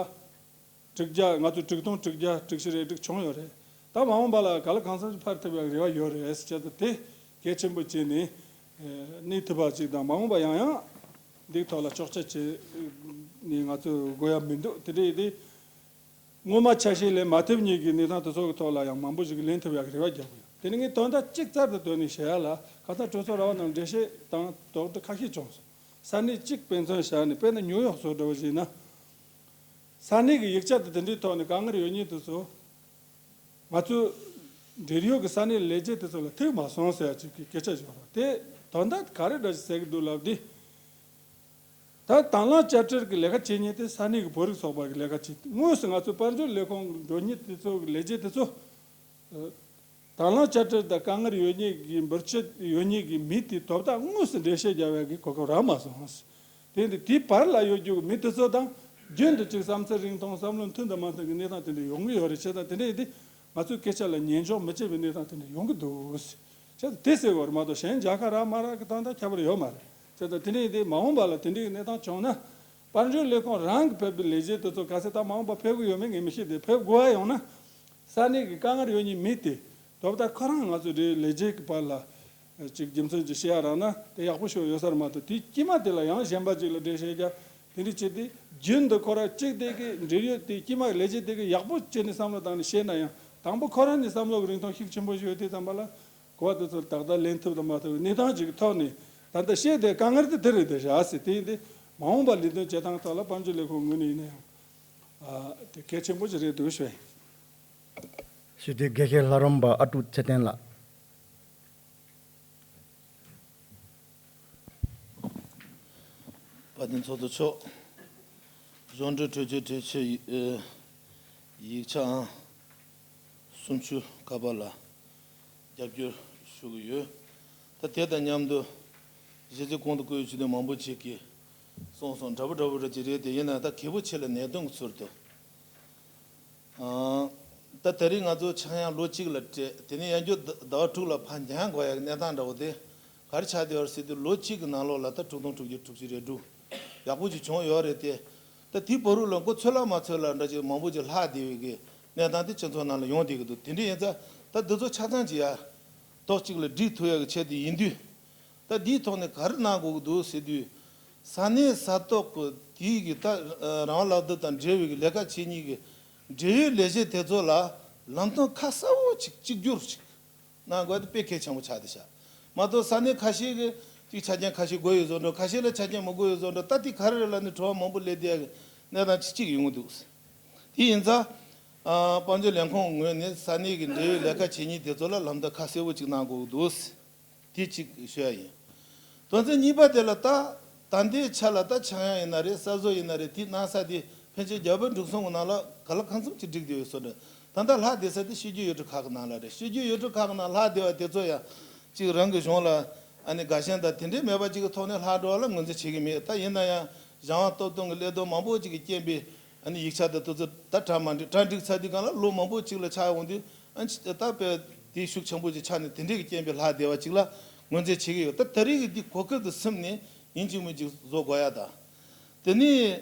དྲུག་བརྒྱ། ང་ཚོ་དྲུག་སྟོང་དྲུག་བརྒྱ་དྲུག་ཅུ་རེ་དྲུག་བྱུང་ཡོད་རེད། ད་མ་འོངས་པ་ལ་ག་ལ་གང་འཚམ་ཞིག་འཕར་ཐུབ་ཡག་རེ་བ་ཡོད་རེད་ཟེར་བྱས་ཙང་དེ་གལ་ཆེན་པོ་བྱས་ནས་གནས་ཐུབ་པ་ཅིག་དང་། མ་འོངས་པ་ཡང་ཡང་འདིའི་ཐོག་ལ་ཅོག་ཆ་བྱས་ནས་ང་ཚོས་དགོས་ཡ་མི་འདུག་དེ་འདྲ་ཡིན་དུས། སྔོན་མ་ཆ་ཤས་ལེན་མ་ཐུབ་མཁན་གྱི་གནས་སྟངས་དེ་ཚོ་གི་ཐོག་ལ་ཡང་མང་པོ་ཞིག་ལེན་ཐུབ་ཡག་གི་རེ་བ་རྒྱག་གི་ཡོད། དེ་ནི་ངས་དོན་དག་གཅིག་རྩལ་དུ་བཏོན་ནས་བཤད་ཡ་ལ། ཁ་སང་གྲོས་ཚོགས་ར་བ་ནང་འགྲེལ་བཤད་དང་དོགས་འདྲི་ཁ་ཤས་བྱུང་སོང་། ས་གནས་གཅིག་དཔེ་མཚོན་བཞག་ནས། དཔེར་ན་ཉུའུ་ཡོག་སོགས་འདྲ་བོ་ཞིག་ན། ས་གནས་ཀྱི་ཡིག་ཆ་དང་དེ་འདྲའི་ཐོག་ནས་དཀའ་ངལ་ཡོད་མཁན་དེ་ཚོ་ང་ཚོས་འབྲེལ་ཡོད་ཀྱི་ས་གནས་ལས་བྱེད་དེ་ཚོ་ལ་ཐུག་མ་སོང་ཟེར་ཡ་ཅིག་གི་སྐད་ཆ་བྱུང་རོགས། དེ་དོན་དག་ག་རེ་འདྲ་ཞིག་ཟེར་གི་འདུག་ལབ་དུས། ད་དང་བླངས་བསྐྱར་སྤྲོད་ཀྱི་ལས་ཀ་བྱེད་མཁན་དེ་ས་གནས་ཀྱི་བོད་རིགས་ཚོགས་པ་གི་ལས་ཀ་བྱེད། དངོས་སུ་ང་ཚོ་དཔལ་འབྱོར་ལས་ཁུངས་འགྲོ་མཁན་དེ་ཚོ་གི་ལས་བྱེད་དེ་ཚོ། ཨ། དང་བླངས་བསྐྱར་སྤྲོད་དང་དཀའ་ངལ་ཡོད་མཁན་གྱི་འབུལ་ཆད་ཡོད་མཁན་གྱི་མི་དེ་དོ་བདག་དངོས་སུ་འགྲེལ་བཤད་རྒྱག་ཡག་གི་གོ་སྐབས་རག་མ་སོང་། དེ་འདི་དེའི་བར་ལ་ཡོད་རྒྱུ་གི་མི་དེ་ཚོ་དང་རྒྱུན་དུ་ཅིག་བསམ་ཚུལ་རིང་ཐུང་བསམ་བློ་མཐུན་དང་མ་མཐུན་གྱི་གནས་སྟངས་དེ་འདྲ་ཡོང་གི་ཡོད་རེད། བྱས་ཙང་དེ་འདྲ་ཡིན་དུས་ང་ཚོའི་སྐད་ཆ་ལ་ཉན་འཇོག་མི་བྱེད་པའི་གནས་སྟངས་དེ་འདྲ་ཡོང་གི་འདུག་བྱས་ཙང་དེ་ཟེར་བ་རེད་མ་གཏོགས་གཞན་རྒྱལ་ཁ་རག་མ་རག་གི་དོན་དག་ཁྱད་པར་ཡོད་མ་རེད། བྱས་ཙང་དེ་འདྲ་ཡིན་དུས་མ་འོངས་པ་ལ་དེ་འདྲའི་གནས་སྟངས་བྱུང་ན། དཔལ་འབྱོར་ལས་ཁུངས་རང་གི་ཕེབས་པའི་ལས་བྱེད་དེ་ཚོ་ག་ཚད་ད་མ་འོངས་པ་ཕེབས་ཀྱི་ཡོད་མེད་ངས་མི་ཤེས་ཏེ། ཕེབས་དགོས་པ་ཡོང་ན་ས་གནས་ཀྱི་དཀའ་ངལ་ཡོད་མཁན་མི་དེ་དོ་བདག་ཁོ་རང་ང་ཚོ་འབྲེལ་ལས་བྱེད་ཀྱི་བར་ལ་ཅིག་རྒྱུ་མཚན་ཅིག་བཤད་ཡ་རག་ན་དེ་ཡག་པོ་ཞིག་ཡོད་ས་རེད་མ་གཏོགས། དེའི་དཀྱིལ་མ་དེ་ལ་ཡང་གཞན་པ་ཅིག་ལ་འགྲེལ་བཤད་རྒྱག་དེ་འདྲ་བྱས་ཏེ་རྒྱུན་དུ་ཁོ་རང་གཅིག་དེ་གི་འབྲེལ་ཡོད་དེ་དཀྱིལ་མ་ལས་བྱེད་དེ་གི་ཡག་པོ་བྱས་ནས་བསམ་བློ་བཏང་ནས་བཤད་ན་ཡང་ དང་པོ་ཁོ་རང་ནས་བསམ་བློ་གི་རིན་ཐང་ཤུགས་ཆེན་པོ་ཡོད་དུས་ཙམ་པ་ལ། གོ་བ་དེ་ཚོ་ཏག་ཏག་ལེན་ཐུབ་དང་མ་ཐུབ་གནས་སྟངས་ཅིག་གི་ཐོག་ནས་ད་ལྟ་བཤད་དེ་དཀའ་ངལ་དེ་དེ་རེད་དེ་བཞག་ཟེར། དེ་ཡིན་དུས་མ་འོངས་པ་ལས་དོན་བྱེད་སྟངས་ཐོག་ལ་དཔལ་འབྱོར་ལས་ཁུངས་ངོས་ནས་ཡིན་ན་ཡང་དེ་གལ་ཆེན་པོ་ཅིག་རེད་འདུག་ཞུ་ཡ་ཡིན། ཞུ་དེ་དགེ་བཤེས་ལྷ་རམས་པ་ཨ་ཀྲུག་ཚེ་བརྟན་ལགས། དཔལ་ལྡན་ཚོགས་གཙོ་མཆོག་གཞུང་འབྲེལ་གྲོས་ཆོད་གྲོས་ཆོད་ཡིག་ཆའང་གསུམ་བཅུ་ཁ་པར་ལ་རྒྱབ་སྐྱོར་ཞུ་གི་ཡོད། ད་དེ་དང་མཉམ་དུ་གཞི་རྩའི་གོང་དུ་བཀོད་ཡོད་ཆོས་དོན་མང་པོ་ཅིག་གིས་གསུངས་སོང་། འདྲ་པོ་འདྲ་པོ་རེ་ཅིག་རེད་དེ། ཡིན་ན་ད་གལ་པོ་ཆེ་ལ་གནད་དོན་གྱི་ཚུལ་དུ། ད་ད་རེས་ང་ཚོ་ཆག་ཡང་ལོ་གཅིག་ལ་སྤྲད། དེ་ནས་ཡང་བསྐྱར་ཟླ་བ་དྲུག་ལ་ཕར་འགྱངས་དགོས་ཡག་གནས་སྟངས་འདྲ་བོ་དེ་ག་རེ་ཆགས་བསྡད་ཡོད་རེད་ཟེར་དུས། ལོ་གཅིག་གི་ནང་ལོགས་ལ་ད་དྲུག་སྟོང་དྲུག་བརྒྱ་དྲུག་ཅུ་རེ་དྲུག་ཡག་པོ་ཅིག་བྱུང་ཡོད་རེད་དེ། ད་དེའི་བར་དུ་ལ་མགོ་ཚོས་ལ་མ་ཚོས་ལ་འདྲ་ཅིག་མང་པོ་ཅིག་ལྷག་བསྡད་ཡོད་གི་གནས་སྟངས་དེ་སྤྱི་ཚོགས་ནང་ལ་ཡོང་བསྡད་གི་འདུག་དེ་འདྲ་ཡིན་ཙང་ད་འདི་ཚོ་ཆ་ཚང་ཅིག་ཡ་ཐོག་གཅིག་ལ་སྒྲིལ་ཐུབ་ཡག་གི་ཆེད་དུ་ཡིན་དུས། ད་འདིའི་ཐོག་ནས་ག་རེ་གནང་དགོས་ཀྱི་འདུག་ཟེར་དུས། ས་གནས་ས་ཐོག་གི་དེའི་གི་ད་རང་དབང་ལག་བསྟར་དང་འབྲེལ་བའི་གི་ལས་ཀ་བྱེད་མཁན་གྱི་འབྲེལ་ཡོད་ལས་བྱེད་དེ་ཚོ་ལ་ལམ་སྟོན་ཁ་གསལ་པོ་ཅིག་གཅིག་གྱུར་ཅིག་གནང་དགོས་དེ་དཔེ་གལ་ཆེན་པོ་ཆགས་བསྡད་ཤག་མ་གཏོགས་ས་གནས་ཁ་ཤས་ཀྱིས་ཅིག་ཆ་རྐྱེན་ཁ་ཤས་དགོས་ཡོད་བཟོ་འདྲ། ཁ་ཤས་ལ་ཆ་རྐྱེན་མི་དགོས་ཡོད་བཟོ་འདྲ། ད་དེ་ག་རེ་རེད་ལབ་ནས་དྲི་བ་མང་པོ་སླེབས་བསྡད་ཡག་གི་གནས་སྟངས་ཅིག་ཅིག་ཡོང་གི་འདུག་དེ་ཡིན་ཙང་། ཨ། དཔལ་འབྱོར་ལས་ཁུངས་ངོས་ནས་ས་གནས་ཀྱི་འབྲེལ་ཡོད་ལས་ཀ་བྱེད་མཁན་དེ་ཚོ་ལ་ལམ་སྟོན་ཁ་གསལ་པོ་ཅིག་གནང་དགོས་ཀྱི་འདུག་དེ་གཅིག་ཞུ་ཡ་ཡིན། དོན་ཚན་གཉིས་པ་དེ་ལ་ད་ད་ལྟའི་ཆ་ལ་ད་ཆག་ཡང་ཡིན་ན་རེད། གསར་བཟོ་ཡིན་ན་རེད། དེ་གནང་ས་དེ་ཕན་ཆད་རྒྱ་བལ་འབྲུག་གསུམ་གྱི་ནང་ལ་ག་ལ་གང་འཚམ་ཅིག་འགྲིག་བསྡད་ཡོད་བཟོ་འདྲ། ད་ལྟ་ལྷག་བསྡད་ས་དེ་ཕྱི་རྒྱལ་ཡུལ་གྲུ་ཁག་གི་ནང་ལ་རེད། ཕྱི་རྒྱལ་ཡུལ་གྲུ་ཁག་གི་ནང་ལྷག་བསྡད་པ་དེ་ཚོ་ཡང་གཅིག་རང་གི་གཞུང་ལ་ཨ་ནི་དགའ་ཞེན་དང་དེ་འདྲའི་མེད་པ་ཅིག་གི་ཐོག་ནས་ལྷག་འགྲོ་བ་ལ་ངོས་འཛིན་བྱེད་ཀྱི་མེད། ད་ཡིན་ན་ཡང་གཞུང་སྟོབས་ལྡན་གྱི་ཀླད་སྟོབས་མང་པོ་ཅིག་གི་རྐྱེན་པས། ཨ་ནི་ཡིག་ཆ་དང་དེ་ཚོ་ད་གྲ་མ་འགྲིག་གྲ་འགྲིག་ཚར་དུས་སྒང་ལ་ལོ་མང་པོ་གཅིག་ལ་ཆགས་ཡོང་དུས། ཨ་ནི་ད་དཔེ་དེ་ཤུགས་ཆེན་པོ་ཅིག་ཆགས་ནས་དེ་འདྲའི་གི་རྐྱེན་པས་ལྷག་བསྡད་པ་ཅིག་ལ་ངོས་འཛིན་བྱེད་ཀྱི་ཡོད། ད་ད་རེས་ཀྱི་འདི་གོ་སྐབས་དེ་ཟིན་ནས་ཡིན་གཅིག་མིན་གཅིག་བཟོ་དགོས་ཡ་དང་། དེ་ནས་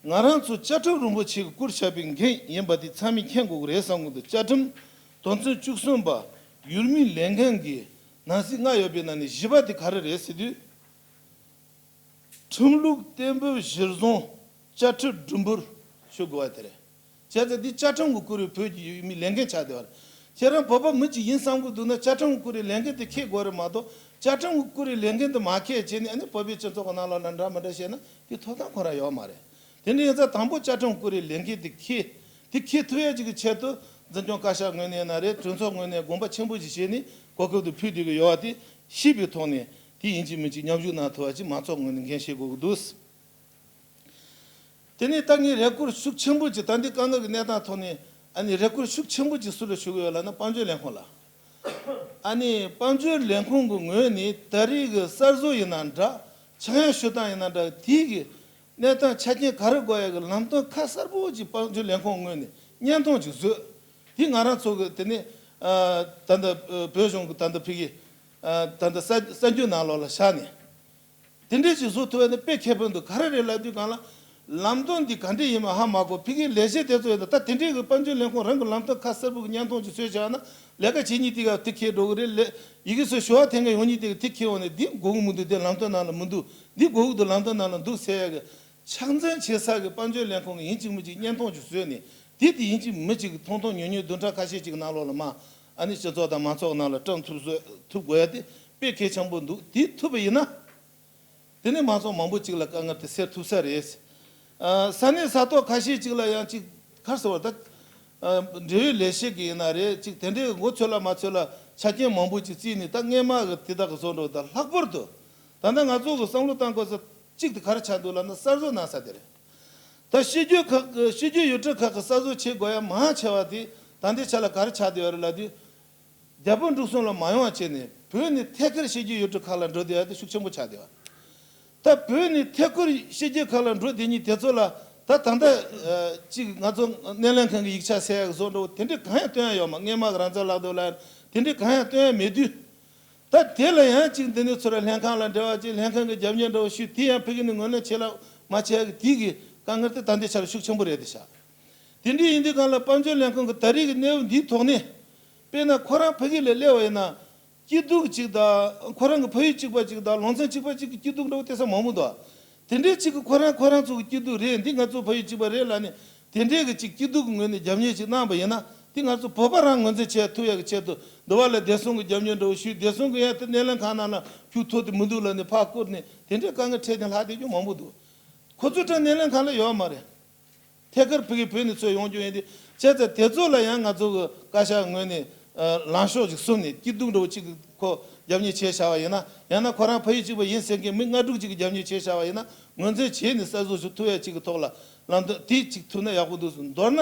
ང་རང་ཚོ་བཅའ་ཁྲིམས་རིན་པོ་ཆེ་གིས་བསྐུར་བཞག་པའི་འགན་ཡིན་པ་དེ་ཚང་མས་མཁྱེན་དགོས་ཀྱི་རེད་བསམ་གྱི་འདུག་བཅའ་ཁྲིམས་དོན་ཚན་བཅུ་གསུམ་པ་ཡུལ་མིའི་ལས་འགན་གྱི་ནང་གསེས་ལྔ་ཡོད་པའི་ནང་ནས་བཞི་པ་དེ་ག་རེ་རེད་ཟེར་དུས། ཁྲིམས་ལུགས་གཏན་འབེབས་གཞིར་བཟུང་བཅའ་ཁྲིམས་སྒྲུབ་འབུལ་ཞུ་དགོས་པ་དེ་རེད། བྱས་ཙང་འདི་བཅའ་ཁྲིམས་ཀྱིས་བསྐུར་བའི་བོད་ཀྱི་ཡུལ་མིའི་ལས་འགན་ཆགས་བསྡད་པ་རེད། ཁྱེད་རང་བོད་པ་མི་གཅིག་ཡིན་བསམ་གྱི་འདུག་ན་བཅའ་ཁྲིམས་ཀྱིས་བསྐུར་བའི་ལས་འགན་དེ་འཁྱེར་དགོས་རེད་མ་གཏོགས། བཅའ་ཁྲིམས་ཀྱིས་བསྐུར་བའི་ལས་འགན་དེ་མ་འཁྱེར་བྱས་ནས་ཨ་ནི་བོད་པའི་སྤྱི་ཚོགས་ཀྱི་ནང་ལོགས་ལ་འདྲ་མི་འདྲ་བཤད་ན་དེ་ཐོབ་ཐང་ཁོ་རང་ཡོད་མ་རེད། དེ་འདྲ་ཡིན་ཙང་དང་པོ་བཅའ་ཁྲིམས་བསྐུར་བའི་ལས་འགན་དེ་འཁྱེར། དེ་འཁྱེར་ཐུབ་ཡ་ཅིག་གི་ཆེད་དུ་འཛིན་སྐྱོང་བཀའ་ཤག་ངོས་ནས་ཡིན་ན་རེད། གྲོས་ཚོགས་ངོས་ནས་དགོངས་པ་ཆེན་པོ་ཞིག་བཞེས་ནས་གོ་སྐབས་དེ་ཕུལ་བསྡད་ཀྱི་ཡོད་པ་དེ་ཤེས་པའི་ཐོག་ནས་དེ་ཡིན་གཅིག་མིན་གཅིག་མཉམ་ཞུགས་གནང་ཐུབ་པ་ཅིག་མང་ཚོགས་ངོས་ནས་འགན་བཞེས་དགོས་ཀྱི་འདུག་དེ་ནས་ད་ངས་རེ་སྐུལ་ཤུགས་ཆེན་པོ་ཅིག་ད་འདི་དཀའ་ངལ་གྱི་གནས་སྟངས་ཐོག་ནས་ཨ་ནི་རེ་སྐུལ་ཤུགས་ཆེན་པོ་ཅིག་སུ་ལ་ཞུ་གི་ཡོད་ལབ་ན་དཔལ་འབྱོར་ལས་ཁུངས་ལ། ཨ་ནི་དཔལ་འབྱོར་ལས་ཁུངས་ཀྱི་ངོས་ནས་ད་རེས་ཀྱི་གསར་བཟོ་ཡིན་ན་འདྲ། ཆག་ཡང་ཞུ་སྟངས་ཡིན་ན་འདྲ། དེའི་གི་གནས་སྟངས་ཆ་རྐྱེན་ག་རེ་དགོས་ཡ་གི་ལམ་སྟོན་ཁ་གསལ་པོ་ཅིག་དཔལ་འབྱོར་ལས་ཁུངས་ངོས་ནས་བརྙན་ཐུང་ཅིག་བཟོས། དེ་ང་རང་ཚོ་གི་དེ་ནས་ཨ་ད་ལྟ་བོད་གཞུང་གི་ད་ལྟ་ཕ་གི་ཨ་ད་ལྟ་གསར་གསར་འགྱུར་ནང་ལོགས་ལ་བཞག་ནས། དེ་འདྲས་ཅིག་བཟོ་ཐུབ་ཡ་ནི་དཔེ་ཁེ་ཕན་འདུག་ག་རེ་རེད་ལབ་དུས་སྒང་ལ། ལམ་སྟོན་འདི་ག་འདྲས་ཡིན་མིན་ཧ་མ་གོ། ཕ་གིའི་ལས་བྱེད་དེ་ཚོ་ཡིན་ད་ལྟ་དེ་འདྲས་ཀྱི་དཔལ་འབྱོར་ལས་ཁུངས་རང་གི་ལམ་སྟོན་ཁ་གསལ་པོ་གི་བརྙན་ཐུང་ཅིག་བཟོས་བཞག་ན་ལས་ཀ་བྱེད་མཁན་དེ་ག་དེ་ཁེལ་འགྲོ་གི་རེད། ལས་ཡི་གེ་ཚོ་ཞུ་བ་འཐེན་མཁན་ཡོང་མཁན་དེ་ག་དེ་ཁེལ་འོང་ནས། འདི་དགོས་ཀྱི་མི་འདུག་འདི་ལམ་སྟོན་ནང་ལ་མི་འདུག་འདི་དགོས་ཀྱི་འདུག་ལམ་སྟོན་ནང་ལ་འདུག་ཟེར་ཡ་གི་ཕྱག་འཛིན་བྱེད་ས་གི་དཔལ་འབྱོར་ལས་ཁུངས་ཀྱི་ཡིན་གཅིག་མིན་གཅིག་བརྙན་ཐུང་ཅིག་བཟོས་ནས། དེ་དེ་ཡིན་གཅིག་མིན་གཅིག་གི་ཐུང་ཐུང་ཉུང་ཉུང་བདུན་ཕྲག་ཁ་ཤས་ཅིག་ནང་ལོགས་ལ་མ་ཨ་ནི་སྤྱི་ཚོགས་དང་མང་ཚོགས་ནང་ལ་བཀྲམ་ཐུབ་བཟོ་ཐུབ་དགོས་ཡ་དེ་དཔེ་གལ་ཆེན་པོ་འདུག་དེ་ཐུབ་པ་ཡིན་ན། དེ་ནས་མང་ཚོགས་མང་པོ་ཅིག་ལ་དཀའ་ངལ་དེ་སེལ་ཐུབ་ས་རེད། ཨ། ས་གནས་ས་ཐོག་ཁ་ཤས་ཅིག་ལ་ཡང་ཅིག་ག་རེ་ཟེར་བ་ད། ཨ། འབྲེལ་ཡོད་ལས་བྱེད་ཀྱི་ཡིན་ན་རེད། ཅིག་དེ་འདྲའི་མགོ་ཚོས་ལ་མ་ཚོས་ལ་ཆ་རྐྱེན་མང་པོ་ཅིག་བརྩིས་ནས། ད་སྔས་མ་གི་དེ་དག་གི་བཟོ་འདྲ་བོ་དང་ལྷག་པར་དུ་ད་ལྟ་ང་ཚོ་གི་བསམ་བློ་བཏང་དགོས་ས་གཅིག་དེ་ག་རེ་ཆགས་འདུག་ལབ་ན་གསར་བཟོ་གནང་ས་དེ་རེད། ད་ཕྱི་རྒྱལ་ཁག་གི་ཕྱི་རྒྱལ་ཡུལ་གྲུ་ཁག་གི་གསར་བཟོ་བྱེད་དགོས་ཡ་མང་ཆེ་བ་དེ་ད་ལྟའི་ཆ་ལ་ག་རེ་ཆགས་བསྡད་ཡོད་རེད་ལབ་དུས། རྒྱ་བལ་འབྲུག་གསུམ་ལ་མ་ཡོང་བ་བྱས་ནས་བོད་ནས་ཐད་ཀར་ཕྱི་རྒྱལ་ཡུལ་གྲུ་ཁག་ལ་འགྲོ་བསྡད་ཡ་དེ་ཤུགས་ཆེན་པོ་ཆགས་བསྡད་པ། ད་བོད་ནས་ཐད་ཀར་ཕྱི་རྒྱལ་ཁག་ལ་འགྲོ་བསྡད་མཁན་དེ་ཚོ་ལ་ད་ད་ལྟ་ཨ་ཅིག་ང་ཚོ་སྣེ་ལེན་མཁན་གྱི་ཡིག་ཆ་ཟེར་ཡ་བཟོ་འདྲ་བོ་དེ་འདྲ་གང་ཡང་སྟོན་ཡ་ཡོད་མ། སྔས་མ་གི་རང་བཙན་ལག་དེབ་ལ་དེ་འདྲ་གང་ཡང་སྟོན་ཡ་མེད་དུས། ད་དེ་ལ་ཡང་ཅིག་འདི་ནས་ཚུར་ལྷན་ཁང་ལ་འབྲེལ་བ་བྱས། ལྷན་ཁང་གི་རྒྱབ་གཉེར་འདྲ་བོ་ཞུས། དེ་ཡང་ཕ་གི་ནས་ངོས་ལེན་བྱེད་ལ་མ་བྱེད་ཡ་གི་དེ་གི་དཀའ་ངལ་དེ་ད་ལྟའི་ཆར་ཤུགས་ཆེན་པོ་རེད་དེ་ཤག་དེ་འདྲ་ཡིན་དུས་སྒང་ལ་དཔལ་འབྱོར་ལས་ཁུངས་ཀྱི་ད་རེས་ཀྱི་གནས་བབ་འདིའི་ཐོག་ནས། དཔེར་ན་ཁོ་རང་ཕ་གི་ལ་སླེབས་པ་ཡིན་ན། སྐྱིད་སྡུག་ཅིག་དང་། ཁོ་རང་གི་ཕ་ཡུལ་གཅིག་པ་ཅིག་དང་ལུང་ཚན་གཅིག་པ་ཅིག་གི་སྐྱིད་སྡུག་འདྲ་བོ་སྟེར་ས་མང་པོ་འདུག་དེ་འདྲའི་ཅིག་གི་ཁོ་རང་ཁོ་རང་ཚོ་གི་སྐྱིད་སྡུག་རེད། འདི་ང་ཚོ་ཕ་ཡུལ་གཅིག་པ་རེད་ལབ་ནས་དེ་འདྲའི་གི་ཅིག་སྐྱིད་སྡུག་གི་ངོས་ནས་རྒྱབ་གཉེར་ཅིག་གནང་པ་ཡིན་ན། དེ་ང་ཚོ་བོད་པ་རང་ངོས་འཛིན་བྱེད་ཐུབ་ཡག་གི་ཆེད་དུ་འདི་བ་ལ་བདེ་སྲུང་གི་རྒྱབ་གཉེར་འདྲ་བོ་ཞུས། བདེ་སྲུང་གི་ཡང་དེ་སྣེ་ལེན་ཁང་ནང་ལ་ཁྱུག་ཐོག་དེ་མི་འདུག་ལབ་ནས་ཕར་བསྐུར་ནས་དེ་འདྲའི་དཀའ་ངལ་འཕྲད་ནས་ལྷག་བསྡད་རྒྱུ་མང་པོ་འདུག་ཁོ་ཚོ་ད་སྣེ་ལེན་ཁང་ལ་ཡོད་མ་རེད། ཐད་ཀར་ཕ་གི་བོད་ནས་ཚུར་ཡོང་རྒྱུ་ཡིན་དུས། བྱས་ཙང་དེ་ཚོ་ལ་ཡང་ང་ཚོ་གི་བཀའ་ཤག་ངོས་ནས་ཨ་ལངས་ཕྱོགས་ཅིག་བཟུང་ནས་སྐྱིད་སྡུག་འདྲ་བོ་གཅིག་གི་ཁོ་རྒྱབ་གཉེར་བྱས་བཞག་པ་ཡིན་ན། ཡང་ན་ཁོ་རང་ཕ་ཡུལ་གཅིག་པ་ཡིན་ཟེར་མཁན་མི་ལྔ་དྲུག་ཅིག་གིས་རྒྱབ་གཉེར་བྱས་བཞག་པ་ཡིན་ན། ངོས་འཛིན་བྱས་ནས་གསར་བཟོ་ཞུ་ཐུབ་ཡ་གཅིག་གི་ཐོག་ལ་ལམ་སྟོན་དེ་གཅིག་ཐུབ་ན་ཡག་པོ་འདུག་ཟེར། མདོར་ན།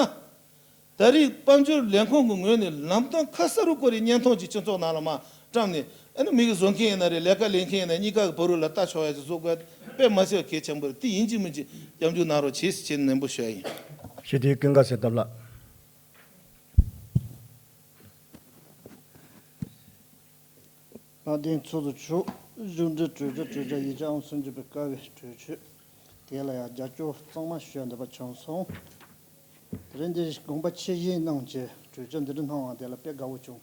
ད་རེས་དཔལ་འབྱོར་ལས་ཁུངས་ཀྱི་ངོས་ནས་ལམ་སྟོན་ཁ་གསལ་རུ་བཀོད་རེས་བརྙན་ཐུང་ཅིག་སྤྱི་ཚོགས་ནང་ལ་མར་བཀྲམ་ནས། ཨ་ནི་མི་གིས་བཟོ་མཁན་ཡིན་ན་རེད། ལས་ཀ་ལས་མཁན་ཡིན་ན། གཉིས་ཀ་གི་བར་དུ་ལ་ལྟ་ཆོག་ཡ་ཅིག་བཟོ་དགོས་དཔེ་མི་སྲིད་པ་གལ་ཆེན་པོ་རེད། དེ་ཡིན་གཅིག་མིན་གཅིག་སྐྱབས་འཇུག་གནང་རོགས་བྱེད་ཟེར་ནན་པོ་ཞུ་ཡ་ཡིན། ཞི་བདེའི་ཀུན་དགའ་གསེར་ཐབ་ལགས། ལྷ་ལྡན་ཚོགས་གཙོ་མཆོག་གཞུང་འབྲེལ་གྲོས་ཆོད་གྲོས་འཆར་ཡིག་ཆ་ཨང་སུམ་ཅུ་པའི་བཀའ་བའི་གྲོས་ཆོད་དེ་ལ་ཡང་རྒྱབ་སྐྱོར་གཙང་མ་ཞུ་ཡ་འདོད་པ་བྱུང་སོང་། དེ་རིང་འདིར་དགོངས་པ་ཆེ་བཞེས་གནང་བྱས་གྲོས་ཆོད་འདི་འདྲ་གནང་བ་དེ་ལ་དཔེ་དགའ་བོ་བྱུང་།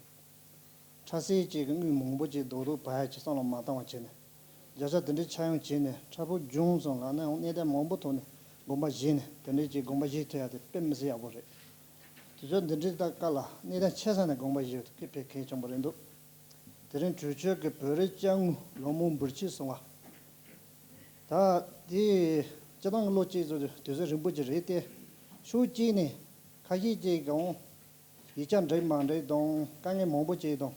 ཁྲ་སེར་བཅས་ཀྱི་དངུལ་མང་པོ་ཅིག་རྡོག་རྡོག་བབས་ཡ་ཅིག་བསམ་བློ་མ་བཏང་བ་བྱས་ནས། བརྒྱ་ཆ་དེ་འདྲའི་ཆག་ཡང་བྱས་ནས་ཕྲ་ཕུང་ལྗོངས་སུ་ལངས་ནའང་གནས་སྟངས་མང་པོ་ཐོག་ནས་དགོངས་པ་བཞེས་ནས་དེ་འདྲའི་ཅིག་དགོངས་པ་བཞེས་ཐུབ་ཡ་དེ་དཔེ་མི་སྲིད་ཡག་པོ་རེད། དུས་ཚོད་འདི་འདྲའི་ད་སྐབས་ལ་གནས་སྟངས་ཆེ་ས་ནས་དགོངས་པ་བཞེས་ཐུབ་ཀྱི་དཔེ་གལ་ཆེན་པོ་རེད་འདུག་དེ་རིང་གྲོས་ཆོད་ཀྱི་བོད་རིགས་དཔྱ་དངུལ་ལོ་མང་འབོར་ཆེ་སོང་བ། ད་དེ་སྤྱི་བཏང་གི་ལོ་གཅིག་ཙམ་དུས་ཚོད་རིང་པོ་ཅིག་རེད་དེ། ཕྱོགས་གཅིག་ནས་ཁ་ཤས་ཅིག་གིས་ཡིག་ཆ་འགྲིག་མ་འགྲིག་དང་དཀའ་ངལ་མང་པོ་ཅིག་དང་།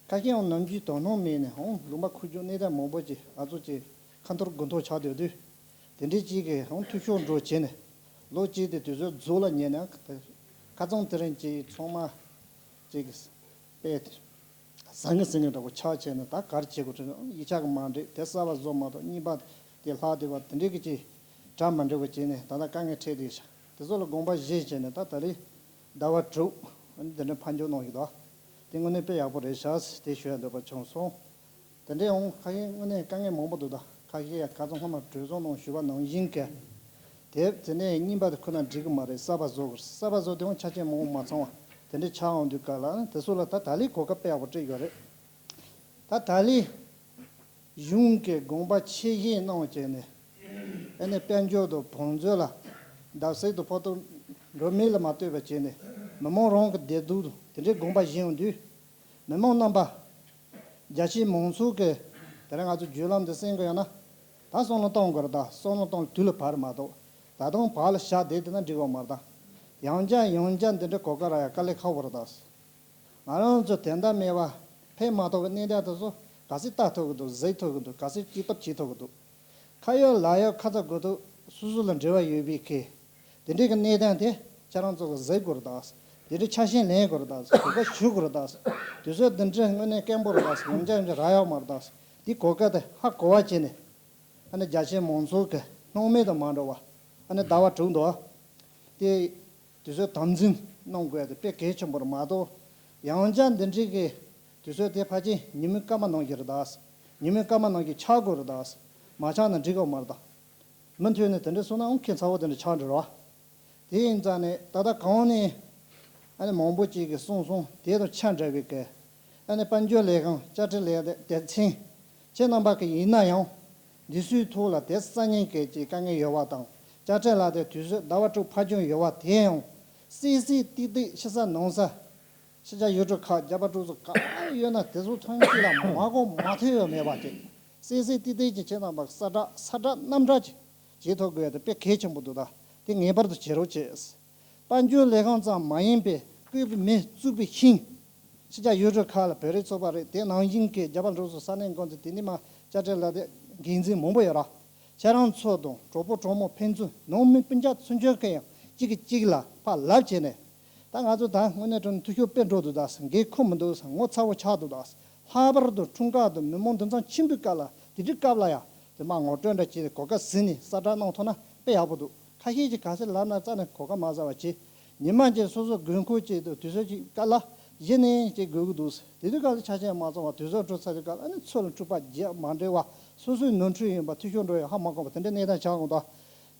ཁ་ཤས་ཡང་ནམ་རྒྱུན་དོ་སྣང་མེད་ནས་ཧང་ལུང་པ་ཁུག་ཀྱོག་གནས་སྟངས་མང་པོ་ཅིག་ང་ཚོ་ཅིག་ཁ་འཐོར་དགུ་འཐོར་ཆགས་སྡོད་དུས། དེ་འདྲའི་ཅིག་གིས་ཧང་འཐུས་ཤོར་འགྲོ་བྱས་ནས། ལོ་གཅིག་དེ་དུས་ཚོད་རྫོགས་ལ་ཉེ་ནས་ཁ་ཚང་དེ་རིང་ཅིག་ཚང་མ་ཅིག་དཔེ་ཟང་ངེ་ཟིང་ངེ་འདྲ་པོ་ཆགས་བྱས་ནས་ད་ག་རེ་བྱེད་དགོས་དྲན། ཡིག་ཆ་གི་མ་འགྲིག་དེ་གསར་པ་བཟོ་མ་ཐུབ། གཉིས་པ་དེ་ལྷག་བསྡད་པ་དེ་འདྲའི་གི་ཅིག་གྲ་མ་འགྲིག་པ་བྱས་ནས་ད་ལྟ་དཀའ་ངལ་འཕྲད་བསྡད་ཤག་དེ་ཚོ་ལ་དགོངས་པ་བཞེས་བྱས་ནས་ད་ད་རེས་ཟླ་བ་དྲུག་འདི་འདྲ་ཕར་འགྱངས་གནང་ཡོད་དོ། དེ་དངོས་གནས་དཔེ་ཡག་པོ་རེད་ཤག་དེ་ཞུ་ཡ་འདོད་པ་བྱུང་སོང་། དེ་འདྲའི་འོང་ཁ་ཤས་དངོས་གནས་དཀའ་ངལ་མང་པོ་འདུག་ད་ཁ་ཤས་ཡ་ཁ་ཚང་སྔོན་མ་གྲོས་ཚོགས་ནང་ཞུས་པ་ནང་བཞིན་གི། དེབ་དེ་ནས་རྙིང་པ་དེ་ཁོ་ན་འགྲིག་གི་མ་རེད། གསར་པ་བཟོ་དགོས། གསར་པ་བཟོ་དེ་འོང་ཆ་རྐྱེན་མང་པོ་མ་ཚང་བ་དེ་འདྲའི་ཆགས་འོང་དུས་སྐབས་ལ་དེ་ཚོ་ལ་ད་ད་ལི་གོ་སྐབས་དཔེ་ཡག་པོ་སྤྲད་ཡོད་རེད། ད་ད་ལི་གཞུང་གི་དགོངས་པ་ཆེ་བཞེས་གནང་བྱས་ནས། ཨ་ནི་དཔལ་འབྱོར་དང་བང་མཛོད་ལ་བརྡབ་གསིག་དང་ཕོག་ཐུག་འགྲོ་མེད་ལ་མ་ལྟོས་པ་བྱས་ནས་མི་མང་རང་གི་བདེ་སྡུག་དང་དེ་འདྲའི་དགོངས་པ་བཞེས་ཡོང་དུས། མི་མང་རྣམ་པ། རྒྱ་ཆེའི་མང་ཚོགས་ཀྱིས་དེ་རིང་ང་ཚོ་བརྒྱུད་ལམ་འདི་གསན་གྱི་ཡོད་ན། ད་བསམ་བློ་གཏོང་དགོས་རེད། ད་བསམ་བློ་གཏོང་དུས་ལ་བབ་རེད་མ་གཏོགས། ད་དུང་བར་ལ་བཞག་བསྡད་དེ་ན་འགྲིག་གི་མ་རེད་ད། ཡང་བསྐྱར་ཡང་བསྐྱར་འདི་འདྲའི་གོ་སྐབས་རག་ཡ་དཀའ་ལས་ཁག་པོ་རེད་ད། ང་རང་ཚོ་དེ་འདྲ་མེད་པ་ཕན་མ་ཐོགས་པའི་གནས་སྟངས་དེ་ཚོ་ག་ཚོད་ལྟ་ཐུབ་ཀྱི་འདུག་གཟིགས་ཐུབ་ཀྱི་འདུག་ག་ཚོད་སྐྱེལ་ཐབས་བྱེད་ཐུབ་ཀྱི་འདུག་ཁ་ཡོད་ལག་ཡོད་ཁ་ཚ་དགོས་གཏུགས་སོ་སོ་ལ་འབྲེལ་བ་ཡོད་པའི་ཁེ། དེ་འདྲའི་གི་གནས་སྟངས་དེ་ཁྱེད་རང་ཚོ་གི་གཟིགས་དགོས་རེད་ད། དེ་འདྲའི་ཆ་ཤས་ལེན་དགོས་རེད་ད། གོ་སྐབས་ཞུ་དགོས་རེད་ད། དུས་ཚོད་འདི་འདྲའི་དངོས་གནས་སྐམ་པོ་རེད་ད། ཡང་བསྐྱར་ཡང་བསྐྱར་རག་ཡོད་མ་རེད་ད། འདི་གོ་སྐབས་དེ་ཧ་གོ་བ་བྱས་ནས། ཨ་ནི་རྒྱ་ཆེའི་མང་ཚོགས་ཀྱི་སྣང་མེད་དུ་མ་འགྲོ་བ། ཨ་ནི་ཟླ་བ་དྲུག་འདུག་ཨ། དེ་དུས་ཚོད་དམ་འཛིན་གནང་དགོས་ཡ་དེ་དཔེ་གལ་ཆེན་པོ་རེད་མ་གཏོགས། ཡང་བསྐྱར་འདི་འདྲའི་གི་དུས་ཚོད་དེ་ཕལ་ཆེར་ཉིན་མོའི་སྐར་མ་ནང་བཞིན་རེད་ད། ཉིན་མོའི་སྐར་མ་ནང་བཞིན་ཆགས་དགོས་རེད་ད། མ་ཆགས་ན་འགྲིག་གི་མ་རེད་ད། མུ་མཐུད་ནས་དེ་འདྲ་སོང་ན་ཨང་ཁེ་ཚ་བོ་དེ་འདྲ་ཆགས་འགྲོ་ར། དེ་ཡིན་ཙང་ནས་ད་ལྟ་གང་ནས་ཨ་ནི་མང་པོ་ཅིག་གིས་གསུངས་སོང་། དེ་དང་ཆ་འདྲ་བའི་གི་ཨ་ནི་དཔལ་འབྱོར་ལས་ཁང་དཔྱ་ཁྲལ་ལས་སྡེ་ཚན་ཁྱེད་རྣམ་པ་གི་ཡིན་ན་ཡང་འདི་ཚོའི་ཐོག་ལ་དེ་སང་ཉིན་གལ་ཆེའི་དཀའ་ངལ་ཡོད་པ་དང་དཔྱ་ཁྲལ་ལག་དེབ་དུས་ཚོད་ཟླ་བ་དྲུག་ཕར་འགྱངས་ཡོད་པ་དེ་ཡང་གསལ་གསལ་ཏིག་ཏིག་ཕྱི་ས་ནང་ས། ཕྱི་རྒྱལ་ཡུལ་གྲུ་ཁག་རྒྱ་བལ་འབྲུག་གསུམ་ག་པར་ཡོད་ན་དེ་ཚོ་ཐམས་ཅད་ལ་མ་གོ་མ་ཐོས་ཡོད་མེད་པ་ཅིག་གསལ་གསལ་ཏིག་ཏིག་ཅིག་བྱེད་སྟངས་པ་གསལ་བསྒྲགས་གསལ་བསྒྲགས་རྣམ་གྲངས་ཅིག་བྱེད་ཐུབ་དགོས་ཡ་དེ་དཔེ་གལ་ཆེན་པོ་འདུག་ད་དེ་ངེས་པར་དུ་བྱེད་རོགས་བྱེད། དཔལ་འབྱོར་ལས་ཁང་ཙམ་མ་ཡིན་པའི་བཀོད་པའི་མི་བཙུགས་པའི་ཤིང་། ཕྱི་རྒྱལ་ཡུལ་གྲུ་ཁག་ལ་བོད་རིགས་ཚོགས་པ་རེད། དེ་ནང་བཞིན་གྱི་རྒྱ་བལ་འབྲུག་གསུམ་ས་གནས་འགོ་འཛིན་དེ་ནི་མ་དཔྱ་ཁྲལ་ལག་དེབ་འགན་འཛིན་མང་པོ་ཡོད་ར། ཁྱེད་རང་ཚོ་དང་གྲོགས་པོ་གྲོགས་མོ་ཕན་ཚུན་ནང་མི་སྤུན་ཀྱག་ཚུན་ཆད་ཀྱི་ཡང་གཅིག་གིས་གཅིག་ལ་ཕར་ལབ་བྱས་ནས། ད་ང་ཚོ་ད་དངོས་གནས་དྲང་གནས་འཐུས་ཤོར་དཔེ་འགྲོ་འདུག་ད་འགན་ཁུར་མི་འདུག་ངོ་ཚ་བོ་ཆགས་འདུག་ད་ལྷག་པར་དུ་འཁྲུངས་སྐར་དུ་མི་མང་འདུ་འཛོམས་ཆེན་པོའི་སྐབས་ལ་དེ་འདྲའི་སྐབས་ལ་ཡང་དེ་མ་ངོ་སྤྲོད་འདྲ་བྱས་ཏེ་གོ་སྐབས་ཟིན་ནས་གསལ་བསྒྲགས་གནང་ཐུབ་ན་དཔེ་ཡག་པོ་འདུག་ཁ་ཤས་ཀྱིས་ག་ཚོད་ལབ་ན་རྩ་ནས་གོ་སྐབས་མ་ཟ་བ་བྱས། ཉི་མ་གཅིག་སོ་སོ་དགོས་མཁོ་གཅིག་དང་དུས་ཚོད་གཅིག་སྐབས་ལ་གཞི་ནས་གཅིག་དགོས་ཀྱི་འདུག་དེ་དུས་སྐབས་སུ་ཆ་རྐྱེན་མ་ཚང་བ་དུས་ཚོད་འཕྲོད་ཚར་དུས་སྐབས་ལ་ཨ་ནི་ཚོ་ལ་འཁྲུག་པ་རྒྱག་མ་འབྲེལ་བ་སོ་སོའི་ནོར་འཁྲུལ་ཡིན་པ་འཐུས་ཤོར་འགྲོ་ཡ་ཧ་མ་གོ་བ་དེ་འདྲའི་གནས་སྟངས་ཆགས་འོང་ད།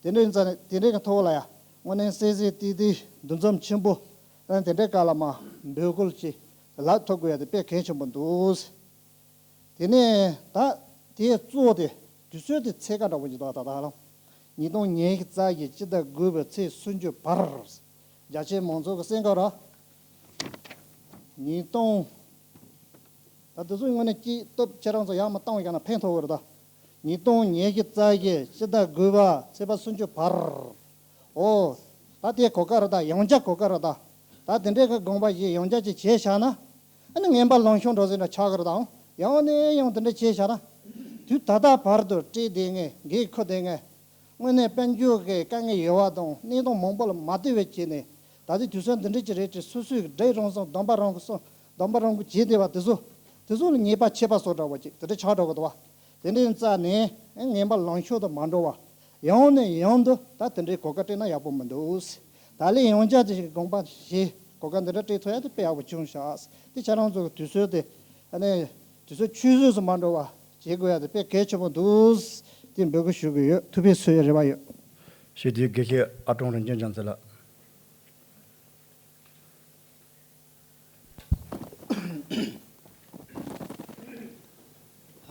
དེ་འདྲའི་ཡིན་ཙང་ནས་དེ་འདྲའི་གི་ཐོག་ལ་ཡ་དངོས་གནས་གསལ་གསལ་ཏིག་ཏིག་འདུ་འཛོམས་ཆེན་པོ་ཨ་ནི་དེ་འདྲའི་སྐབས་ལ་མ་འབོད་སྐུལ་གྱིས་ལབ་ཐུབ་དགོས་ཡ་དེ་དཔེ་གལ་ཆེན་པོ་འདུག་དེ་ནས་ད་དེའི་གཙོ་བོ་དེ་དུས་ཚོད་དེ་ཚད་བཀག་འདྲ་པོ་ཅིག་འདུག་ད་ལྟ་ལ་ཉིས་སྟོང་ཉི་ཤུ་རྩ་བཞི་སྤྱི་ཟླ་དགུ་པའི་ཚེས་སུམ་ཅུ་བར་རྒྱ་ཆེའི་མང་ཚོགས་ཀྱི་གསན་སྐབས་ར་ ཉིས་སྟོང་། ད་དེ་ཚོ་དངོས་གནས་སྐྱིད་སྟོབས་ཁྱེད་རང་ཚོ་ཡག་མ་བཏང་བའི་ག་ན་ཕན་ཐོགས་ཡོད་རེད་ད། ཉིས་སྟོང་ཉི་ཤུ་རྩ་བཞི་ཕྱི་ཟླ་དགུ་པ་ཚེས་པ་སུམ་ཅུ་བར། ཨོ། ད་དེ་གོ་སྐབས་རེད་ད། ཡང་བསྐྱར་གོ་སྐབས་རེད་ད། ད་དེ་འདྲའི་གི་དགོངས་པ་བཞེས་ཡང་བསྐྱར་ཅིག་བྱས་བཞག་ན། ཨ་ནི་ངན་པ་ལངས་ཕྱོགས་འགྲོ་ཟེར་ན་ཆགས་ཀྱི་རེད་ད། ཡང་ནས་ཡང་དེ་འདྲ་བྱས་བཞག་ན། དུས་ད་ལྟ་བར་དུ་བཀྲེས་བསྡད་མཁན། འགན་འཁུར་བསྡད་མཁན། དངོས་གནས་དཔལ་འབྱོར་གྱི་དཀའ་ངལ་ཡོད་པ་དང་གནས་སྟངས་མང་པོ་ལ་མ་ལྟོས་པའི་ཆེད་ནས། ད་ལྟའི་དུས་ཚོད་འདི་འདྲ་ཅིག་རེད་དེ། སོ་སོའི་འབྲས་རང་སོང་སྡོམ་པ་རང་གི་སོང་སྡོམ་པ་རང་གི་བྱས་བསྡད་པ་དེ་ཚོ། དེ་ཚོ་ལ་ཉེས་པ་ཆད་པ་བཟོ་འདྲ་བ་ཅིག་དེ་འདྲ་ཆགས་འགྲོ་གི་འདུག་བ། དེ་འདྲའི་རྩ་ནས་ངན་པ་ལངས་ཕྱོགས་དུ་མ་འགྲོ་བ། ཡང་ནས་ཡང་དུ་ད་དེ་འདྲའི་གོ་སྐབས་སྤྲད་ན་ཡག་པོ་མི་འདུག། ད་ལན་ཡང་བསྐྱར་དེ་ཞིག་དགོངས་པ་བཞེས། གོ་སྐབས་འདི་འདྲ་སྤྲད་ཐུབ་ཡ་དེ་དཔེ་ཡག་པོ་བྱུང་ཤག། དེ་ཁྱེད་རང་ཚོ་གི་དུས་ཚོད་དེ། ཨ་ནི། དུས་ཚོད་ཆུད་ཟོས་སུ་མ་འགྲོ་བ་བྱེད་དགོས་ཡ་དེ་དཔེ་གལ་ཆེན་པོ་འདུག། དེ་འབོད་སྐུལ་ཞུ་གི་ཡོད། ཐུགས་ཕན་གསོས་ཡ་རེ་བ་ཡོད། ཞུ་དེ་དགེ་བཤེས་ཨ་ཀྲོང་རིན་ཆེན་རྒྱ་མཚོ་ལགས།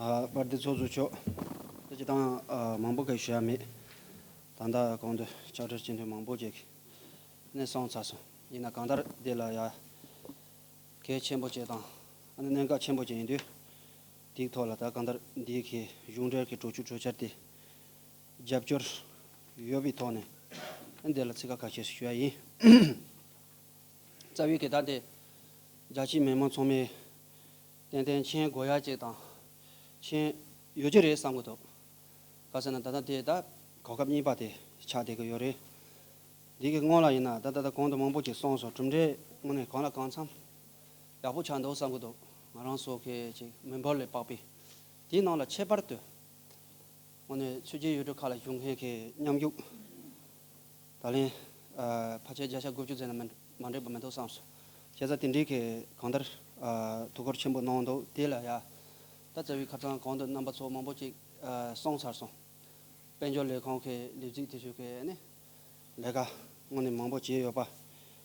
ཨ། དཔལ་ལྡན་ཚོགས་གཙོ་མཆོག། ད་སྤྱིར་བཏང་ཨ་མང་པོ་ག་ཞུ་ཡ་མེད། ད་ལྟ་གོང་དུ་ཕྱག་སྦྲེལ་སྤྱི་འཐུས་མང་པོ་ཅིག་ནས་གསུངས་ཚར་སོང་། ཡིན་ན་གང་ལྟར་འདི་ལ་ཡ་གལ་ཆེན་པོ་ཅིག་དང་། ཨ་ནི་གནད་འགག་ཆེན་པོ་ཅིག་ཡིན་དུས། དེའི་ཐོག་ལ་ད་གང་ལྟར་འདི་གི་གཞུང་འབྲེལ་གྱི་གྲོས་ཆོད་གྲོས་འཆར་དེ་རྒྱབ་སྐྱོར་ཡོད་པའི་ཐོག་ནས། ཨ་ནི་འདི་ལ་ཚིག་ཁ་ཁ་ཤས་ཤིག་ཞུ་ཡ་ཡིན། རྩ་བའི་གི་ད་དེ་རྒྱ་ཆེའི་མི་མང་ཚང་མས་ཏན་ཏན་མཁྱེན་དགོས་ཡ་ཅིག་དང་། མཁྱེན་ཡོད་ཀྱི་རེད་བསམ་གི་འདུག། ག་ཟེར་ན་ད་ལྟ་དེ་ད་གོ་སྐབས་གཉིས་པ་དེ་ཆགས་བསྡད་གི་ཡོད་རེད། འདི་གི་སྔོན་ལ་ཡིན་ན་ད་ལྟ་ད་གོང་དུ་མང་པོ་ཅིག་གསུངས་སོང་། གྲུབ་འབྲས་དངོས་གནས་གང་ལ་གང་འཚམ་ཡག་པོ་ཆགས་འདུག་བསམ་གི་འདུག། ང་རང་ཚོ་གི་ཅིག་མི་འབོར་ལས་དཔག་པའི་དེའི་ནང་ལ་ཁྱད་པར་དུ་དངོས་གནས་ཆོས་བརྒྱུད་ཡུལ་གྲུ་ཁག་ལ་བཞུགས་མཁན་གྱི་མཉམ་ཞུགས། ད་ལན་ཨ་ཕལ་ཆེར་བརྒྱ་ཆ་དགུ་བཅུ་ཙམ་ལ་མི་མ་འགྲིག་པ་མི་འདུག་བསམ་སོང་། བྱས་ཙང་དེ་འདྲའི་གི་གང་ལྟར་ཨ་ཐུགས་ཁུར་ཆེན་པོ་གནང་འདུག། དེ་ལ་ཡ་ད་རྩ་བའི་ཁ་སང་གོང་དུ་རྣམ་པ་ཚོ་མང་པོ་ཅིག་ཨ་གསུངས་ཚར་སོང་། དཔལ་འབྱོར་ལས་ཁུངས་ཀྱི་ལས་བྱེད་དེ་ཚོ་གི་ནི་ལས་ཀ་དངོས་གནས་མང་པོ་བྱས་ཡོད་པ།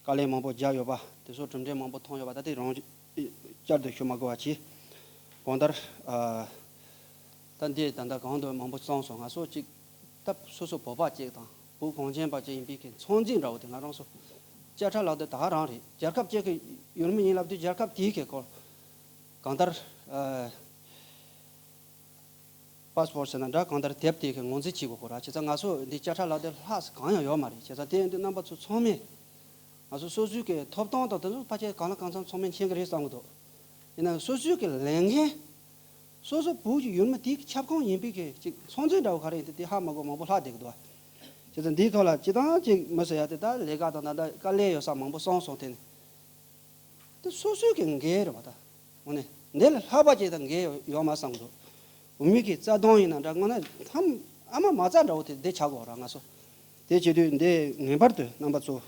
དཀའ་ལས་མང་པོ་རྒྱག་ཡོད་པ། དེ་ཚོ་གྲུབ་འབྲས་མང་པོ་ཐོན་ཡོད་པ། ད་དེ་རང་བསྐྱར་དུ་ཞུ་མ་དགོས་པ་བྱས། གང་ལྟར་ཨ་ད་འདི་ད་ལྟ་གོང་དུ་མང་པོ་གསུངས་སོང་། ང་ཚོ་གཅིག་ད་སོ་སོ་བོད་པ་གཅིག་དང་བོད་གངས་ཅན་པ་གཅིག་ཡིན་པའི་གི་ཚོད་འཛིན་འདྲ་བོ་དེ་ང་རང་ཚོ་དཔྱ་ཁྲལ་ལག་དེབ་ད་ག་རང་རེད། རྒྱལ་ཁབ་གཅིག་གི་ཡུལ་མི་ཡིན་ལབ་དུས་རྒྱལ་ཁབ་དེའི་གི་སྐོར་གང་ལྟར་ཨ། པཱ་སི་པོར་ཟེར་ན་འདྲ། གང་ལྟར་དེབ་དེ་གི་ངོས་འཛིན་བྱེད་དགོས་ཁོ་ར། བྱས་ཙང་ང་ཚོ་འདི་དཔྱ་ཁྲལ་ལག་དེབ་ལྷག་ཙམ་གང་ཡང་ཡོད་མ་རེད། བྱས་ཙང་དེ་ཡིན་དུས་རྣམ་པ་ཚོ་ཚང་མས་ང་ཚོ་སོ་སོའི་གི་ཐོབ་ཐང་དང་དེ་ཚོ་ཕལ་ཆེར་གང་ལ་གང་འཚམ་ཚང་མས་མཁྱེན་གི་རེད་བསམ་གི་འདུག། ཡིན་ན་སོ་སོའི་གི་ལས་འགན། སོ་སོ་བོད་ཀྱི་ཡུལ་མི་དེའི་ཁྱབ་ཁོངས་ཡིན་པའི་གི་ཅིག་ཚོད་འཛིན་འདྲ་བོ་ག་རེ་ཡིན་དེ་དེ་ཧ་མ་གོ་མང་པོ་ལྷག་བསྡད་གི་འདུག། བྱས་ཙང་འདིའི་ཐོག་ལ་སྤྱིར་བཏང་ཅིག་མི་ཟེར་ཡ་དེ་ད་ལས་ཀ་དང་ད་ལྟ་དཀའ་ལས་ཡོད་ས་མང་པོ་གསུངས་སོང་། དེ་ནི། དེ་སོ་སོའི་གི་འགན་རེད་བ་ད། དངོས་གནས་འདི་ལས་ལྷག་པ་ཅིག་ད་འགན་ཡོད་མ་བསམ་གི་འདུག། བོད་མི་གི་རྩ་དོན་ཡིན་ན་འདྲ། དངོས་གནས་ཐམ་ཨ་མ་མ་རྩ་འདྲ་བོ་དེ་འདི་ཆགས་དགོས་ར་ང་ཚོ། དེ་བྱེད་དུས་འདི་ངེས་པར་དུ་རྣམ་པ་ཚོ་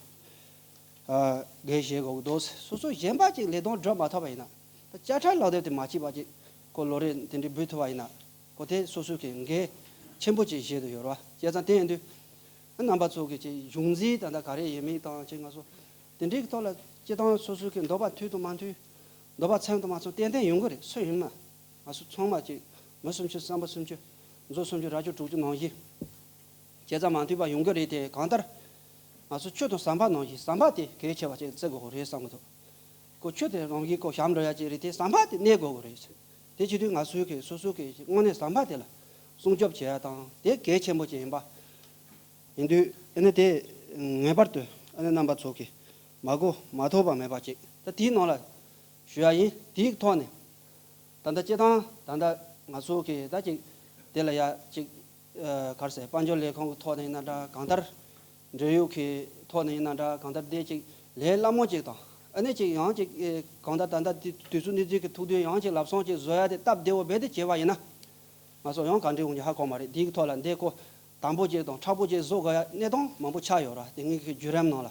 ཨ་འགན་བཞེས་དགོས་གི་འདུག། སོ་སོ་གཞན་པ་ཅིག་ལས་དོན་སྒྲུབ་མ་ཐུབ་པ་ཡིན་ན། ད་དཔྱ་ཁྲལ་ལག་དེབ་དེ་མ་བྱས་པ་ཅིག་ཁོ་ལོ་རེ་དེ་འདྲའི་འབུལ་ཐུབ་པ་ཡིན་ན། ཁོ་དེ་སོ་སོའི་གི་འགན་ཆེན་པོ་ཅིག་བཞེས་དུ་ཡོད་ར། བྱས་ཙང་དེ་ཡིན་དུས། རྣམ་པ་ཚོ་གི་ཅིག་གཞུང་འཛིན་ད་ལྟ་ག་རེ་ཡིན་མིན་དང་ཅིག་ང་ཚོ་དེ་འདྲའི་གི་ཐོག་ལ་སྤྱི་བཏང་སོ་སོའི་གི་འདོད་པ་མཐུན་དང་མ་མཐུན། འདོད་པ་ཚིམ་དང་མ་ཚིམ་ཏན་ཏན་ཡོང་གི་རེད། སུ་ཡིན་ན་ང་ཚོ་ཚང་མ་ཅིག་མི་སུམ་ཅུ་བསམ་པ་སུམ་ཅུ། མཛོ་སུམ་ཅུ་རྭ་ཅོ་དྲུག་ཅུ་ནང་བཞིན། བྱས་ཙང་མ་མཐུན་པ་ཡོང་གི་རེད་དེ། གང་ལྟར་ང་ཚོ་ཆུ་དང་ཟམ་པ་ནང་བཞིན་ཟམ་པ་དེ་གལ་ཆེ་བ་ཅིག་བརྩི་དགོས་རེད་བསམ་གི་འདུག། ཁོ་ཆུ་དེ་རང་བཞིན་ཁོ་ཞབས་འགྲོ་ཡ་ཅིག་རེད་དེ། ཟམ་པ་དེ་གནས་དགོས་གི་རེད། དེ་བྱེད་དུས་ང་ཚོའི་གི་སོ་སོ་གི་དངོས་གནས་ཟམ་པ་དེ་ལ་སྲུང་སྐྱོབ་བྱེད་ཡ་དང་དེ་གལ་ཆེན་པོ་ཅིག་ཡིན་པ། ཡིན་དུས་ཨ་ནི་དེ་ངེས་པར་དུ་ཨ་ནི་རྣམ་པ་ཚོ་གིས་མ་གོ་མ་ཐོས་པ་མེད་པ་ཅིག་ད་དེའི་ནང་ལ་ཞུ་ཡ་ཡིན། དེའི་ཐོག་ནས་ད་ལྟ་སྤྱི་བཏང་ད་ལྟ་ང་ཚོ་གི་ད་ཅིག་དེ་ལ་ཡ་ཅིག་ཨ་ག་རེ་ཟེར། དཔལ་འབྱོར་ལས་ཁུངས་ཀྱི་ཐོག་ནས་ཡིན་ན་འདྲ། གང་ལྟར་འབྲེལ་ཡོད་ཀྱི་ཐོག་ནས་ཡིན་ན་འདྲ། གང་ལྟར་དེ་ཅིག་ལས་སླ་མོ་ཅིག་དང་། ཨ་ནི་ཅིག་ཡང་ཅིག་ཨེ་གང་ལྟར་ད་ལྟ་དུས་དུས་ཚོད་འདི་ཚོའི་གི་ཐུགས་འདུན་ཡང་ཅིག་ལམ་སང་ཅིག་བཟོ་ཡ་དེ་སྟབས་བདེ་བོ་རྦད་དེ་བྱས་པ་ཡིན་ན། ང་ཚོ་ཡང་ག་འདྲ་འོང་གི་ཧ་གོ་མ་རེད། འདིའི་ཐོག་ལ་འདི་ཁོ་དམ་པོ་ཅིག་དང་མཁྲེགས་པོ་ཅིག་བཟོ་དགོས་ཡ་གནས་སྟངས་མང་པོ་ཆགས་ཡོད་ར། དེ་སྔའི་གི་བརྒྱུད་རིམ་ནང་ལ།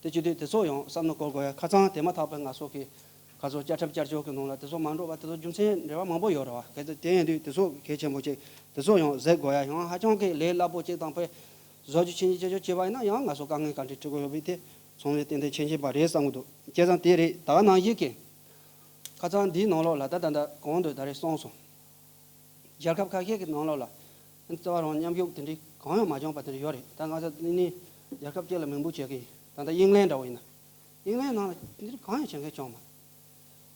དེ་བྱེད་དུས་དེ་ཚོ་ཡང་བསམ་བློ་འཁོར་དགོས་ཡ། ཁ་སང་དེ་མ་ཐག་པའི་ང་ཚོ་གི་ཁ་སང་བཅའ་ཁྲིམས་བསྐྱར་བཅོས་ཀྱི་ནང་ལ་དེ་ཚོ་མ་འགྲོ་བ་དེ་ཚོ་རྒྱུ་མཚན་འབྲེལ་བ་མང་པོ་ཡོད་ར་བ། གལ་ཏེ་དེ་ཡིན་དུས་དེ་ཚོ་གལ་ཆེན་པོ་ཅིག་དེ་ཚོ་ཡང་གཟིགས་དགོས་ཡ། ཡང་ཧ་ཅང་གི་ལས་སླ་པོ་ཅིག་དང་དཔེ་བཟོ་རྒྱུ་ཆེན་ཆེ་ཆེ་བྱས་པ་ཡིན་ན་ཡང་ང་ཚོ་དཀའ་ངལ་ག་འདྲ་འཕྲད་དགོས་ཡོད་པའི་དེ་ཚང་མས་ཏན་ཏན་མཁྱེན་མཁྱེན་པ་རེད་བསམ་གི་འདུག། བྱས་ཙང་དེ་རེད། ད་ག་ནང་བཞིན་གི་ཁ་སང་འདིའི་ནང་ལོགས་ལ་ད་ད་ད་གོང་དུ་ད་རེས་གསུངས་སོང་། རྒྱལ་ཁབ་ཁ་ཤས་ཀྱི་ནང་ལོགས་ལ་རྩ་བ་རང་མཉམ་ཞུགས་དེ་འདྲའི་གང་ཡང་མ་བྱུང་བ་དེ་འདྲ་ཡོད་རེད། ད་ང་ཚོ་ནི་ནི་རྒྱལ་ཁབ་ཅིག་ལ་མིང་འབོད་བྱེད་ཀྱི་ཡིན། ད་ལྟ་དབྱིན་ལན་འདྲ་བོ་ཡིན་ན། དབྱིན་ལན་ནང་ལ་དེ་འདྲ་གང་ཡང་བྱེད་མཁན་བྱུང་མ་རེད།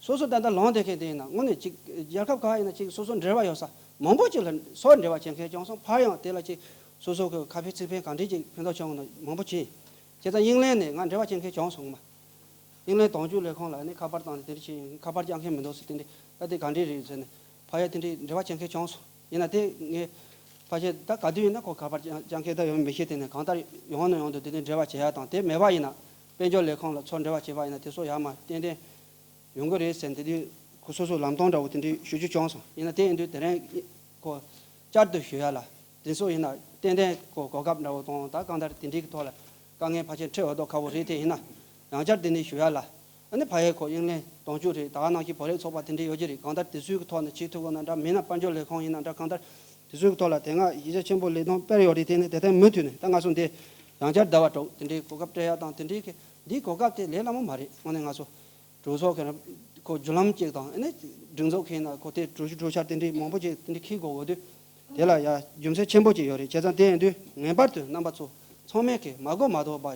སོ་སོ་ད་ལྟ་ལངས་བསྡད་མཁན་དེ་ཡིན་ན་དངོས་གནས་ཅིག་རྒྱལ་ཁབ་ཁག་ཡིན་ན་ཅིག་སོ་སོ་འབྲེལ་བ་ཡོད་ས་མང་པོ་ཅིག་ལ་སོ་འབྲེལ་བ་བྱེད་མཁན་བྱུང་སོང་། ཕར་ཡང་དེ་ལ་ཅིག་སོ་སོ་གི་ཁ་ཕན་ཚིག་ཕན་གང་འདྲས་ཅིག་ཕན་ཐོགས་བྱུང་ན་མང་པོ་ཅིག་ཡིན། བྱས་ཙང་དབྱིན་ལན་ནས་ང་འབྲེལ་བ་བྱེད་མཁན་བྱུང་སོང་མ། དབྱིན་ལན་དོན་གཅོད་ལས་ཁུངས་ལ་ནི་ཁ་པར་བཏང་ནས་དེ་འདྲ་བྱས་ཡིན། ཁ་པར་རྒྱག་མཁན་མི་འདུག་ཟེར། དེ་འདྲ་ད་དེ་ག་འདྲས་རེད་ཟེར་ནས་ཕ་ཡ་དེ་འདྲས་འབྲེལ་བ་བྱེད་མཁན་བྱུང་སོང་། ཡིན་ན་དེ་ངས་ཕལ་ཆེར་ད་ག་དུས་ཡིན་ན་ཁོ་ཁ་པར་རྒྱག་མཁན་ད་ཡོང་མི་ཤེས། དེ་ནས་གང་ལྟར་ཡོང་ན་ཡོང་དུས་དེ་འདྲས་འབྲེལ་བ་བྱེད་ཡ་དང་། དེ་མེད་པ་ཡིན་ན་དཔལ་འབྱོར་ལས་ཁུངས་ལ་ཚུར་འབྲེལ་བ་བྱེད་པ་ཡིན་ན་དེ་ཚོ་ཡར་མར་ཏན་ཏན་ཡོང་གི་རེད་ཟེར་ནས་དེ་དུས་ཁོ་སོ་སོའི་ལམ་སྟོན་འདྲ་བོ་དེ་འདྲས་ཞུ་རྒྱུ་བྱུང་སོང་། ཡིན་ན་དེ་ཡིན་དུས་དེ་རིང་ཁོ་བསྐྱར་དུ་ཞུ་ཡ་ལ། དེ་ཚོ་ཡིན་ན་ཏན་ཏན་གོ་གོ་སྐབས་འདྲ་བོ་དང་ད་གང་ལྟར་དེ་འདྲའི་གི་ཐོག་ལ་དཀའ་ངལ་ཕལ་ཆེར་འཕྲད་འོས་མདོག་ཁ་པོ་རེད། དེ་ཡིན་ན་ཡང་བསྐྱར་དེ་ནས་ཞུ་ཡ་ལ། ཨ་ནི་ཕ་ཡའི་ཁོ་དབྱིན་ལན་དོན་གཅོད་རེད། ད་ག་ནང་བཞིན་བོད་རིགས་ཚོགས་པ་དེ་འདྲ་ཡོད་ཀྱི་རེད། གང་ལྟར་དེ་ཚོའི་གི་ཐོག་ནས་བྱེད་ཐུབ་དགོས་ན་འདྲ། མིན་ན་དཔལ་འབྱོར་ལས་ཁུངས་ཡིན་ན་འདྲ། གང་ལྟར་དེ་ཚོའི་གི་ཐོག་ལ་དེ་སྔ་ཡིད་ཆེས་ཆེན་པོ་ལས་དོན་སྤེལ་ཡོད་རེད། དེ་ནས་དེ་ཐེངས་མུ་མཐུད་ནས་ད་ང་ཚོ་འདི་ཡང་བསྐྱར་ཟླ་བ་དྲུག་དེ་འདྲའི་གོ་སྐབས་སྤྲད་ཡ་དང་དེ་འདྲའི་གི་འདིའི་གོ་སྐབས་དེ་ལས་སླ་མོ་མ་རེད། དངོས་གནས་ང་ཚོ་གྲོས་ཚོགས་ཀྱི་ཁོ་བརྒྱུད་ལམ་གཅིག་དང་། ཨ་ནི་སྒྲིག་འཛུགས་ཁེལ་ན་ཁོ་དེ་གྲོས་གཞི་གྲོས་འཆར་དེ་འདྲའི་མང་པོ་ཅིག་དེ་འདྲའི་འཁྱེར་དགོས་འོ་དུས་དེ་ལ་ཡ་རྒྱུ་མཚན་ཆེན་པོ་ཅིག་ཡོད་རེད། བྱས་ཙང་དེ་ཡིན་དུས་ངེས་པར་དུ་རྣམ་པ་ཚོ་ཚང་མས་ཀྱི་མ་གོ་མ་ཐོས་པ་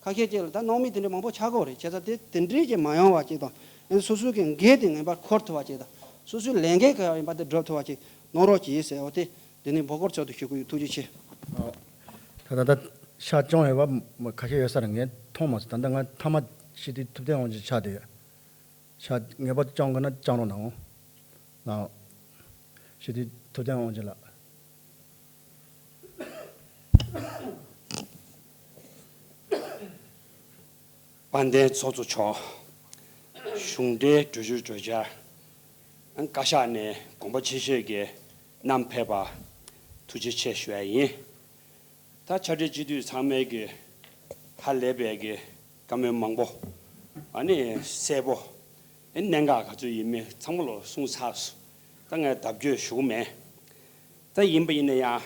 ཁ་ཤས་ཅིག་ལ་ད་གནང་མི་དེ་འདྲའི་མང་པོ་ཆགས་ཀྱི་ཡོད་རེད། བྱས་ཙང་དེ་དེ་འདྲའི་ཅིག་མ་ཡོང་བ་ཅིག་དང་། ཨ་ནི་སོ་སོའི་གི་འགན་དེ་ངེས་པར་འཁུར་ཐུབ་པ་ཅིག་དང་། སོ་སོའི་ལས་འགན་ག་ཡིན་པ་དེ་སྒྲུབ་ཐུབ་པ་ཅིག་གནང་རོགས་གྱིས་ཟེར་བ་དེ་འདི་ནས་འབོད་སྐུལ་ཚོགས་འདུ་ཞུ་གི་ཡོད། ཐུགས་རྗེ་ཆེ། ད་ད་ལྟ་ཤག་བཅང་ཡོད་པ་ཁ་ཤས་ཡོད་ས་རེད། ངས་མཐོང་མ་སོང་། ད་ལྟ་ང་མཐའ་མ་སྤྱི་འཐུས་ཐུབ་བསྟན་དབང་ཆེན་ཆགས་བསྡད་ཡོད། ཤག་ངེས་པར་དུ་བཅང་དགོས་ན་བཅང་རོགས་གནང་། ལགས། སྤྱི་འཐུས་ཐུབ་བསྟན་དབང་ཆེན་ལགས། དཔལ་ལྡན་ཚོགས་གཙོ་མཆོག་གཞུང་འབྲེལ་གྲོས་ཆོད་གྲོས་འཆར་བཀའ་ཤག་ནས་དགོངས་པ་ཆེ་བཞེས་ཀྱིས་བསྣམས་ཕེབས་པ་ཐུགས་རྗེ་ཆེ་ཞུ་ཡ་ཡིན། ད་ཕྱག་སྦྲེལ་སྤྱི་འཐུས་ཚང་མས་ཀྱི་ཧ་ལས་པའི་གི་བཀའ་མོལ་མང་པོ། ཨ་ནི་གསལ་པོ། ཨ་ནི་གནད་འགག་ག་ཚོད་ཡིན་མིན་ཚང་མ་ལོ་གསུངས་ཚར་སོང་། ད་ངས་ལྡབ་བརྗོད་ཞུ་གི་མེད། ད་ཡིན་པ་ཡིན་ན་ཡང་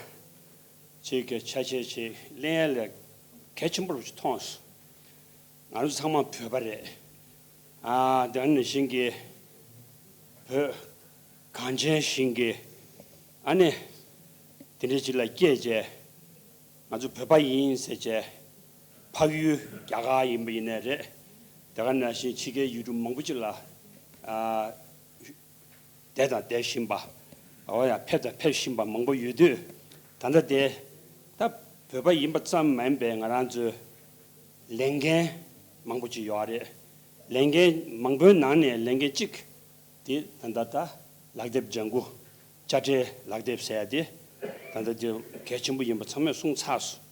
ཅིག་གི་ཆ་ཤས་ཅིག་གླེང་ཡ་ལ་གལ་ཆེན་པོ་རུ་ཅིག་མཐོང་སོང་། ང་ཚོ་ཚང་མ་བོད་པ་རེད། ཨ་དེ་ནང་བཞིན་གྱི་བོད་གངས་ཅན་ཞིང་གི་ཨ་ནི་དེ་འདྲ་ཅིག་ལ་སྐྱེས་བྱས། ང་ཚོ་བོད་པ་ཡིན་ཟེར་བྱས་ཕ་ཡུལ་རྒྱ་གར་ཡིན་པ་ཡིན་ནའི་རེད། དེ་ག་ནང་བཞིན་ཕྱི་རྒྱལ་ཡུལ་གྲུ་མང་པོ་ཅིག་ལ་ཨ་བསྡད་དང་བསྡད་བཞིན་པ། འོ་ཡང་ཕེབས་དང་ཕེབས་བཞིན་པ་མང་པོ་ཡོད་དུས། ད་ལྟ་དེ་ད་བོད་པ་ཡིན་པ་ཙམ་མ་ཡིན་པའི་ང་རང་ཚོའི་ལས་འགན་མང་པོ་ཅིག་ཡོད་རེད། ལས་འགན་མང་པོའི་ནང་ནས་ལས་འགན་གཅིག་དེ་ད་ལྟ་ད་ལག་དེབ་ལྗང་གུ། དཔྱ་ཁྲལ་ལག་དེབ་ཟེར་ཡ་དེ་ད་ལྟ་དེ་གལ་ཆེན་པོ་ཡིན་པ་ཚང་མས་གསུངས་ཚར་སོང་།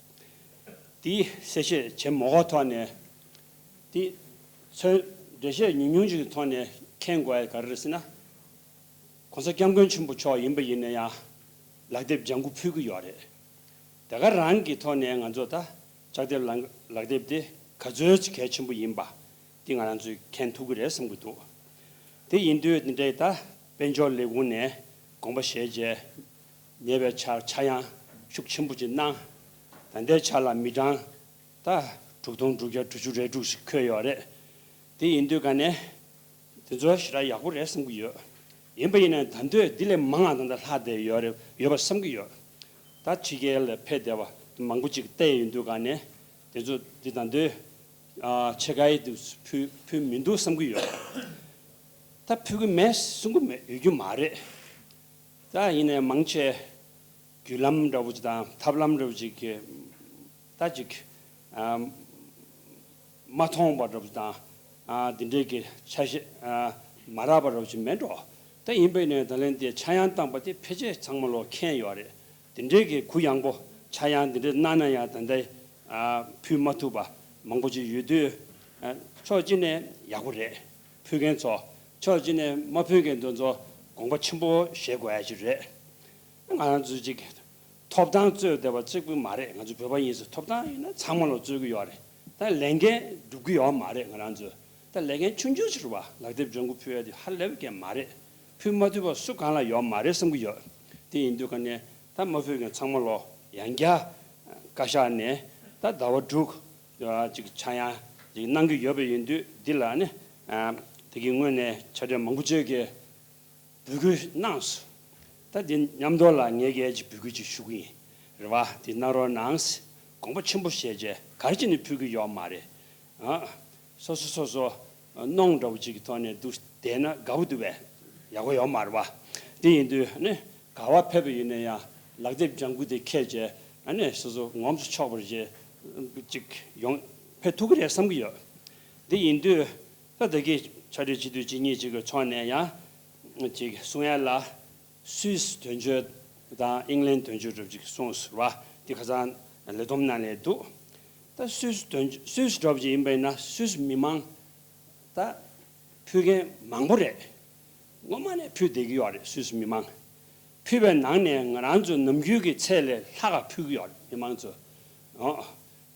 དེ་གསལ་བཤད་བྱེད་མ་དགོས་ཐོག་ནས། དེ་ཚོས་འགྲེལ་བཤད་ཉུང་ཉུང་ཞིག་གི་ཐོག་ནས་མཁྱེན་དགོས་ཡ་ག་རེ་རེད་ཟེར་ན། ༸གོང་ས་༸སྐྱབས་མགོན་ཆེན་པོ་མཆོག་ཡིན་པ་ཡིན་ན་ཡང་ལག་དེབ་ལྗང་གུ་ཕུལ་གི་ཡོད་རེད། དེ་ག་རང་གི་ཐོག་ནས་ང་ཚོ་ད་ལྕགས་དེབ་ལག་ལག་དེབ་དེ་ག་ཚོད་ཅིག་གལ་ཆེན་པོ་ཡིན་པ་དེ་ང་རང་ཚོས་མཁྱེན་ཐུབ་ཀྱི་རེད་བསམ་གྱི་འདུག་དེ་ཡིན་དུས་འདི་འདྲའི་ད་དཔལ་འབྱོར་ལས་ཁུངས་ནས་དགོངས་པ་བཞེས་རྗེས། ཉེ་བའི་ཆར་ཆག་ཡང་ཤུགས་ཆེན་པོ་ཅིག་གནང་། ད་ལྟའི་ཆ་ལ་མི་གྲངས་ད་དྲུག་སྟོང་དྲུག་བརྒྱ་དྲུག་ཅུ་རེ་དྲུག་ཞིག་འཁོད་ཡོད་རེད། དེ་ཡིན་དུས་ག་ནས་དེ་ཚོ་ཞེ་དྲག་ཡག་པོ་རེད་བསམ་གྱི་ཡོད། ཡིན་པ་ཡིན་ན་ད་དུང་འདི་ལས་མང་བ་ད་ལྟ་ལྷག་བསྡད་ཡོད་རེད། ཡོད་པ་བསམ་གྱི་ཡོད། ད་ཕྱི་རྒྱལ་ལ་ཕེབས་བསྡད་པ་མང་པོ་ཅིག་བལྟས་ཡོང་དུས་ག་ནས་དེ་ཚོ་འདི་ད་དུང་ཨ་ཕྱེད་ཀ་ཡི་དུ་ཕུལ་ཕུལ་མི་འདུག་བསམ་གྱི་ཡོད། ད་ཕུལ་གྱི་མེད་གསུང་གི་མེད། ཡོད་རྒྱུ་མ་རེད། ད་ཡིན་ནའི་མང་ཆེ་བརྒྱུད་ལམ་འདྲ་བོ་ཅིག་དང་ཐབས་ལམ་འདྲ་བོ་ཅིག་གི་ད་ཅིག་ཨ་མ་མཐོང་བ་འདྲ་བོ་དང་། ཨ་འདི་འདྲའི་གི་ཆ་ཤས་ཨ་མ་རག་པ་འདྲ་བོ་ཅིག་མེད་འགྲོ། ད་ཡིན་པས་ནས་ད་ལན་དེ་ཆག་ཡང་བཏང་པ་དེ་ཕལ་ཆེར་ཚང་མ་ལོ་མཁྱེན་ཡོད་རེད། དེ་འདྲའི་གི་གུ་ཡངས་པོ་ཆག་ཡང་དེ་འདྲའི་གནང་ན་ཡང་ད་ལྟ་ཨ་ཕུལ་མ་ཐུབ་པ་མང་པོ་ཅིག་ཡོད་དུས། ཨ་ཕྱོགས་གཅིག་ནས་ཡག་པོ་རེད། ཕུལ་མཁན་ཚོ། ཕྱོགས་གཅིག་ནས་མ་ཕུལ་མཁན་དེ་ཚོ་དགོངས་པ་ཆེན་པོ་བཞེས་དགོས་ཡ་ཅིག་རེད། ང་རང་ཚོའི་ཅིག་ཐོབ་ཐང་རྩོད་བསྡད་པ་གཅིག་པུ་མ་རེད། ང་ཚོ་བོད་པ་ཡིན་ཟེར་ཐོབ་ཐང་ཡིན་ན་ཚང་མ་ལ་རྩོད་ཀྱི་ཡོད་རེད། ད་ལས་འགན་སྒྲུབ་ཀྱི་ཡོད་མ་རེད། ང་རང་ཚོས་ད་ལས་འགན་ཆུང་ཆུང་ཞིག་རེད་པ། ལག་དེབ་ལྗང་གུ་ཕུལ་ཡ་དེ་ཧ་ལས་པའི་འགན་མ་རེད། ཕུལ་མ་ཐུབ་པ་སུ་གང་ལ་ཡོད་མ་རེད་བསམ་གྱི་ཡོད། དེ་ཡིན་དུས་ག་ནས་ད་མ་ཕུལ་མཁན་ཚང་མ་ལོ་ཡང་བསྐྱར་བཀའ་ཤག་ནས་ད་ཟླ་བ་དྲུག་ཅིག་ཆག་ཡང་ཅིག་གནང་གི་ཡོད་པ་ཡིན་དུས། འདི་ལ་ནི་དེ་གི་སྔོན་ནས་ཕྱག་སྦྲེལ་མང་པོ་ཅིག་གིས་འབོད་སྐུལ་གནང་སོང་། ད་འདི་མཉམ་དུ་ལ་ངས་གལ་ཅིག་འབོད་སྐུལ་ཅིག་ཞུ་གི་ཡིན། རེད་བ། འདི་གནང་རོགས་གནང་། དགོངས་པ་ཆེན་པོ་བཞེས་བྱས་ག་རེ་བྱས་ནས་ཕུལ་གི་ཡོད་མ་རེད། ཨ་སོ་སོ་སོ་སོ་ གནོང་འདྲ་བོ་ཅིག་གི་ཐོག་ནས་འདུག་བསྡད་ན་དགའ་པོ་འདུག་པས། ཡག་པོ་ཡོད་མ་རེད་པ། དེ་ཡིན་དུས་ནི་ག་པར་ཕེབས་པ་ཡིན་ན་ཡང་ལག་དེབ་ལྗང་གུ་དེ་འཁྱེར་བྱས་ཨ་ནི་སོ་སོ་ངོམ་སུ་ཆོག་པར་བྱས་ཅིག་ཡོང་ཕེབས་ཐུབ་ཀྱི་རེད་བསམ་གྱི་ཡོད། དེ་ཡིན་དུས་ད་ལྟ་གི་ཕྱག་སྦྲེལ་སྤྱི་འཐུས་གཅིག་གཉིས་ཅིག་གི་ཕྱོགས་ནས་ཡང་ཅིག་གསུང་ཡ་ལ། སུད་སི་དོན་གཅོད་དང་ཨིང་ལན་དོན་གཅོད་འདྲ་ཅིག་གསུངས་ཟེར་བ་འདི་ཁ་སང་ལས་བསྡོམས་ནང་ལས་འདུག་ད་སུད་སི་དོན་སུད་སི་འདྲ་ཅིག་ཡིན་པ་ཡིན་ན་སུད་སི་མི་མང་ད་ཕུལ་མཁན་མང་པོ་རེད། ངོ་མ་ནས་ཕུལ་བསྡད་ཀྱི་ཡོད་རེད། སུད་སི་མི་མང་ཕུལ་བའི་ནང་ནས་ང་རང་ཚོ་ནམ་རྒྱུན་གྱི་ཚད་ལས་ལྷག་ག་ཕུལ་གྱི་ཡོད་རེད། མི་མང་ཚོ་ཨོ་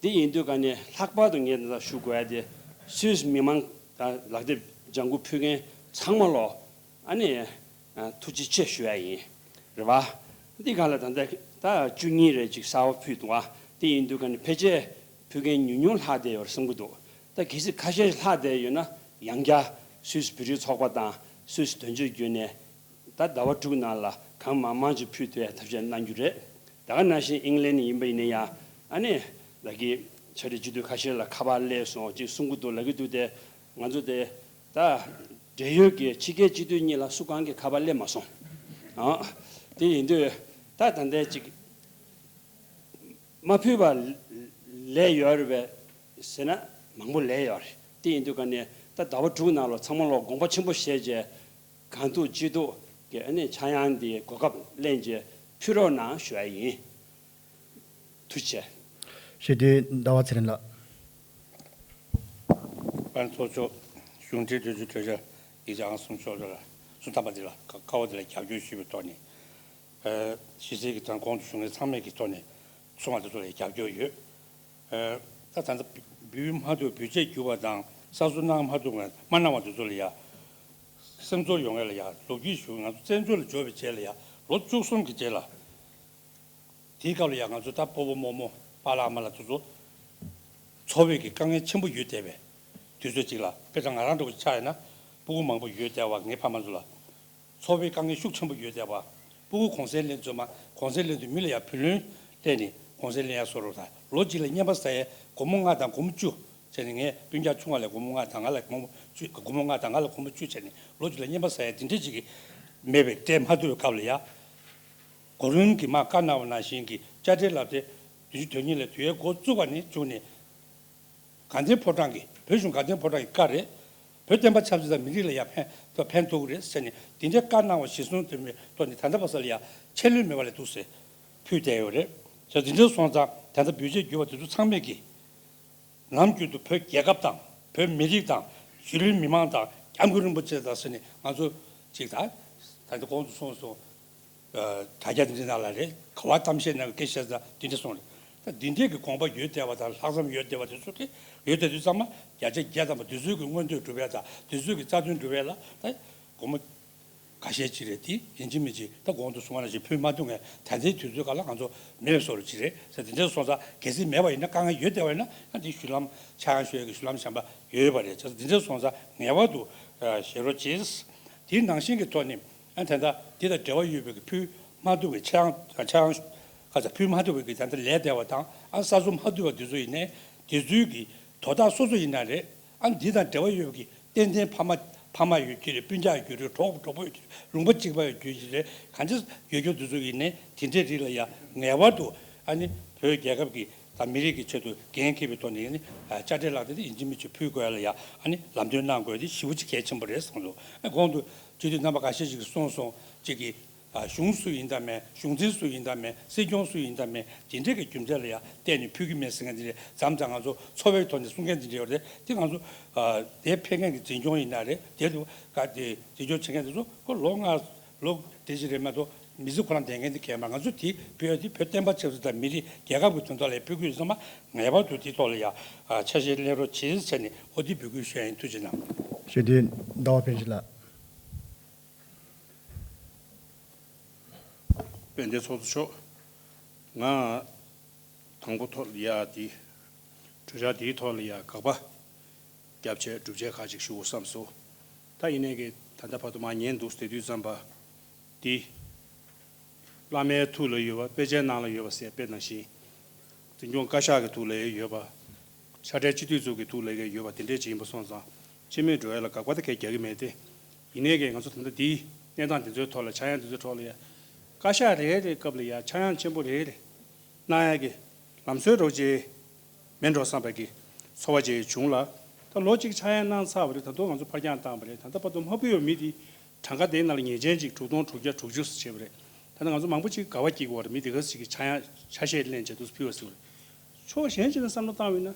འདི་ཡིན་དུས་ག་ནས་ལྷག་པར་དུ་ངས་ད་ལྟ་ཞུ་དགོས་ཡ་དེ་སུད་སི་མི་མང་ད་ལག་དེབ་ལྗང་གུ་ཕུལ་མཁན་ཚང་མ་ལོ། ཨ་ནི། ཨ། ཐུགས་རྗེ་ཆེ་ཞུ་ཡ་ཡིན། རེད་བ། འདི་ག་ལ་ད་ལྟ་ད་བཅུ་གཉིས་རེ་ཅིག་གསར་པ་ཕུལ་འདུག་བ། དེ་ཡིན་དུས་ཀ་ནི་ཕལ་ཆེར་ཕུལ་མཁན་ཉུང་ཉུང་ལྷག་བསྡད་ཡོད་རེད་བསམ་གྱི་འདུག་ད་གལ་སྲིད་ཁ་ཤས་ལྷག་བསྡད་ཡོད་ན་ཡང་བསྐྱར་སུད་སི་བོད་རིགས་ཚོགས་པ་དང་སུད་སི་དོན་གཅོད་བརྒྱུད་ནས་ད་ཟླ་བ་དྲུག་ནང་ལ་གང་མང་མང་ཅིག་ཕུལ་ཐུབ་ཡ་ཐབས་ཤེས་གནང་རྒྱུ་རེད། ད་ག་ནང་བཞིན་ཨིང་ལན་ཡིན་པ་ཡིན་ན་ཡང་ཨ་ནི་ལ་གི་ཕྱག་སྦྲེལ་སྤྱི་འཐུས་ཁ་ཤས་ལ་ཁ་པར་སླེབས་སོང་ཅིག་གསུང་གི་འདུག་ལབ་ཀྱི་འདུག་དེ་ང་ཚོ་དེ། ད། འབྲེལ་ཡོད་ཀྱི་ཕྱི་རྒྱལ་སྤྱི་འཐུས་གཉིས་ལ་སུ་གང་གི་ཁ་པར་སླེབས་མ་སོང་། ཨ། དེ་ཡིན་དུས་ད་ད་ལྟའི་ཅིག་མ་ཕུལ་བ་ལས་ཡོད་རེད་པས་ཟེར་ན་མང་པོ་ལས་ཡོད་རེད། དེ་ཡིན་དུས་ག་ནས་ད་ཟླ་བ་དྲུག་ནང་ལ་ཚང་མ་ལ་དགོངས་པ་ཆེན་པོ་བཞེས་བྱས་གང་ཐུབ་ཅི་ཐུབ་ཀྱི་ཨ་ནི་ཆག་ཡང་འདི་གོ་སྐབས་ལེན་བྱས་ཕུལ་རོགས་གནང་ཞུ་ཡ་ཡིན། ཐུགས་རྗེ་ཆེ། ཞུ་དེ་ཟླ་བ་ཚེ་རིང་ལགས། པན་ཚོགས་གཙོ། གཞུང་འབྲེལ་གྲོས་ཆོད་གྲོས་འཆར་ཡིག་ཆ་ཨང་གསུམ་ཤོག་ལ་གསུམ་ཐམ་པ་འདི་ལ་ཀ་ཀ་བ་འདི་ལ་རྒྱབ་སྐྱོར་ཞུས་པའི་ཐོག་ནས། ཨ། ཕྱི་གསལ་གྱི་དང་གོང་དུ་ཞུ་མཁན་ཚང་མས་ཀྱི་ཐོག་ནས་གསུང་བ་འདི་ཚོ་ལ་རྒྱབ་སྐྱོར་ཡོད། ཨ། ད་ད་ལྟ་འབུལ་མ་ཐུབ་བེད་སྤྱོད་གྱུར་བ་དང་གསར་བཟོ་གནང་མ་ཐུབ་མཁན་མ་གནང་བ་འདི་ཚོ་ལ་ཡ། སེམས་ཚོར་ཡོང་ཡ་ལ་ཡ་ལོ་རྒྱུས་ཞུ་ང་ཚོ་བཙན་བྱོལ་ལ་འབྱོར་བའི་རྗེས་ལ་ཡ་ལོ་བཅུ་གསུམ་གྱི་རྗེས་ལ། དེའི་སྐབས་ལ་ཡང་ང་ཚོ་ད་སྤོ་བོ་རྨོ་མོ་པཱ་ལགས་ཨ་མ་ལགས་དེ་ཚོ་འཚོ་བའི་གི་དཀའ་ངལ་ཆེན་པོ་ཡོད་བསྡད་པའི་དུས་ཚོད་ཅིག་ལ། དཔེ་ཆ་ང་རང་འདྲ་བོ་ཆགས་ཡོད་ན་སྤུ་གུ་མང་པོ་ཡོད་བསྡད་པ། ངའི་ཕ་མ་ཚོ་ལ་འཚོ་བའི་དཀའ་ངལ་ཤུགས་ཆེན་པོ་ཡོད་བསྡད་པ། སྤུ་གུ་གུང་སེང་ལེན་ཚོད་མ་གུང་སེང་ལེན་དུས་མི་ལ་ཡང་བུ་ལོན་སྤྲད་ནས་གུང་སེང་ལེན་ཡ་བཟོ་རོགས་དང་། ལོ་གཅིག་ལ་རྔན་པ་ཟ་ཡའི་སྒོར་མོ་ལྔ་དང་སྒོར་མོ་བཅུ་བྱས་ནས། ངའི་སྤུན་ཀྱག་ཆུང་བ་ལ་སྒོར་མོ་ལྔ་དང་ང་ལ་སྒོར་མོ་བཅུ། སྒོར་མོ་ལྔ་དང་ང་ལ་སྒོར་མོ་བཅུ་བྱས་ནས་ལོ་གཅིག་ལ་རྔན་པ་ཟ་ཡ་དེ་འདྲས་ཅིག་གི་མེད་པའི་སྤྲད་མ་ཐུབ་པའི་སྐབས་ལ་ཡ། གོ་རིམ་གྱིས་མར་བཀའ་གནང་བ་ནང་བཞིན་གྱི་དཔྱ་ཁྲལ་ལབ་དེ་བདུན་ཅུ་དོན་གཉིས་ལ་དུས་ཡུན་འགོ་བཙུགས་པ་ནས་བྱུང་ནས། དགའ་ལྡན་ཕོ་བྲང་གི་བོད་གཞུང་དགའ་ལྡན་ཕོ་བྲང་གི་བཀའ་རེད། བོད་བསྟན་པ་ཆབ་སྲིད་དང་མི་རིགས་ལ་ཡང་ཕན་ཕན་ཐོགས་ཀྱི་རེད་ཟེར་ནས་འདི་འདྲའི་བཀའ་གནང་བ་གཞིར་བཟུང་དེ་མོའི་ཐོག་ནས་ད་ལྟ་བར་ས་ལ་ཡང་ཆད་ལུས་མེད་པ་ལས་འདུག་ཟེར་ཕུལ་བསྡད་ཡོད་རེད། ཟེར་འདི་འདྲའི་སོང་ཙང་ད་ལྟ་བེད་སྤྱོད་གྱུར་བ་དེ་ཚོ་ཚང་མས་ཀྱིས། ནམ་རྒྱུན་དུ་བོད་རྒྱལ་ཁབ་དང་བོད་མི་རིགས་དང་གཞིས་ལུས་མི་མང་དང་སྐྱབས་མགོན་རིན་པོ་ཆེ་དང་ཟེར་ནས་ང་ཚོ་ཅིག་ད་ད་ལྟ་གོང་དུ་སོང་སོང་། ཨ། དྲ་རྒྱ་འདི་འདྲ་ནང་ལ་རེད། ག་བ་གཏམ་བཤད་ནང་གི་སྐད་ཆ་དང་འདི་འདྲ་སོང་རེད། ད་འདི་འདྲས་ཀྱི་དགོངས་པ་ཡོད་བསྡད་པ་དང་ལྷག་བསམ་ཡོད་བསྡད་པ་དེ་ཚོ་གི་ཡོད་བསྡད་དུས་ཙམ་པ་བརྒྱ་ཆ་བརྒྱ་ཐམ་པ་དེ་ཚོའི་གི་མངོན་འདོད་སྒྲུབ་ཡ་དང་དེ་ཚོའི་གི་རྩ་དོན་སྒྲུབ་ཡ་ལ་ད་སྒོར་མོ་ཁ་ཤས་ཅིག་རེད། དེ་ཡིན་གཅིག་མིན་གཅིག་ད་གོང་དུ་གསུངས་པ་ནང་བཞིན་ཕུལ་མ་ཐུབ་མཁན་ད་ལྟའི་དུས་ཚོད་སྐབས་ལ་ང་ཚོ་མེད་པའི་བཟོ་འདྲ་ཅིག་རེད་ཟེར། དེ་འདྲ་སོང་ཙང་གལ་སྲིད་མེད་པ་ཡིན་ན་དཀའ་ངལ་ཡོད་བསྡད་པ་ཡིན་ན་ཨ་འདི་བཞུགས་ལམ་ཆ་ཡང་ཞུ་ཡ་གི་བཞུགས་ལམ་གཞན་པ་ཡོད་པ་རེད། བྱས་ཙང་དེ་འདྲ་སོང་ཙང་ངེས་པར་དུ་བཞེས་རོགས་གྱིས། དེའི་ནང་བཞིན་གྱི་ཐོག་ནས་ཨ་ད་ལྟ་འདི་དང་འབྲེལ་བ་ཡོད་པའི་གི་ཕུལ་མ་ཐུབ་པའི་ཆ་ཡང་ཆ་ཡང་ཁ་ཚ་ཕུལ་མ་ཐུབ་པའི་གི་ད་ལྟ་ལས་བསྡད་པ་དང་ཨ་གསར་བཟོ་མ་ཐུབ་པ་དེ་ཚོ་ཡིན་ནའི་དེ་ཚོའི་གི་དོ་བདག་སོ་སོ་ཡིན་ན་རེད། ཨ་འདི་དང་འབྲེལ་བ་ཡོད་པའི་གི་ཏན་ཏན་ཕ་མ་ཕ་མ་ཡོད་ཀྱི་རེད། སྤུན་ཀྱག་ཡོད་ཀྱི་རེད། གྲོགས་གྲོགས་པོ་ཡོད་ཀྱི་རེད། ལུང་པ་གཅིག་པ་ཡོད་ཀྱི་རེད། གང་ཅི་ཡོད་རྒྱུ་དེ་ཚོ་ཡིན་ནའི་དེ་འདྲའི་རིགས་ལ་ཡ་ངེས་པར་དུ་ཨ་ནི་བོད་རྒྱལ་ཁབ་ཀྱི་དང་མི་རིགས་ཀྱི་ཆེད་དུ་འགན་འཁྱེར་བའི་ཐོག་ནས་ཨ་ནི་དཔྱ་ཁྲལ་ལག་དེབ་དེ་ཡིན་གཅིག་མིན་གཅིག་ཕུལ་དགོས་ཡ་ལ་ཡ་ཨ་ནི་ལམ་སྟོན་གནང་དགོས་དེ་ཞེ་པོ་ཅིག་གལ་ཆེན་པོ་རེད་བསམ་འདུག་ཨ་གོང་དུ་སྤྱི་འཐུས་རྣམ་པ་ཁ་ཤས་ཤིག་གིས་གསུངས་སོང་། གཅིག་གིས་ཨ་གཞུང་སུ་ཡིན་དང་མེད། གཞུང་འཛིན་སུ་ཡིན་དང་མེད། སྲིད་སྐྱོང་སུ་ཡིན་དང་མེད། དེ་འདྲའི་གི་རྒྱུ་མཚན་ལ་ཡ་བརྟེན་ནས་ཕུལ་གྱི་མེད་ཟེར་མཁན་དེ་རེད། མཚམས་མཚམས་ང་ཚོ་འཚོ་བའི་ཐོག་ནས་གསུང་མཁན་དེ་འདྲ་ཡོད་རེད། དེ་ང་ཚོ་ཨ་དེ་ཕེབས་མཁན་གྱི་འཛིན་སྐྱོང་ཡིན་ན་རེད། དེ་དུ་ག་དེ་འཛིན་སྐྱོང་བྱེད་མཁན་དེ་ཚོ་ཁོ་ལོ་ལྔ་ལོ་དེ་ཅི་རེད་མ་གཏོགས་མི་ཚེ་ཁོ་རང་འདེད་མཁན་དེ་གས་མ། ང་ཚོ་དེ་ཕུལ་ཡ་དེ་བོད་བསྟན་པ་ཆབ་སྲིད་དང་མི་རིགས་རྒྱལ་ཁབ་ཀྱི་དོན་དག་ལ་ཕུལ་དགོས་ཡོད་ཙང་མ་ངེས་པར་དུ་དེའི་ཐོག་ལ་ཡ་ཨ་ཆ་ཤས་ལེན་རོགས་བྱེད་ཟེར་ནས་འོ་དེ་འབོད་སྐུལ་ཞུ་ཡ་ཡིན། ཐུགས་རྗེ་གནང་། ཞུ་དེ་ཟླ་བ་ཕན་ཞིག་ལགས། དཔལ་ལྡན་ཚོགས་གཙོ་མཆོག་ང་དང་པོ་ཐོག་ལ་ཡ་དེ་གྲོས་འཆར་དེའི་ཐོག་ལ་ཡ་དགག་པ་རྒྱབ་བྱས་སྒྲུབ་བྱེད་ཁག་ཅིག་ཞུ་དགོས་བསམ་སོང་། ད་ཡིན་ནའི་གི་ད་ལྟ་བར་དུ་མར་ཉན་འདུག་ཟེར་དུས་ཙམ་པ་དེ་བླ་མའི་ཐུགས་ལ་ཡོད་པ། དཔེ་ཆའི་ནང་ལ་ཡོད་པ་ཟེར་དཔེ་ནང་བཞིན་འཛིན་སྐྱོང་བཀའ་ཤག་གི་ཐུགས་ལ་ཡོད་པ། ཕྱག་སྦྲེལ་སྤྱི་འཐུས་ཚོ་གི་ཐུགས་ལ་ཡོད་པ་དེ་འདྲས་ཅིག་ཡིན་པ་སོང་ཙང་ སྤྱི་མོས་འགྲོ་ཡ་ལ་དགག་པ་དེ་གས་རྒྱག་གི་མེད་དེ། ཡིན་ནའི་གས་ང་ཚོ་ད་ལྟ་འདིའི་གནས་སྟངས་འདི་ཚོའི་ཐོག་ལ་ཆག་ཡང་འདི་ཚོའི་ཐོག་ལ་ཡ། བཀའ་ཤག་རེ་རེའི་སྐབས་ལ་ཡ་ཆག་ཡང་ཆེན་པོ་རེ་རེ་གནང་ཡ་གི་ལམ་སྲོལ་རོགས་བྱེད་མེད་འགྲོ་བསམ་པའི་གི་ཚོར་བ་ཅིག་བྱུང་ལ། ད་ལོ་གཅིག་ཆག་ཡང་གནང་ཚར་བ་རེད། ད་དུང་ང་ཚོ་ཕར་འགྱངས་བཏང་བ་རེད། ད་ལྟ་བར་དུ་མ་ཕུད་པའི་མི་དེ་གྲངས་ཀ་དེའི་ནང་ལ་ངེས་ཅན་ཅིག་དྲུག་སྟོང་དྲུག་བརྒྱ་དྲུག་ཅུ་ཙམ་བྱས་པ་རེད། ད་ལྟ་ང་ཚོ་མང་པོ་ཅིག་དགའ་བ་སྐྱེ་གི་ཡོད་རེད། མི་དེ་ག་ཚོད་ཅིག་གི་ཆག་ཡང་ཆ་ཤས་ལེན་བྱས་འདུག་ཕུལ་བ་ཟེར་བ་རེད། ཕྱོགས་གཞན་ཅིག་ནས་བསམ་བློ་བཏང་བས་ན།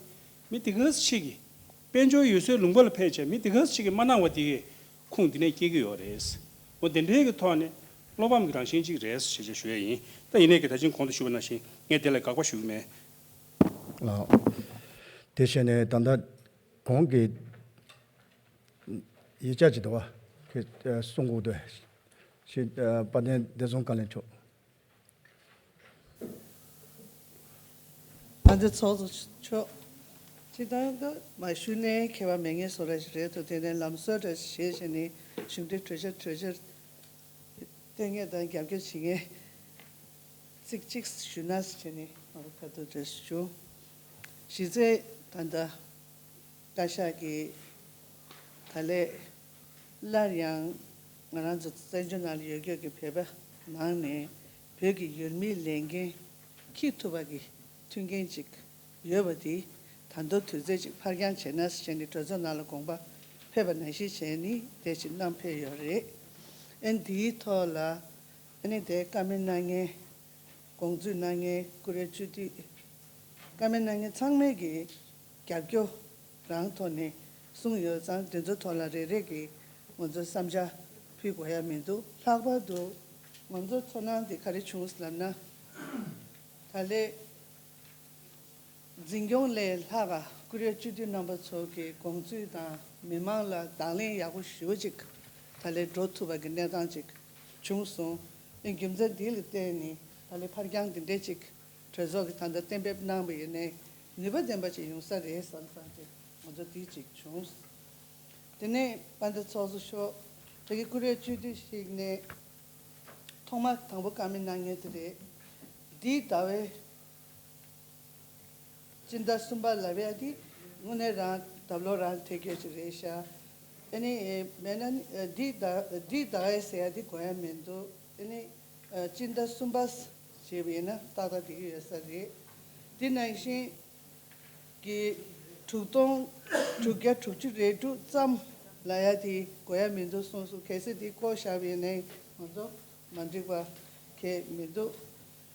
མི་དེ་ག་ཚོད་ཅིག་གིས་དཔལ་འབྱོར་ཡུལ་སྲོལ་ལུང་པ་ལ་ཕེབས་བྱས་མི་དེ་ག་ཚོད་ཅིག་གིས་མ་གནང་བ་དེ་གས་ཁུངས་འདི་ནས་སྐྱེལ་གྱི་ཡོད་རེད། འོ་དེ་འདྲའི་གི་ཐོག་ནས་བློ་ཕམ་གྱི་རང་བཞིན་ཅིག་རེད་ཞེས་བྱས་ཞུ་ཡ་ཡིན། ད་ཡིན་ནའི་གི་ད་ཅིང་གོང་དུ་ཞུས་པ་ནང་བཞིན་ངས་དེ་ལ་དགག་པ་ཞུ་གི་མེད། ལགས། དེ་བྱས་ནས་ད་ལྟ་གོང་གི་ཡིག་ཆ་ཅིག་འདུག་བ། ཁོས་གསུང་དགོས་འདུག་ཞེས་དཔལ་ལྡན་བདེ་སྲུང་བཀའ་བློན་མཆོག་ཨ་འདི་ཚོགས་གཙོ་མཆོག་སྤྱིར་བཏང་ད་མ་ཞུས་ནའི་ཁྱད་པར་མེད་ངེས་བཟོ་འདྲ་ཞིག་རེད་འདུག་དེ་ནས་ལམ་སྲོལ་འདྲ་ཞིག་བྱས་བྱས་ནས་གཞུང་འབྲེལ་གྲོས་འཆར་གྲོས་འཆར་བཏོན་མཁན་དང་རྒྱབ་སྐྱོར་བྱེད་མཁན་ཚིག་གཅིག་ཞུས་ན་བྱས་ནས་ང་ཚོ་ཁ་ཐུག་འདྲ་ཞུ། གཞི་རྩའི་ད་ལྟ་བཀའ་ཤག་གིས་ད་ལས་སླར་ཡང་ང་རང་ཚོ་བཙན་བྱོལ་ནང་ལ་ཡོད་སྐྱོད་ཀྱི་བོད་པ་ནང་ནས་བོད་ཀྱི་ཡུལ་མིའི་ལས་འགན་འཁྱེར་ཐུབ་པ་གི་མཐུན་རྐྱེན་ཅིག་ཡོད་པ་དེ་ད་དུང་དུས་ཚོད་ཅིག་ཕར་འགྱངས་བྱས་ན་ཟེར་ནས་གྲོས་ཚོགས་ནང་ལ་དགོངས་པ་ཕེབས་པ་ནང་བཞིན་བྱས་ནས་དེ་ཅིག་གནང་ཕེབས་ཡོད་རེད། ཨ་ནི་དེའི་ཐོག་ལ་ཨ་ནི་དེ་བཀའ་མོལ་གནང་མཁན་དགོངས་ཚུལ་གནང་མཁན་བཀུར་འོས་སྤྱི་འཐུས་བཀའ་མོལ་གནང་མཁན་ཚང་མས་ཀྱི་རྒྱབ་སྐྱོར་རང་ཐོག་ནས་གསུངས་ཡོད་ཙང་དེ་ཚོ་ཐོག་ལ་རེ་རེ་གིས་ང་ཚོ་བསམ་འཆར་ཕུལ་དགོས་ཡ་མི་འདུག་ལྷག་པར་དུ་ང་ཚོ་ཚོར་སྣང་འདི་ག་རེ་བྱུང་ལབ་ན། ད་ལས་འཛིན་སྐྱོང་ལས་ལྷག་ག་བཀུར་འོས་སྤྱི་འཐུས་རྣམ་པ་ཚོ་གི་དགོངས་ཚུལ་དང་མི་མང་ལ་དང་ལེན་ཡག་པོ་ཞེ་པོ་ཅིག་ད་ལས་འགྲོ་ཐུབ་པ་གི་གནས་སྟངས་ཅིག་བྱུང་སོང་། ཨེ་རྒྱུ་མཚན་འདི་ལ་བརྟེན་ནས་ད་ལས་ཕར་འགྱངས་འདི་འདྲས་ཅིག་གྲོས་ཚོགས་ཀྱིས་ད་ལྟ་གཏན་འབེབས་གནང་བ་ཡིན་ནའི་ནུས་པ་ལྡན་པ་ཅིག་ཡོང་ས་རེད་བསམ་བསམ་ཅིག་ང་ཚོ་འདི་ཅིག་བྱུང་། དེ་ནས་དཔལ་ལྡན་ཚོགས་གཙོ་མཆོག་ད་གི་བཀུར་འོས་སྤྱི་འཐུས་ཤིག་ནས་ཐོག་མ་དང་པོ་བཀའ་མོལ་གནང་མཁན་དེ་རེད། འདིའི་ཟླ་བའི་སྤྱི་ཟླ་གསུམ་པ་ལབ་ཡ་དེ་དངོས་གནས་རང་ད་ལོ་རང་ཐད་ཀྱོད་ཅིག་རེད་ཤག་ཨ་ནི་མེད་ན་ནི་འདི་ཟླ་འདི་ཟླ་བའི་ཟེར་ཡ་དེ་དགོས་ཡ་མི་འདུག་ཨ་ནི་སྤྱི་ཟླ་གསུམ་པ་ཞེས་པ་ཡིན་ན་ཏག་ཏག་འགྲིག་གི་ཡོད་ས་རེད། དེ་ནང་བཞིན་གྱི་དྲུག་སྟོང་དྲུག་བརྒྱ་དྲུག་ཅུ་རེ་དྲུག་ཙམ་ལབ་ཡ་དེ་དགོས་ཡ་མི་འདུག་གསུངས་སོང་། གལ་སྲིད་དེ་བཀོད་བཞག་པ་ཡིན་ན་ང་ཚོ་མ་འགྲིག་པ་གང་ཡང་མི་འདུག་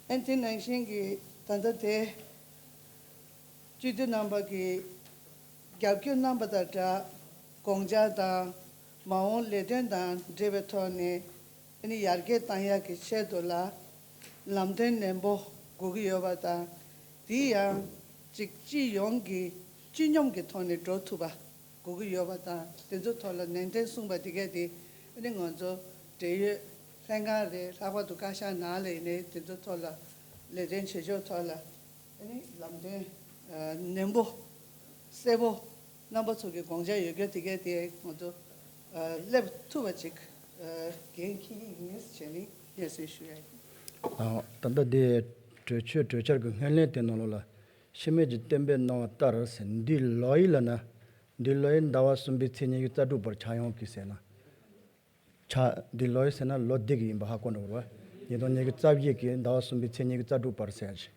ཨ་ནི་དེ་ནང་བཞིན་གྱི་ད་ལྟ་དེ་སྤྱི་འཐུས་རྣམ་པ་གིས་རྒྱབ་སྐྱོར་གནང་པ་དང་སྦྲགས་དགོངས་འཆར་དང་མ་འོངས་ལས་དོན་དང་འབྲེལ་བའི་ཐོག་ནས་ཨ་ནི་ཡར་རྒྱས་གཏང་ཡག་གི་ཆེད་དུ་ལ་ལམ་སྟོན་ནན་པོ་དགོས་ཀྱི་ཡོད་པ་དང་། དེ་ཡང་གཅིག་སྤྱི་ཡོངས་ཀྱི་སྤྱི་སྙོམས་ཀྱི་ཐོག་ནས་འགྲོ་ཐུབ་པ་དགོས་ཀྱི་ཡོད་པ་དང་། དེ་ཚོའི་ཐོག་ལ་ནན་ཏན་གསུངས་པ་དེ་གས་དེ་ཨ་ནི་ང་ཚོ་འབྲེལ་ཡོད་ལྷན་ཁང་རེད། ལྷག་པར་དུ་བཀའ་ཤག་ནང་ལ་ཡིན་ནའི་དེ་ཚོའི་ཐོག་ལ་ལས་དོན་བྱེད་ཕྱོགས་ཐོག་ལ་ཨ་ནི་ལམ་སྟོན་ནན་པོ་གསལ་པོ་རྣམ་པ་ཚོ་གི་དགོངས་འཆར་ཡོད་རྒྱུ་དེ་གས་དེ་ང་ཚོ་སླེབས་ཐུབ་པ་ཅིག་འགན་འཁྱེར་གྱི་ཡིན་ཟེར་ནས་སྙན་སེང་ཞུ་ཡ་ཡིན། ཨ། ད་ལྟ་འདི་གྲོས་ཆོད་གྲོས་འཆར་གྱི་སྔོན་གླེང་དེ་ནང་ལོགས་ལ་ཕྱི་མིག་གིས་གཏན་འབེབས་གནང་བ་ལྟར་ཟེར། འདི་ལོ་ཡི་ལབ་ན་འདི་ལོ་ཡི་ཟླ་བ་གསུམ་པའི་ཚེས་ཉི་ཤུ་རྩ་དྲུག་བར་ཆག་ཡོང་གི་ཟེར་ན། ཆ་འདི་ལོ་ཡི་ཟེར་ན་ལོ་འདི་གི་ཡིན་པ་ཧ་གོ་འགྲོ་གི་རེད་བ། ཉིས་སྟོང་ཉི་ཤུ་རྩ་བཞི་གི་ཟླ་བ་གསུམ་པའི་ཚེས་ཉི་ཤུ་རྩ་དྲུག་བར་ཟེར་ཞིག་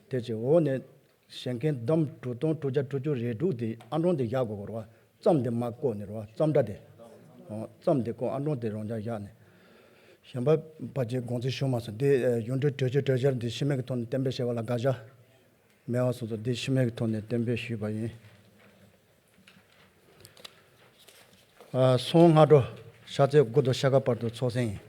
དེ་ཅི་འོ་ནས་བཞེངས་མཁན་བསྡོམས་དྲུག་སྟོང་དྲུག་བརྒྱ་དྲུག་ཅུ་རེ་དྲུག་དེ་ཨང་གྲངས་དེ་བཞག་དགོས་གོ་རེད་བ། རྩོམ་དེ་མ་བཀོད་ནས་རེད་བ། རྩོམ་འདྲ་དེ། འོ་རྩོམ་དེ་བཀོད་ཨང་གྲངས་དེ་རང་འཇགས་བཞག་ནས། གཞན་པ་ཕལ་ཆེར་དགོངས་ཚུལ་ཞུ་མ་སོང་། དེ་གཞུང་འབྲེལ་གྲོས་ཆོད་གྲོས་འཆར་འདི་ཕྱི་མིག་གི་ཐོག་ནས་གཏན་འབེབས་བྱས་པ་ལ་དགག་བཞག་མེད་པ་སོང་ཙང་འདི་ཕྱི་མིག་གི་ཐོག་ནས་གཏན་འབེབས་ཞུས་པ་ཡིན། ཨ། སོང་སྔ་དྲོ་ཤར་ཚེས་དགུ་དང་ཤར་ཁ་བར་དུ་ཚོགས་གསེང་ཡིན།